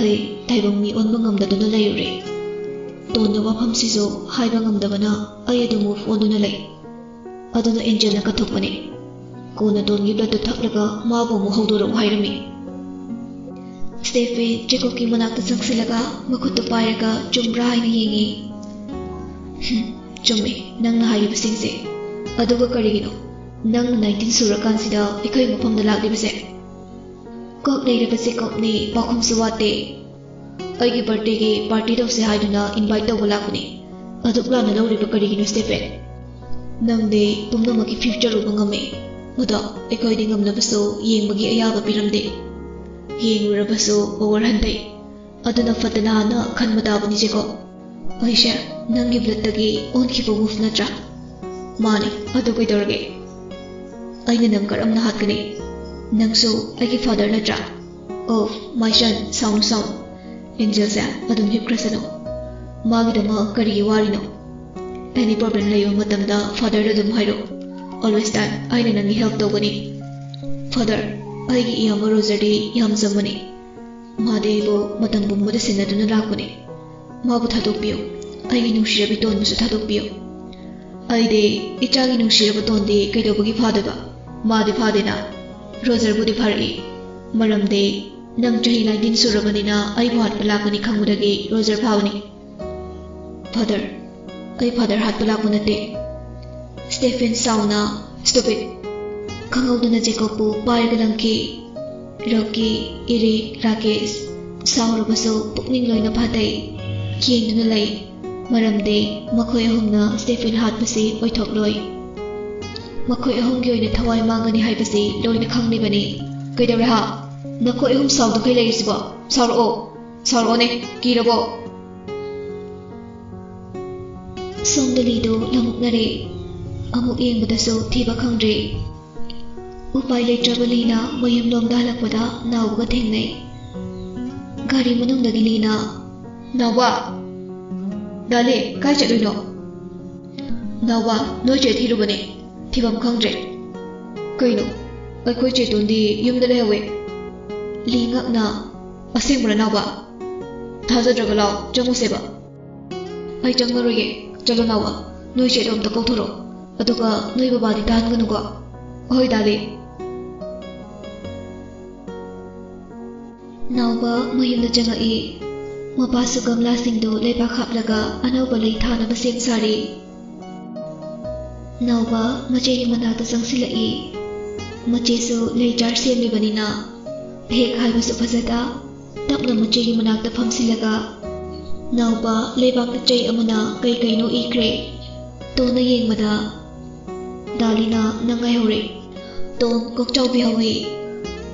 ꯑꯩ ꯇꯥꯏꯕꯪ ꯃꯤ ꯑꯣꯟꯕ ꯉꯝꯗꯗꯨꯅ ꯂꯩꯔꯨꯔꯦ꯫ ꯇꯣꯟꯅ ꯋꯥꯐꯝꯁꯤꯁꯨ ꯍꯥꯏꯕ ꯉꯝꯗꯕꯅ ꯑꯩ ꯑꯗꯨꯝ ꯃꯨꯚ ꯑꯣꯟꯗꯨꯅ ꯂꯩ꯫ ꯑꯗꯨꯅ ꯑꯦꯟꯖꯦꯜꯅ ꯀꯠꯊꯣꯛꯄꯅꯤ꯫ ꯀꯣꯟꯅ ꯇꯣꯟꯒꯤ ꯕ꯭ꯂꯠꯇꯨ ꯊꯛꯂꯒ ꯃꯥꯕꯨ ꯑꯃꯨꯛ ꯍꯧꯗꯣꯔꯛꯎ ꯍꯥꯏꯔꯝꯃꯤ꯫" ꯁ꯭ꯇꯦꯐꯦꯟ ꯖꯦꯀꯣꯕꯀꯤ ꯃꯅꯥꯛꯇ ꯆꯪꯁꯤꯜꯂꯒ ꯃꯈꯨꯠꯇꯨ ꯄꯥꯏꯔꯒ ꯆꯨꯝꯕ꯭ꯔꯥ ꯍꯥꯏꯅ ꯌꯦꯡꯉꯤ꯫ "ꯍꯨꯝ, ꯆꯨꯝꯃꯤ ꯅꯪꯅ ꯍꯥꯏꯔꯤꯕꯁꯤꯡꯁꯦ꯫ ꯑꯗꯨꯒ ꯀꯔꯤꯒꯤꯅꯣ ꯅꯪꯅ ꯅꯥꯏꯟꯇꯤꯟ ꯁꯨꯔꯀꯥꯟꯁꯤꯗ ꯑꯩꯈꯣꯏ ꯃꯐꯝꯗ ꯂꯥꯛꯂꯤꯕꯁꯦ?" "ꯀꯛ ꯂꯩꯔꯕ ꯖꯦꯀꯣꯕꯅꯤ, ꯄꯥꯎꯈꯨꯝꯁꯨ ꯋꯥꯠꯇꯦ꯫ ꯑꯩꯒꯤ ꯕꯥꯔꯊꯗꯦꯒꯤ ꯄꯥꯔꯇꯤ ꯇꯧꯁꯦ ꯍꯥꯏꯗꯨꯅ ꯏꯟꯚꯥꯏꯠ ꯇꯧꯕ ꯂꯥꯛꯄꯅꯤ꯫ ꯑꯗꯨꯛ ꯂꯥꯟꯅ ꯂꯧꯔꯤꯕ ꯀꯔꯤꯒꯤꯅꯣ, ꯁ꯭ꯇꯦꯐꯦꯟ? ꯅꯪꯗꯤ ꯄꯨꯝꯅꯃꯛꯀꯤ ꯐ꯭ꯌꯨꯆꯔ ꯎꯕ ꯉꯝꯃꯤ꯫ ꯃꯗꯣ ꯑꯩꯈꯣꯏꯗꯤ ꯉꯝꯅꯕꯁꯨ ꯌꯦꯡꯕꯒꯤ ꯑꯌꯥꯕ ꯄꯤꯔꯝꯗꯦ꯫" ꯌꯦꯡꯂꯨꯔꯕꯁꯨ ꯑꯣꯚꯔ ꯍꯟꯊꯩ꯫ ꯑꯗꯨꯅ ꯐꯠꯇꯅ ꯍꯥꯟꯅ ꯈꯟꯕ ꯇꯥꯕꯅꯤ, ꯖꯦꯀꯣꯕ꯫ ꯑꯩꯁꯦ ꯅꯪꯒꯤ ꯕ꯭ꯂꯠꯇꯒꯤ ꯑꯣꯟꯈꯤꯕ ꯋꯨꯜꯐ ꯅꯠꯇ꯭ꯔꯥ? ꯃꯥꯅꯤ, ꯑꯗꯨ ꯀꯩꯗꯧꯔꯒꯦ? ꯑꯩꯅ ꯅꯪ ꯀꯔꯝꯅ ꯍꯥꯠꯀꯅꯤ? ꯅꯪꯁꯨ ꯑꯩꯒꯤ ꯐꯥꯗꯔ ꯅꯠꯇ꯭ꯔꯥ? ꯑꯣ, ꯃꯥꯏ ꯁꯟ, ꯁꯥꯎꯅꯨ, ꯁꯥꯎꯅꯨ꯫ ꯑꯦꯟꯖꯦꯜꯁꯦ ꯑꯗꯨꯝ ꯍꯤꯞꯈ꯭ꯔꯁꯅꯨ꯫ ꯃꯥꯒꯤꯗꯃꯛ ꯀꯔꯤꯒꯤ ꯋꯥꯔꯤꯅꯣ? ꯑꯦꯅꯤ ꯄ꯭ꯔꯣꯕ꯭ꯂꯦꯝ ꯂꯩꯕ ꯃꯇꯝꯗ ꯐꯥꯗꯔꯗ ꯑꯗꯨꯝ ꯍꯥꯏꯔꯛꯑꯣ꯫ ꯑꯣꯜꯋꯦꯁ ꯇꯥꯏꯝ ꯑꯩꯅ ꯅꯪꯒꯤ ꯍꯦꯜꯞ ꯇꯧꯒꯅꯤ꯫ ꯐꯥꯗꯔ, ꯑꯩꯒꯤ ꯏꯌꯥꯝꯕ ꯔꯣꯖꯔꯗꯤ ꯌꯥꯝ ꯆꯝꯕꯅꯤ꯫ ꯃꯥꯗꯤ ꯑꯩꯕꯨ ꯃꯇꯝ ꯄꯨꯝꯕꯗ ꯁꯦꯟꯅꯗꯨꯅ ꯂꯥꯛꯄꯅꯤ꯫ ꯃꯥꯕꯨ ꯊꯥꯗꯣꯛꯄꯤꯌꯨ꯫ ꯑꯩꯒꯤ ꯅꯨꯡꯁꯤꯔꯕꯤ ꯇꯣꯟꯕꯨꯁꯨ ꯊꯥꯗꯣꯛꯄꯤꯌꯨ꯫ ꯑꯩꯗꯤ ꯏꯆꯥꯒꯤ ꯅꯨꯡꯁꯤꯔꯕ ꯇꯣꯟꯗꯤ ꯀꯩꯗꯧꯕꯒꯤ ꯐꯥꯗꯣꯏꯕ? ꯃꯥꯗꯤ ꯐꯥꯗꯦꯅ꯫ ꯔꯣꯖꯔꯕꯨꯗꯤ ꯐꯥꯔꯛꯏ꯫ ꯃꯔꯝꯗꯤ ꯅꯪ ꯆꯍꯤ ꯅꯥꯏꯟꯇꯤꯟ ꯁꯨꯔꯕꯅꯤꯅ ꯑꯩꯕꯨ ꯍꯥꯠꯄ ꯂꯥꯛꯀꯅꯤ ꯈꯪꯕꯗꯒꯤ ꯔꯣꯖꯔ ꯐꯥꯕꯅꯤ꯫ ꯐꯥꯗꯔ, ꯑꯩ ꯐꯥꯗꯔ ꯍꯥꯠꯄ ꯂꯥꯛꯄ ꯅꯠꯇꯦ꯫ ꯁ꯭ꯇꯦꯐꯦꯟ ꯁꯥꯎꯅ, "Stupid!" ꯈꯪꯍꯧꯗꯅ ꯖꯦꯀꯣꯕꯄꯨ ꯄꯥꯏꯔꯒ ꯂꯪꯈꯤ꯫ ꯔꯣꯀꯤ, ꯏꯔꯤꯛ, ꯔꯥꯀꯦꯁ ꯁꯥꯎꯔꯕꯁꯨ ꯄꯨꯛꯅꯤꯡ ꯂꯣꯏꯅ ꯐꯥꯊꯩ꯫ ꯌꯦꯡꯗꯨꯅ ꯂꯩ꯫ ꯃꯔꯝꯗꯤ ꯃꯈꯣꯏ ꯑꯍꯨꯝꯅ ꯁ꯭ꯇꯦꯐꯦꯟ ꯍꯥꯠꯄꯁꯤ ꯑꯣꯏꯊꯣꯛꯂꯣꯏ꯫ ꯃꯈꯣꯏ ꯑꯍꯨꯝꯒꯤ ꯑꯣꯏꯅ ꯊꯋꯥꯏ ꯃꯥꯡꯒꯅꯤ ꯍꯥꯏꯕꯁꯤ ꯂꯣꯏꯅ ꯈꯪꯂꯤꯕꯅꯤ꯫ ꯀꯩꯗꯧꯔꯦ ꯍꯥ? ꯅꯈꯣꯏ ꯑꯍꯨꯝ ꯁꯥꯎꯗꯈꯩ ꯂꯩꯔꯤꯁꯤꯕꯣ? ꯁꯥꯎꯔꯛꯑꯣ꯫ ꯁꯥꯎꯔꯛꯑꯣꯅꯦ, ꯀꯤꯔꯕꯣ? ꯁꯣꯝꯗ ꯂꯤꯗꯨ ꯂꯃꯨꯛꯅꯔꯦ꯫ ꯑꯃꯨꯛ ꯌꯦꯡꯕꯗꯁꯨ ꯊꯤꯕ ꯈꯪꯗ꯭ꯔꯦ꯫ ꯎꯄꯥꯏ ꯂꯩꯇ꯭ꯔꯕ ꯂꯤꯅ ꯃꯌꯨꯝꯂꯣꯝꯗ ꯍꯜꯂꯛꯄꯗ ꯅꯥꯎꯕꯒ ꯊꯦꯡꯅꯩ꯫ ꯒꯥꯔꯤ ꯃꯅꯨꯡꯗꯒꯤ ꯂꯤꯅ, "ꯅꯥꯎꯕ! ꯗꯥꯂꯤ, ꯀꯥꯏ ꯆꯠꯂꯨꯏꯅꯣ?" "ꯅꯥꯎꯕ, ꯅꯣꯏ ꯆꯦ ꯊꯤꯔꯨꯕꯅꯦ꯫ ꯊꯤꯐꯝ ꯈꯪꯗ꯭ꯔꯦ꯫" "ꯀꯩꯅꯣ? ꯑꯩꯈꯣꯏ ꯆꯦꯇꯣꯟꯗꯤ ꯌꯨꯝꯗ ꯂꯩꯍꯧꯋꯦ꯫" ꯂꯤ ꯉꯛꯅ, "ꯑꯁꯦꯡꯕꯔ ꯅꯥꯎꯕ? ꯊꯥꯖꯗ꯭ꯔꯒ ꯂꯥꯎ, ꯆꯪꯉꯨꯁꯦꯕ꯫" "ꯑꯩ ꯆꯪꯉꯔꯣꯏꯒꯦ꯫ ꯆꯠꯂꯣ ꯅꯥꯎꯕ, ꯅꯣꯏ ꯆꯦꯗꯣ ꯑꯝꯇ ꯀꯧꯊꯣꯔꯛꯑꯣ꯫ ꯑꯗꯨꯒ ꯅꯣꯏ ꯕꯕꯥꯗꯤ ꯇꯥꯍꯟꯒꯅꯨꯀꯣ꯫" "ꯍꯣꯏ ꯗꯥꯂꯤ꯫" ꯅꯥꯎꯕ ꯃꯌꯨꯝꯗ ꯆꯪꯉꯛꯏ꯫ ꯃꯄꯥꯁꯨ ꯒꯝꯂꯥꯁꯤꯡꯗꯨ ꯂꯩꯕꯥꯛ ꯍꯥꯞꯂꯒ ꯑꯅꯧꯕ ꯂꯩ ꯊꯥꯅꯕ ꯁꯦꯝ ꯁꯥꯔꯤ꯫ ꯅꯥꯎꯕ ꯃꯆꯦꯒꯤ ꯃꯅꯥꯛꯇ ꯆꯪꯁꯤꯜꯂꯛꯏ꯫ ꯃꯆꯦꯁꯨ ꯂꯩ ꯖꯥꯔ ꯁꯦꯝꯂꯤꯕꯅꯤꯅ ꯍꯦꯛ ꯍꯥꯏꯕꯁꯨ ꯐꯖꯗ, ꯇꯞꯅ ꯃꯆꯦꯒꯤ ꯃꯅꯥꯛꯇ ꯐꯝꯁꯤꯜꯂꯒ, "ꯅꯥꯎꯕ, ꯂꯩꯕꯥꯛꯇ ꯆꯩ ꯑꯃꯅ ꯀꯩ ꯀꯩꯅꯣ ꯏꯈ꯭ꯔꯦ꯫" ꯇꯣꯟꯅ ꯌꯦꯡꯕꯗ ꯗꯥꯂꯤꯅ ꯅꯪ ꯉꯥꯏꯍꯧꯔꯦ꯫ ꯇꯣꯟ ꯀꯣꯛ ꯆꯥꯎꯕꯤꯍꯧꯏ꯫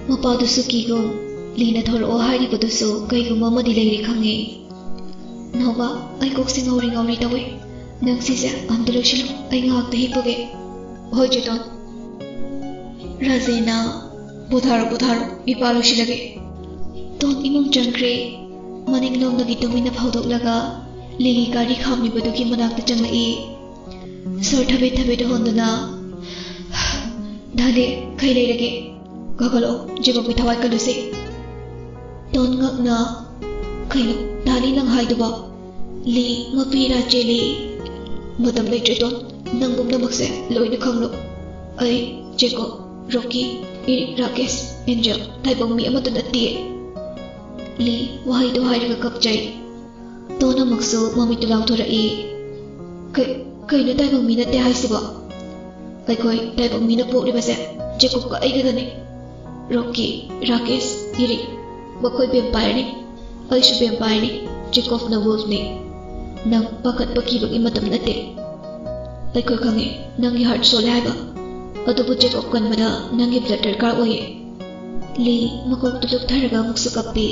ꯃꯄꯥꯗꯨꯁꯨ ꯀꯤꯒꯨꯝ ꯂꯤꯅ ꯊꯣꯔꯛꯑꯣ ꯍꯥꯏꯔꯤꯕꯗꯨꯁꯨ ꯀꯩꯒꯨꯝꯕ ꯑꯃꯗꯤ ꯂꯩꯔꯦ ꯈꯪꯉꯦ꯫ ꯅꯥꯎꯕ, ꯑꯩ ꯀꯣꯛꯁꯦ ꯉꯥꯎꯔꯤ ꯉꯥꯎꯔꯤ ꯇꯧꯋꯦ꯫ ꯅꯪ ꯁꯤꯁꯦ ꯑꯝꯇ ꯂꯣꯏꯁꯤꯜꯂꯣ, ꯑꯩ ꯉꯥꯏꯍꯥꯛꯇ ꯍꯤꯞꯄꯒꯦ꯫ ꯍꯣꯏ, ꯆꯦꯇꯣꯟ꯫ ꯔꯥꯖꯦꯟꯅ, "ꯄꯣꯊꯥꯔꯣ, ꯄꯣꯊꯥꯔꯣ, ꯏꯄꯥ ꯂꯣꯏꯁꯤꯜꯂꯒꯦ꯫" ꯇꯣꯟ ꯏꯃꯨꯡ ꯆꯪꯈ꯭ꯔꯦ꯫ ꯃꯅꯤꯡꯂꯣꯝꯗꯒꯤ ꯇꯨꯃꯤꯟꯅ ꯐꯥꯎꯗꯣꯛꯂꯒ ꯂꯤꯒꯤ ꯒꯥꯔꯤ ꯈꯥꯝꯂꯤꯕꯗꯨꯒꯤ ꯃꯅꯥꯛꯇ ꯆꯪꯂꯛꯏ꯫ ꯁꯣꯔ ꯊꯕꯦꯠ ꯊꯕꯦꯠ ꯍꯣꯟꯗꯨꯅ, "ꯗꯥꯂꯤ, ꯀꯩ ꯂꯩꯔꯒꯦ? ꯀꯥꯈꯠꯂꯛꯑꯣ, ꯖꯦꯀꯣꯕꯀꯤ ꯊꯋꯥꯏ ꯀꯜꯂꯨꯁꯦ꯫" ꯇꯣꯟ ꯉꯛꯅ, "ꯀꯩꯅꯣ ꯗꯥꯂꯤ ꯅꯪ ꯍꯥꯏꯗꯨꯕꯣ?" ꯂꯤ ꯉꯛꯄꯤꯔꯥ ꯆꯦꯜꯂꯤ꯫ "ꯃꯇꯝ ꯂꯩꯇ꯭ꯔꯦ ꯇꯣꯟ, ꯅꯪ ꯄꯨꯝꯅꯃꯛꯁꯦ ꯂꯣꯏꯅ ꯈꯪꯂꯣ꯫ ꯑꯩ, ꯖꯦꯀꯣꯕ, ꯔꯣꯀꯤ, ꯏꯔꯤꯛ, ꯔꯥꯀꯦꯁ, ꯑꯦꯟꯖꯦꯜ, ꯇꯥꯏꯕꯪ ꯃꯤ ꯑꯃꯠꯇ ꯅꯠꯇꯦ꯫" ꯂꯤ ꯋꯥꯍꯩꯗꯣ ꯍꯥꯏꯔꯒ ꯀꯞꯆꯩ꯫ ꯇꯣꯟ ꯑꯃꯨꯛꯁꯨ ꯃꯃꯤꯠꯇꯨ ꯂꯥꯎꯊꯣꯔꯛꯏ꯫ "ꯀꯩ-, ꯀꯩꯅꯣ ꯇꯥꯏꯕꯪ ꯃꯤ ꯅꯠꯇꯦ ꯍꯥꯏꯁꯤꯕꯣ? ꯑꯩꯈꯣꯏ ꯇꯥꯏꯕꯪ ꯃꯤꯅ ꯄꯣꯛꯂꯤꯕꯁꯦ ꯖꯦꯀꯣꯕꯀ ꯑꯩꯒꯗꯅꯤ꯫ ꯔꯣꯀꯤ, ꯔꯥꯀꯦꯁ, ꯏꯔꯤꯛ, ꯃꯈꯣꯏ ꯚꯦꯝꯄꯥꯌꯔꯅꯤ꯫ ꯑꯩꯁꯨ ꯚꯦꯝꯄꯥꯌꯔꯅꯤ꯫ ꯖꯦꯀꯣꯕꯅ ꯋꯨꯜꯐꯅꯤ꯫ ꯅꯪ ꯄꯥꯈꯠꯄ ꯀꯤꯕꯒꯤ ꯃꯇꯝ ꯅꯠꯇꯦ꯫ ꯑꯩꯈꯣꯏ ꯈꯪꯉꯦ ꯅꯪꯒꯤ ꯍꯥꯔꯠ ꯁꯣꯜꯂꯦ ꯍꯥꯏꯕ꯫ ꯑꯗꯨꯕꯨ ꯖꯦꯀꯣꯕ ꯀꯟꯕꯗ ꯅꯪꯒꯤ ꯕ꯭ꯂꯗ ꯗꯔꯀꯥꯔ ꯑꯣꯏꯌꯦ꯫" ꯂꯤ ꯃꯀꯣꯛꯇꯨ ꯂꯨꯞꯊꯔꯒ ꯑꯃꯨꯛꯁꯨ ꯀꯞꯄꯤ꯫